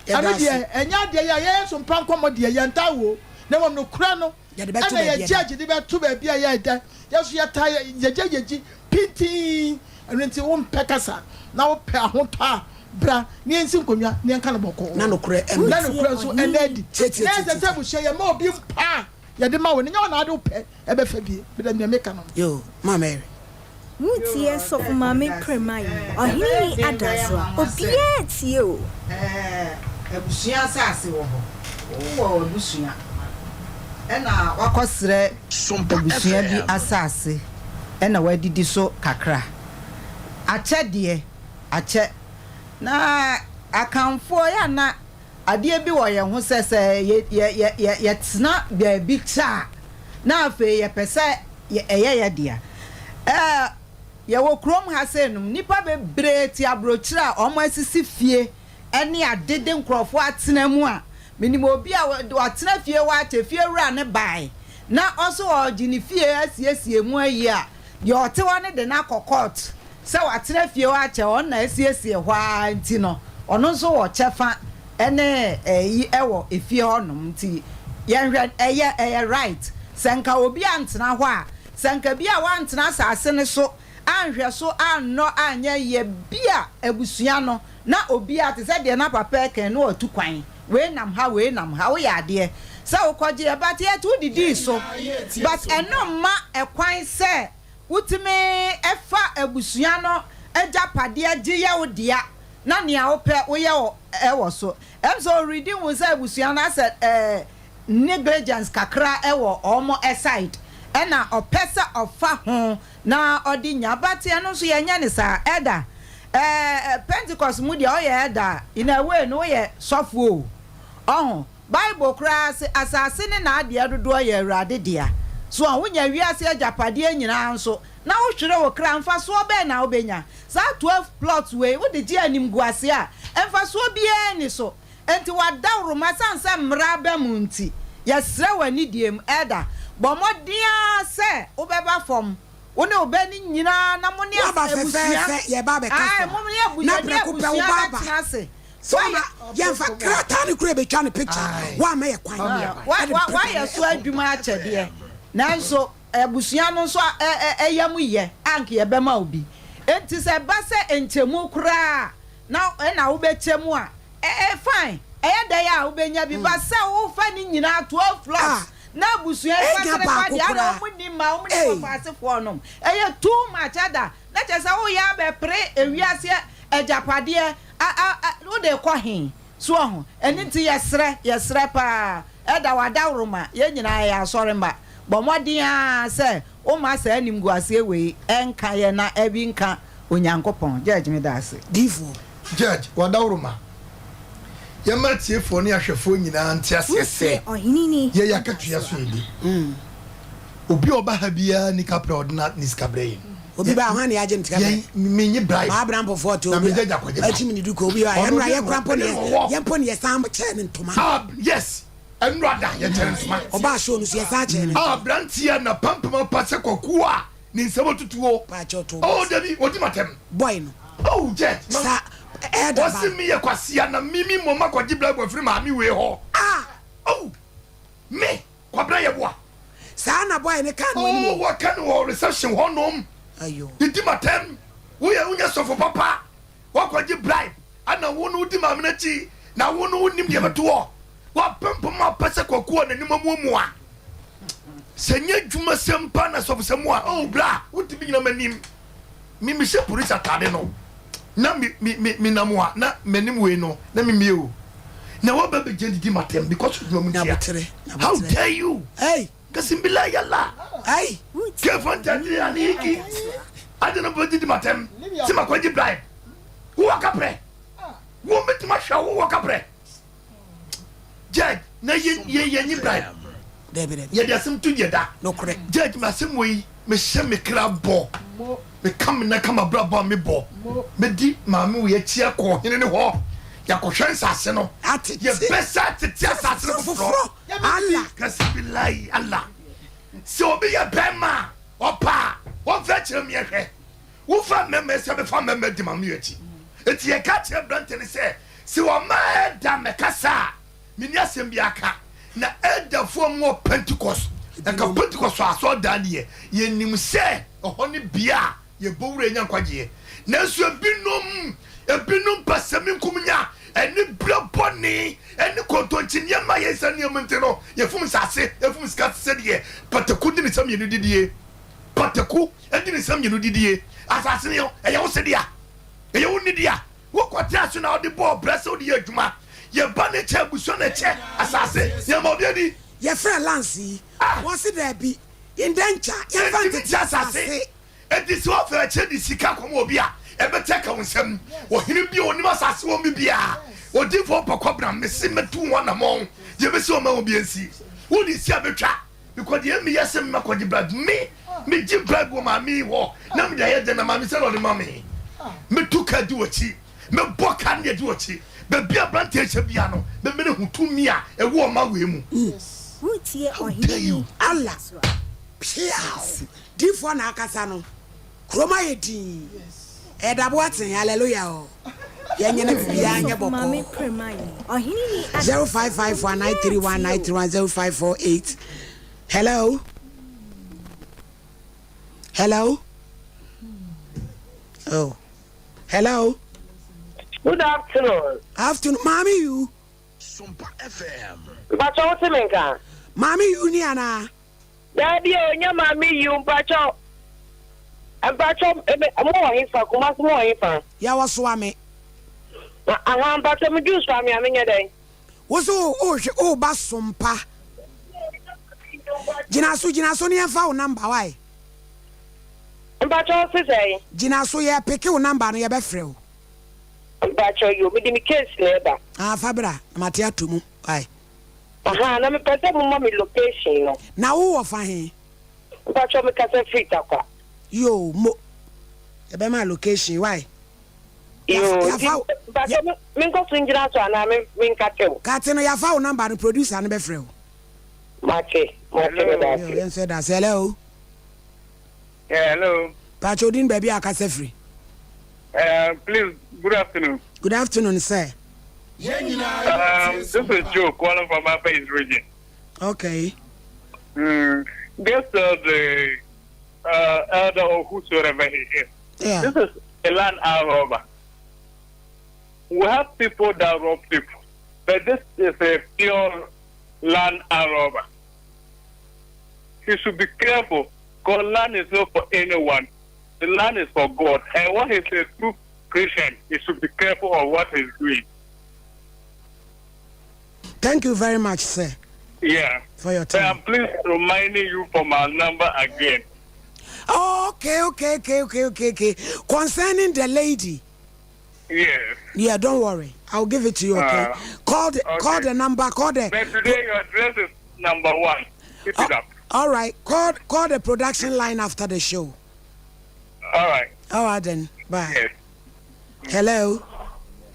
Ɛno deɛ, ɛnyɛ adeɛ yɛ a yɛn nso mpa nkɔmmɔ deɛ, yɛntaa wɔ o, na mmom nokorɛ no ɛna yɛgye agye de bɛto baabi a yɛyɛ dɛ, yɛn nso yɛtaa yɛgye yɛgye pintinn. Ɛno nti wompɛ kasa na wopɛ ahotɔ a, bra na yɛnsi nkonnwa na yɛnka no bɔkɔɔ. Na nokorɛ mmra. Na nokorɛ nso ɛnna adi. Na ɛsɛ sɛ abusua yɛma obi mpa a yɛde ma wo no, nyɛ wo na ade wopɛ ɛbɛfa bie. Meda nea meka no no. Yoo, Ma Mary. Wotie Sɔfo Maame Premayi, Ɔhene ni Adasoa, obiara tie o. Ɛɛ abusua asase wɔ hɔ. Wowɔ w'abusua ɛna woakɔsrɛ abusua bi asase ɛna woadidi so kakra. Akyɛ deɛ, akyɛ. Na Akanfoɔ yɛ a na adeɛ bi wɔ yɛn ho sɛ sɛ yɛ yɛ yɛ yɛtena baabi kyɛ a na afei yɛpɛ sɛ ɛyɛ yɛ dea. Ɛɛ yɛwɔ kurom ha sei nom, nnipa bebree te aburokyire a wɔasisi fie ne ade de nkurɔfoɔ atena mu a, menim obi a watena fie hɔ akyɛ, fiewura no bae na ɔso ɔregye ne fie asiesie mu ayi a, deɛ ɔte hɔ no de no akɔ court sɛ watena fie hɔ akyɛ, ɔno na asiesie hɔ ara nti no, ɔno nso wɔ kyɛfa ne ɛyi wɔ efie hɔ nom nti yɛnhwɛ, ɛyɛ ɛyɛ right sɛ nka obi antena hɔ a, sɛ nka bi a wantena asase no so anhwɛ so annɔ anyɛ yie bi a abusua no na obiara te sɛ deɛ na papa reka yi na watu kwan wei nam ha wei nam ha woyɛ adeɛ sɛ wokɔgyeɛ but yet wodidii so but ɛno mma ɛkwan sɛ wotumi fa abusua no agyapadeɛ gye yɛ wo dea na nea wopɛ woyɛ wɔ so. Ɛm sɛ ɔredi hu sɛ abusua no asɛ eh, negligence kakra wɔ wɔn side ɛna ɔpɛ sɛ ɔfa ho na ɔde nya but ɛno nso yɛnyɛ no saa. Elder, eh, Pentecost mu deɛ ɔyɛ elder a, in a way no woyɛ sɔfoɔ o. Ɔho, Bible koraa se asase ne n'adeɛ dodoɔ yɛ Awurade dea. So ɔho, wonya wiase agyapadeɛ nyinaa nso na wohwere wo kra, mfasoɔ bɛn na wobɛnya? Saa 12 plots wei wode gye animguaseɛ a, mfasoɔ biara nni so. Enti w'adaworoma, ɛsiane sɛ mmara aba mu nti, yɛsrɛ wo anidie mu, Elder, bɔ mmɔden ara sɛ wobɛba fam, wo ne wo ba no nyinaa, na mo ne Woaba abusua, fɛfɛɛfɛ, yɛreba abɛka ae, fam, mo ne na yɛne prɛko pɛ abusua woba aba. bɛtena ase. Sɛ woama yɛmfa krataa no koraa bɛtwa no picture, woamma yɛ kwan. Wa, wa, woayɛ so adwuma akyɛ deɛ, nanso abusua no nso yam yɛ a anka yɛbɛma wo bi. Enti sɛ ɛba sɛ nkyɛmu koraa na na wobɛkyɛ mu a, ɛ fine, ɛyɛ dɛn a wobɛnya bi. But sɛ wofa ne nyinaa, 12 plots, na abusua yi Ɛnya kwatere baako kwa deɛ, koraa. ana wɔn nni mma, wɔn nni wɔfaasefoɔ nom. Ɛyɛ too much ɛda. Na kyerɛ sɛ woyɛ abɛpere ewiase agyapadeɛ a, a, a, wode rekɔ he? So wahu? Ɛno nti yɛsrɛ, yɛsrɛ paa, Ɛda w'adaworoma, yɛn nyinaa yɛyɛ asɔremma. Bɔ mmɔden ara sɛ womma saa animguaseɛ wei nka yɛn na ɛbi nka Onyankopɔn. Judge, meda ase. Difoɔ. Judge, Wadaworoma, yɛmma atiefoɔ ne ahwɛfoɔ nyinaa nte aseɛ sɛ yɛyɛ akatua so yɛdi. Obi a ɔba ha biara nni kaprɛ a ɔde na ne sika brɛ yɛn. Obi ba a, hwan na yɛagye ne sika brɛ? Yɛn, mennye bribe. Maa Abrampɔfoɔ te Na obi megye agya kɔgye bribe. akyim ne duku. Obi ba a, Ɔno yɛn nnora ɔde yɛ kora mpo ne ɔde na ɔwɔ. yɛn mpo ne yɛsan kyɛɛ ne ntoma. Ah, yes, ɛnnora da yɛkyɛ ne ntoma. Ɔbaa show no so yɛsan kyɛɛ ne ntoma. Ah, aberanteɛ na pampam apa sɛ kwakuo a ne nsam atutu o. Paakyɛw to Oh, dabi, ɔdi m'atɛm. Boy no. Oh, Jet, ma. Sa ɛɛda ba. Ɔse meyɛ kwasea na me me mmom makɔgye bribe afiri maame wei hɔ. Ah! Oh, me. Kwabena Yeboah. Saa na boy no kaa no w'anim o. Oh wɔka no wɔ reception hɔ nom. Ayo. Didi matɛm. Woyɛ wonyɛ sɔfo papa. Wakɔgye bribe ana wo no wodi maame no akyi na wo no wonim deɛ ɛbɛto hɔ. Wapempem apɛ sɛ kwaku a n'anim amuamua. Sɛ nyɛ adwuma sɛm pa na sɔfo sɛm a oh bra wontumi nyina m'anim. Me mehyɛ police atade no na me me me menam a na m'anim wei no na me mie o na waba bɛgyina didi m'atɛm because adwuma mu ntia how dare you hey kasimbila yala hey kefo ntɛnti ani hiki adi no bɛ didi m'atɛm si ma kɔgye bribe wowɔ kaprɛ wo mɛtumi ahwɛ wo wɔ kaprɛ Judge na yɛ yɛ yɛ nyi bribe. Dabi dabi. Yɛde asɛm to yɛ da. Nokorɛ. Judge me asɛm wɔ yi me hyɛ me kra bɔ. Me ka me na ka ma bra bɔ a me bɔ. Me di maame wɔ akyi akɔ ɔhene ne hɔ. Yɛakɔhwɛ nsase no. Atete. Yɛbɛsa atete asase no foforɔ. Allah. Kasi bilayi Allah. Sɛ obi yɛ bɛrima a ɔpa a wɔmfɛ kyerɛ me ɛhwɛ. Wofa mmɛmma sɛ bɛfa mmɛmma di maame akyi. Enti yɛka kyerɛ aberante no sɛ, sɛ wɔma Elder mmɛkasa a, menni asɛm biara ka. Na Elderfoɔ a wɔwɔ Pentecost, nka Pentecost asɔredan deɛ, yɛnim sɛ ɛhɔ ne bea a yɛbɔ wura nya nkwagyeɛ. Nanso ebinom, ebinom pɛsɛmenkominya, aniberɛ bɔne, ne kontonkye nneɛma a yɛnsa nni mu nti no, yɛfom nsase, yɛfom sika te sɛ deɛ pataku de ne nsa mmienu didie. Pataku de ne nsa mmienu didie. Asase no, ɛyɛ wo sedea, ɛyɛ wo nidea. Wokɔtena so na wode bɔɔ brɛ sɛ wode yɛ adwuma. Yɛ ba no kyɛ, abusua no kyɛ asase, yɛma obi adi. Yɛfrɛ Lance yi, wɔse daabi, indenture, yɛmfa ntete asase. Enti sɛ wofa akyire de sika kɔma obi a, ɛbɛte aka wo nsam. Ɔhene bi a ɔnim asase wɔ me biara, odiyifoɔ Mpɔkwabena, mese mɛtu ho anammɔn, deɛ ɛbɛsi ɔma obi ansi. Wode si a bɛtwa. Because deɛ meyɛ sɛ mema kɔgye bribe me megye bribe wɔ maame yi hɔ na mede ayɛ dɛn na maame sɛ na ɔde ma me metu ka di w'akyi mebɔ ka ne adi w'akyi baabi aberanteɛ hyɛ bia no memene ho tumi a ɛwɔ ɔma wei mu. Wotie How dare you? Allah piaw difoɔ na akasa no kurom ayɛ dinn ɛda boaten hallelujah o yɛnyɛ na biribiara nyɛ bɔkɔɔ 0554 931 931 0548 hello hello oh hello Good afternoon. Afternoon, maame you. Sompa FM. Mpatsɔ wo te me nka? Maame you ni anaa? Daabi o, nyɛ maame yiw, mpakyɛw. Mpakyɛw, ebe, mo wɔ hefa? Kumasi mo wɔ hefa? Yɛwɔ Soame. Na, aha, mpakyɛw, me duru Soame a, menyɛ dɛn? Wo so wo, wohwɛ, woba Sompa. Gyina so, gyina so ne yɛmfa wo number, why? Mpakyɛw, wo se sɛn? Gyina so, yɛ peke wo number no, yɛbɛfrɛ wo. Mpakyɛw, yo, mede me case na ɛba. Ah, fa bra, na mate ato mu, why? Ahaa na mepɛ sɛ moma me location no. Na wo wɔ fa he? Mpakyɛw me kasa firi Tarkwa. Yoo mo yɛbɛma location wai. Yoo nti mpakyɛw me nkɔ so ngyina so anaa me nkate wo. Kate no yafa wo number no producer no bɛfrɛ wo. Mate mate meda ase. Yoo yɛn nso yɛda ase hello. Yeah, hello. Pakyɛw din baabi a akasa firi. Uh, please, good afternoon. Good afternoon, sir. Um, this is Joe calling from Upper East Region. Okay. Mm, just uh, the uh, elder or whosoever he is. Yeah. This is a land robber. We have people that rob people, but this is a pure land robber. He should be careful because land is not for anyone. The land is for God. And what is a true Christian, he should be careful of what he's doing. Thank you very much, sir. Yeah. For your time. I'm please reminding you for my number again. Oh, okay, okay, okay, okay, okay, okay. Concerning the lady. Yes. Yeah, don't worry. I'll give it to you, okay? Call the call okay. the number, call the But today your address is number one. Keep it up. All right. Call call the production line after the show. All right. All right then. Bye. Hello.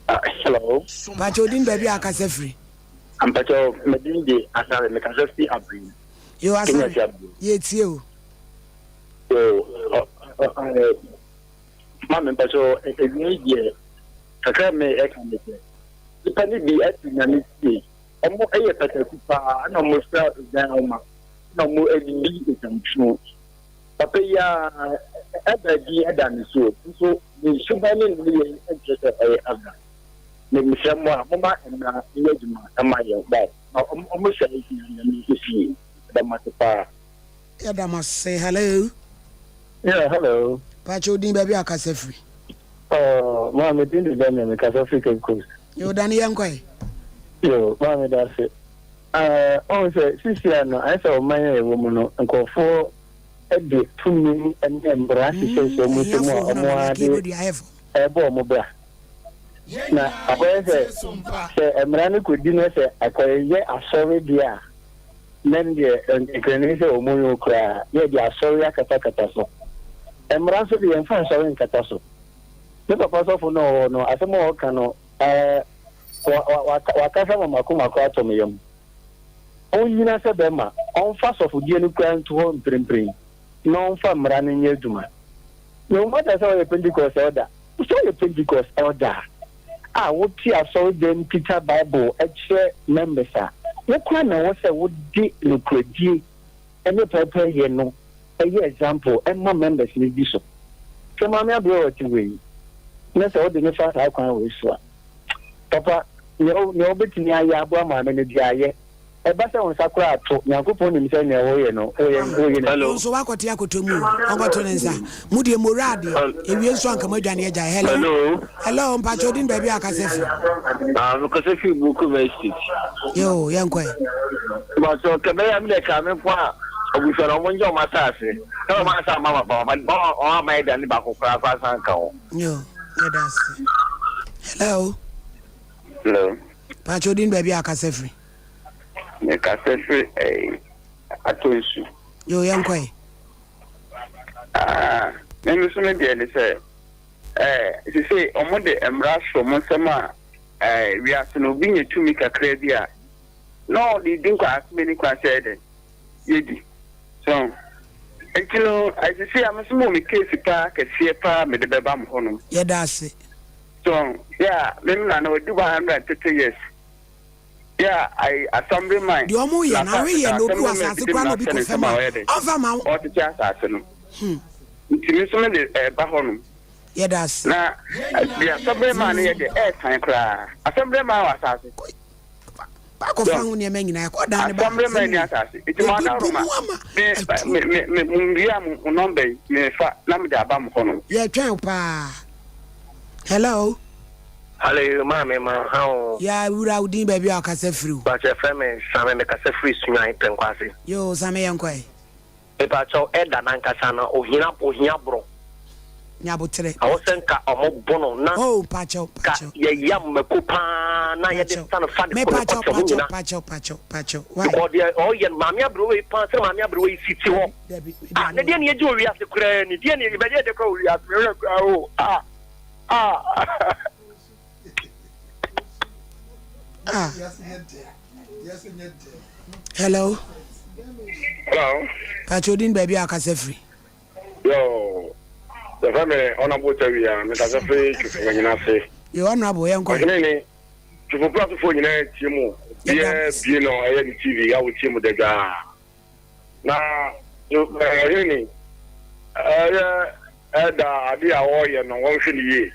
Hello. Pacho din baby akasa free. Mpacho medin de asare me kasa fi abiri. Yo Kenya asare. fi abiri. Ye tie o. So ma me mpacho ewie deɛ kakra me ɛka ne sɛ nipa ne bi ɛte nyame fie ɔmo ɛyɛ pataku paa na ɔmo fira dan ɔma na ɔmo ɛdidi esamtuo papa yi a ɛda bi ɛda ne so nso ne suban ne ne yɛ ɛnkyerɛ sɛ ɔyɛ abra na mesrɛ mo a moma mmara nyɛ adwuma ɛma yɛn ba na ɔmo ɔmo sɛ ɛgyina nyame efie ɛda mo ase paa. Yɛda mo ase. Hello. Yeah, hello. Pacho din baabi akasa firi. Oh, maame din de Daniel, me kasa firi Cape Coast. Yo, Dani yɛn kɔ Yo, maame da ase. Eh, ɔn sɛ sisi a no, ayɛ sɛ ɔman a yɛwɔ mu no, nkurɔfoɔ de tumi ne mmara hyehyɛhyɛ wɔn nsam a wɔn ara de ɛrebɔ wɔn bra. Na akɔyɛ sɛ sɛ mmara no kɔdi no sɛ akɔyɛ asɔre deɛ a, na ɛno deɛ nkrani sɛ wɔn nyɛ koraa, na yɛde asɔre akatakata so. Mmara nso deɛ yɛmfa asɔre nkata so. Me papa sɔfo no a ɔwɔ hɔ no, asɛm a ɔka no, ɛɛ, wa, wa, wa, wakasa ma m'akoma koraa atɔ me yam. Ɔnnyina sɛ bɛrima, ɔmfa asɔfodie no koraa nto hɔ mprempren, na ɔmfa mmara no nyɛ adwuma. No matter sɛ ɔyɛ Pentecost elder, sɛ ɔyɛ Pentecost elder a wote asɔredan mu kita Bible kyerɛ members a, wo koraa na ɛwɔ sɛ wode nokorɛdie ne pɛrepɛreyɛ no yɛ example ma members no di so. Sɛ Maame Aberewa te hɔ yi, na sɛ wode no fa saa kwan wei so a, papa, nea nea wobɛtumi ayɛ aboa maame no, deɛ ayɛ. Ɛba sɛ wo nsa koraa ato, Nyankopɔn nim sɛ nea woreyɛ no, woyɛ woyɛ no. Wo nso woakɔte akɔtɔ mu o, ɔnkɔto ne nsa. Mo deɛ mowura adeɛ, ewie nso anka moadwane agyae. Hello. Hello, mpakyɛ wo din baabi a akasa firi? Ah, mekasa firi Bukom Estate. Yo, yɛnkɔ ɛ. Mpakyɛ kɛbɛyɛ a mede ka me nko a abusua no ɔmo ngye ɔmo asase na ɔmo ansa ama papa papa ɔmo ama yɛ dane baako koraa koraa san ka ho. Yo, yɛda ase. Hello. Hello. Mpakyɛ wo din baabi a akasa firi? Mekasa firi ɛɛ Atonsu. Yo, yɛnkɔ ɛ. Ah, me nso me deɛ ne sɛ ɛɛ sese ɔmo de mmara ahyɛ ɔmo nsam a ɛɛ wiase no obi nya tumi kakra bi a na ɔde di nkwa asɛm ani kwan sɛ ɛdɛ yɛdi so nti no sese a me nso mo me case paa kɛseɛ paa mede bɛba mo hɔnom. Yɛda ase. So yeah, me na na ɔdi 130 years. Yeah, I assembly man. Deɛ ɔmo yɛ no awe yɛ na obi wɔ asase koraa na obi kɔ fam a ɔnfa ma wo. Ɔtete asase no. Nti me nso me de ɛɛba hɔ nom. Yɛda ase. Na deɛ assembly man no yɛ deɛ ɛɛtan koraa. Assembly man wɔ asase. Akɔfa ho nneɛma nyinaa ɛkɔ dan ne ba. Assembly man ni asase. Nti mo adaworo ma me me me mo wia mo mo nɔmba yi me fa na me de aba mo hɔ nom. Yɛtwɛn wo paa. Hello. Hello, maame ma ha o. Ya wura wo din baabi a ɔkasa firi o. Pakyɛ frɛ me Same me kasa firi Sunyani Penkwase. Yoo Same yɛn kɔ ɛ. Mepakyɛw ɛda nankasa no ohia ohia boro. Nyaboterɛ. Ɛwɔ sɛ nka ɔmo bo no na. Oh mpakyɛw mpakyɛw. Ka yɛ yam mako paa na yɛde sa no fa ne ko ne kɔtɛ ho nyina. Mpakyɛw mpakyɛw mpakyɛw why. Because deɛ ɔyɛ no maame aberewa yi paa sɛ maame aberewa yi si ti hɔ. Dabi. Ah ne deɛ ne yɛgye wɔ wiase koraa ni deɛ ne yɛbɛyɛ de koraa wɔ wiase me werɛ koraa o ah. Ah. Ah. Hello. Hello. Pacho din baabi a akasa firi. Yo. Yɛfrɛ me Honorable Tawia, mekasa firi Twifo Manyina ase. Yo Honorable yɛnkɔ. Ɔhene ne Twifo Pratofoɔ nyinaa tie mu. Biara bie no ɛyɛ ne TV a wɔtie mu dadwaa. Na ɔhene ni, ɛyɛ ɛda ade a ɔreyɛ no wɔnhwɛ no yie.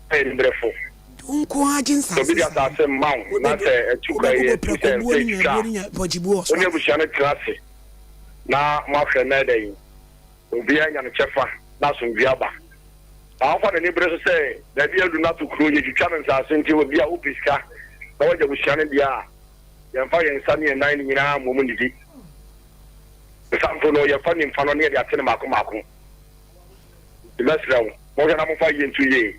Ɛyɛ nibrɛfo. Wo nko ara gye nsase Sɛ obi de asase ma wo na sɛ ɛtu kwan yɛ tu sɛ sɛ twitwa a, wo ne abusua no tena ase na moahwɛ na ɛdɛn obiara nya ne kyɛfa na asomdwoe aba. Na ɔfa n'ani bere so sɛ baabi adu no ato kuro yɛtwitwa no nsase nti obi a wopɛ sika na wagye abusua no deɛ a. Yɛmfa yɛn nsa ne yɛn nan no nyinaa mmom nnidi. Nsa mpo no, yɛfa nimfa no na yɛde ate no mmaako mmaako. Nti mɛsrɛ wo, monhwɛ na momfa yie nto yie.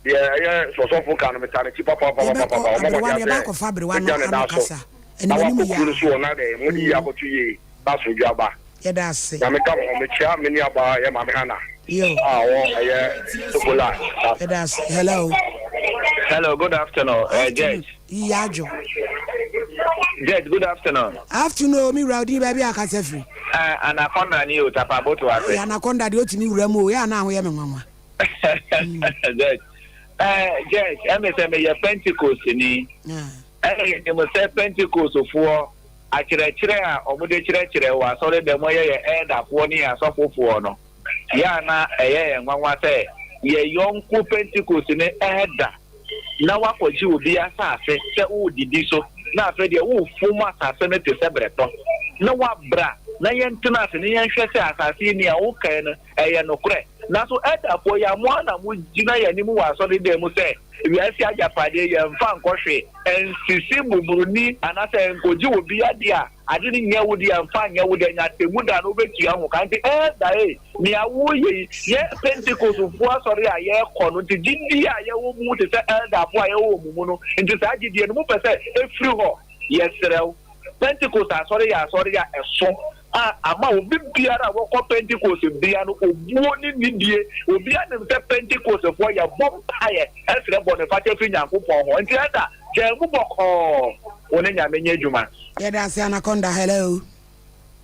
Deɛ ɛyɛ sɛ ɔsɔfo ka no, metaa n'akyi Yɛbɛkɔ papaapapapapa. Ɔmmɔ aberewa mmɔden no, yɛba sɛ akɔfa aberewa no mɛgyina ne ano nan so kasa. na Anim anim wakɔ kuro no yi so ara. wɔ na dɛn, mode yie akɔto yie na asomdwoeɛ aba. Yɛda ase. Nyame nka mo ho. Mekyea me nuabaa ɛyɛ Maame Hannah Yo. a ɔwɔ ɛyɛ Togoland. Yɛda ase. Hello. Hello, good afternoon, uh, Afternoon. Judge. Yi adwo. Judge, good afternoon. Afternoon, o, mi wura odin baabi a akasa firi. Uh, Anaconda ni o, Tapaboto ase. Ee, Anaconda deɛ otumi wura mu o, yɛ ana ahoyɛ me nwanwa. Judge, uh, Judge, ɛmi sɛ meyɛ Pentecost ni. Ɛna yɛnim sɛ Pentecost foɔ akyerɛkyerɛ a wɔde kyerɛkyerɛ wɔ asɔredan mu ɛyɛ yɛ elderfoɔ ne yɛn asɔfofoɔ no, yɛ a na ɛyɛ yɛn nwanwa sɛ yɛ yɔnko Pentecost ne elder na wakɔgye obi asase sɛ woredidi so na afei deɛ worefom asase no te sɛ brɛtɔ na wabra na yɛntena ase na yɛnhwɛ sɛ asase yi nea wokae no ɛyɛ nokorɛ. Nanso elderfoɔ yi a mo ara na mogyina yɛn anim wɔ asɔredan mu sɛ wiase agyapadeɛ yɛmfa nkɔ hwee, ɛnsisi buburuni anaasɛ ɛnkɔgye obi adeɛ a ade no nyɛ wo dea, mfa nyɛ wo dea, nya atemmu da no wobɛtua ho ka. Nti elder ei, nea woreyɛ yi, yɛn Pentecostefoɔ asɔre a yɛkɔ no, nti gyidie a yɛwɔ mu te sɛ elderfoɔ a yɛwɔ wɔn mu no, nti saa gyidie no mopɛ sɛ ɛfiri hɔ? Yɛsrɛ wo. Pentecost asɔre yɛ asɔre a ɛso a ama obi biara a wɔkɔ Pentecost bia no obuo ne nidie. Obiara nim sɛ Pentecostefoɔ yɛbɔ mpaeɛ srɛ bɔnefakyɛ firi Nyankopɔn hɔ. Nti elder, gyaa mu bɔkɔɔ, wo ne Nyame nyɛ adwuma. Yɛda ase Anaconda hello.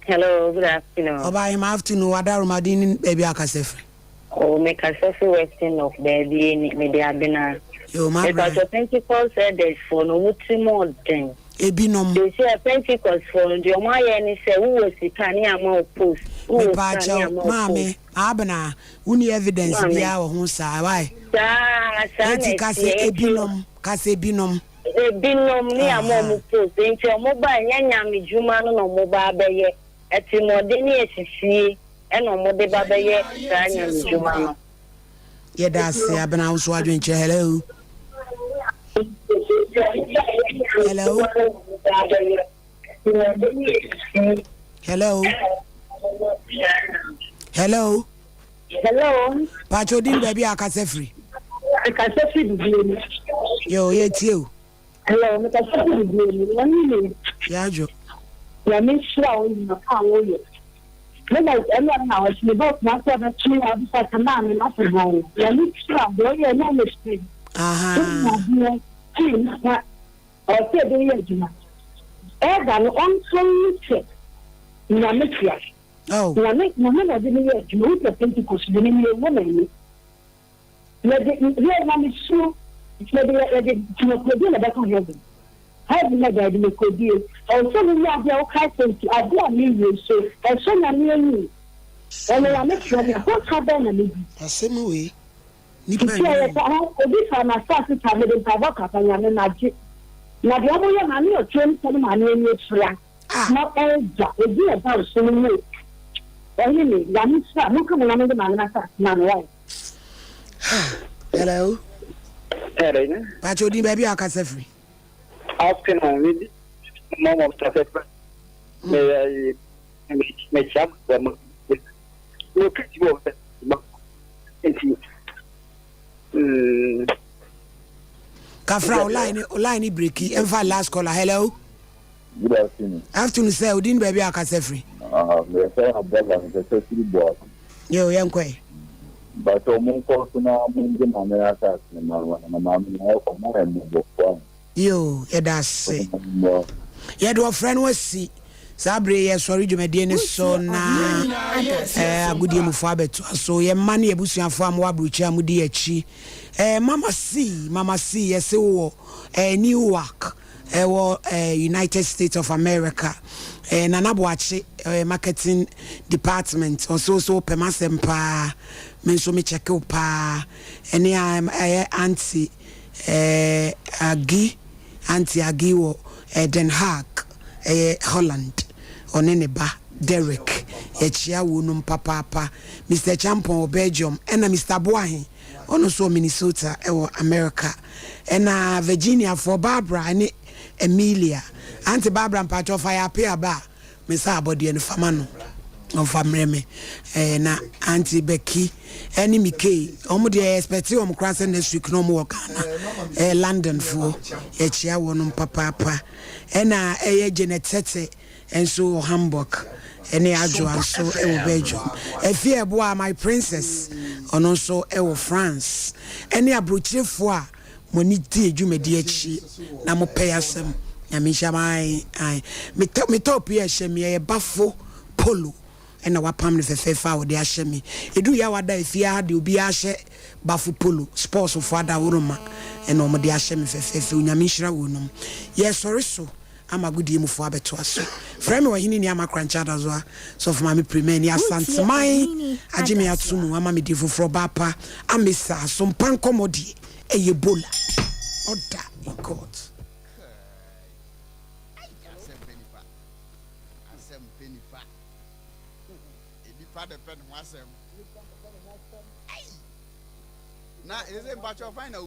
Hello, good afternoon. Ɔbaa afternoon wadaroma din ne baabi a akasa firi. Oh, me kasa fi Western North baabi ni me de abena. Yo, ma bra. Mepatɔ Pentecost elders foɔ no ɔmo ti mu ɔden. Ebinom. Sɛsi a Pentecost foɔ no deɛ ɔmo ayɛ ne sɛ wowɔ sika ne ama wo post. Wowɔ sika ne Mepaakyɛw ama wo maame post. Abena wonni evidence Maame. biara wɔ ho saa why? Saa saa na Eti ka sɛ ɛteɛ nti ebinom ka sɛ ebinom. Ebinom ne ama ɔmo post nti ɔmo ba ɛnyɛ nyame dwuma no na ɔmo ba abɛyɛ atirimuɔden ne asisie ɛna ɔmo de ba bɛyɛ saa nyame dwuma no. Yɛda ase Abena wo nso adwenkyerɛ hello. Hello. Hello. Hello. Hello. Pacho din baabi a akasa firi. Mekasa firi bibie mu. Yo, yɛ tie o. Hello, mekasa firi bibie mu. Nyame ni. Yɛadwo. Nyame nhyira wo nnwuma pa a woyɛ. Me na ɛna na ɔte me bɔs na sɛ ɔbɛtwe ya ɔbisa sɛ maame na sɛ hɔn. Nyame nhyira deɛ ɔyɛ na ɔyɛ fɛ. Aha. Wonya adeɛ ɛyɛ nipa ɔsɛ ɛbɛyɛ adwuma. Ɛda no ɔnkan ne sɛ Nyame tua. Oh. Nyame Nyame na ɔde me yɛ adwuma wopɛ Pentecost de me me wɔ m'ani yɛde yɛ nyamesuro yɛde yɛde dwumakuodie na ɛbɛkɔ heaven heaven na ɛda dwumakuodie ɛwɔ sɛ wonya adeɛ a wokae sɛ nti adeɛ a meyɛ so ɛsɔ Nyame ani ɛyɛ Nyame frɛ me ɛho ka bɛn na medi. Asɛm wei nipa Nti ɛyɛ nni. saa hɔ obi fa n'asase ta mede mpaebɔ kasa Nyame magye na deɛ ɔmo yɛ maame ɔtuo no sɛ ne maame ani afira. Na ɛgya obi a ɛda nso no mu ɔhene me Nyame nhyira mo nka mo na mede maame no asase ma no wai. Hello. Hello. Pacho odin baabi a akasa firi. Afternoon, me di mo mo kasa firi. Me me me chia mo mo. Mo kiti mo mo. Nti. Mm. Kafra o line o line breaki ɛnfa last caller hello. Good afternoon. Afternoon sir, odin baabi a akasa firi. Ah, meyɛfrɛ no Abdallah, mekasa firi Boase. Yo, yɛnkɔ ɛ. Mpakyɛw monkɔ so na mongye maame no asase no ma no na maame no ayɛ kɔ moayɛ mmɔbɔ wai. Yo, yɛda ase. Yɛde ɔfrɛ no asi saa bere yi yɛsɔre dwumadie no so na eh, agodie mufoɔ abɛtoa so. Yɛn mma ne yɛn abusuafoɔ a mowɔ aburokyire a modi yɛn akyi. Eh, Mama C, Mama C, yɛse wowɔ eh, Newark. ɛwɔ United States of America Nana Boakye ɛwɔ marketing department ɔsɛ wo sɛ wopɛ m'asɛm paa me nso me check wo paa ɛne ɛyɛ auntie Agi auntie Agi wɔ Den Haag ɛyɛ Holland ɔne ne ba Derek yɛkyea wo nom papaapa Mister Champon wɔ Belgium ɛna Mister Boahe ɔno nso wɔ Minnesota ɛwɔ America. Ɛna Virginia foɔ Barbara ne Emilia. Auntie Barbara mpakyɛw fa yɛ apea ba a me nsa abɔdeɛ no fa ma no ɔmfa mmerɛ me. Ɛɛ na Auntie Becky ɛne Mikey wɔn deɛ yɛ expect wɔn koraa sɛ next week na wɔn wɔ Ghana. Ɛɛ London foɔ yɛkyea wɔnom papaapa. Ɛna ɛyɛ Janet Tete nso wɔ Hamburg ɛne Adwoa nso wɔ Belgium. Afie Ɛboa my princess ɔno nso wɔ France ɛne aburokyirefoɔ a mo ani di dwumadi akyi na mo pɛ asɛm. Nyame nhyira mo ae ae. Me tɔ me top yi a ɛhyɛ me ɛyɛ Bafo polo ɛna wapam no fɛfɛɛfɛ a ɔde ahyɛ me. Ɛduru Yawada efie ha deɛ obiara hyɛ Bafo polo sports foɔ adaworoma ɛna wɔde ahyɛ me fɛfɛɛfɛ. Onyame nhyira wɔnom. Yɛsɔre so. Ama agodie mufoɔ abɛtoa so. Frɛ me ɔhene ni ama Korankye Adazoa, Sɔfo Maame Prima ni Asanteman agye me ato mu ama me din foforɔ Ɔbaa Pa Amesa Asompa nkɔmmɔ deɛ ɛyɛ Bola Order in court. Na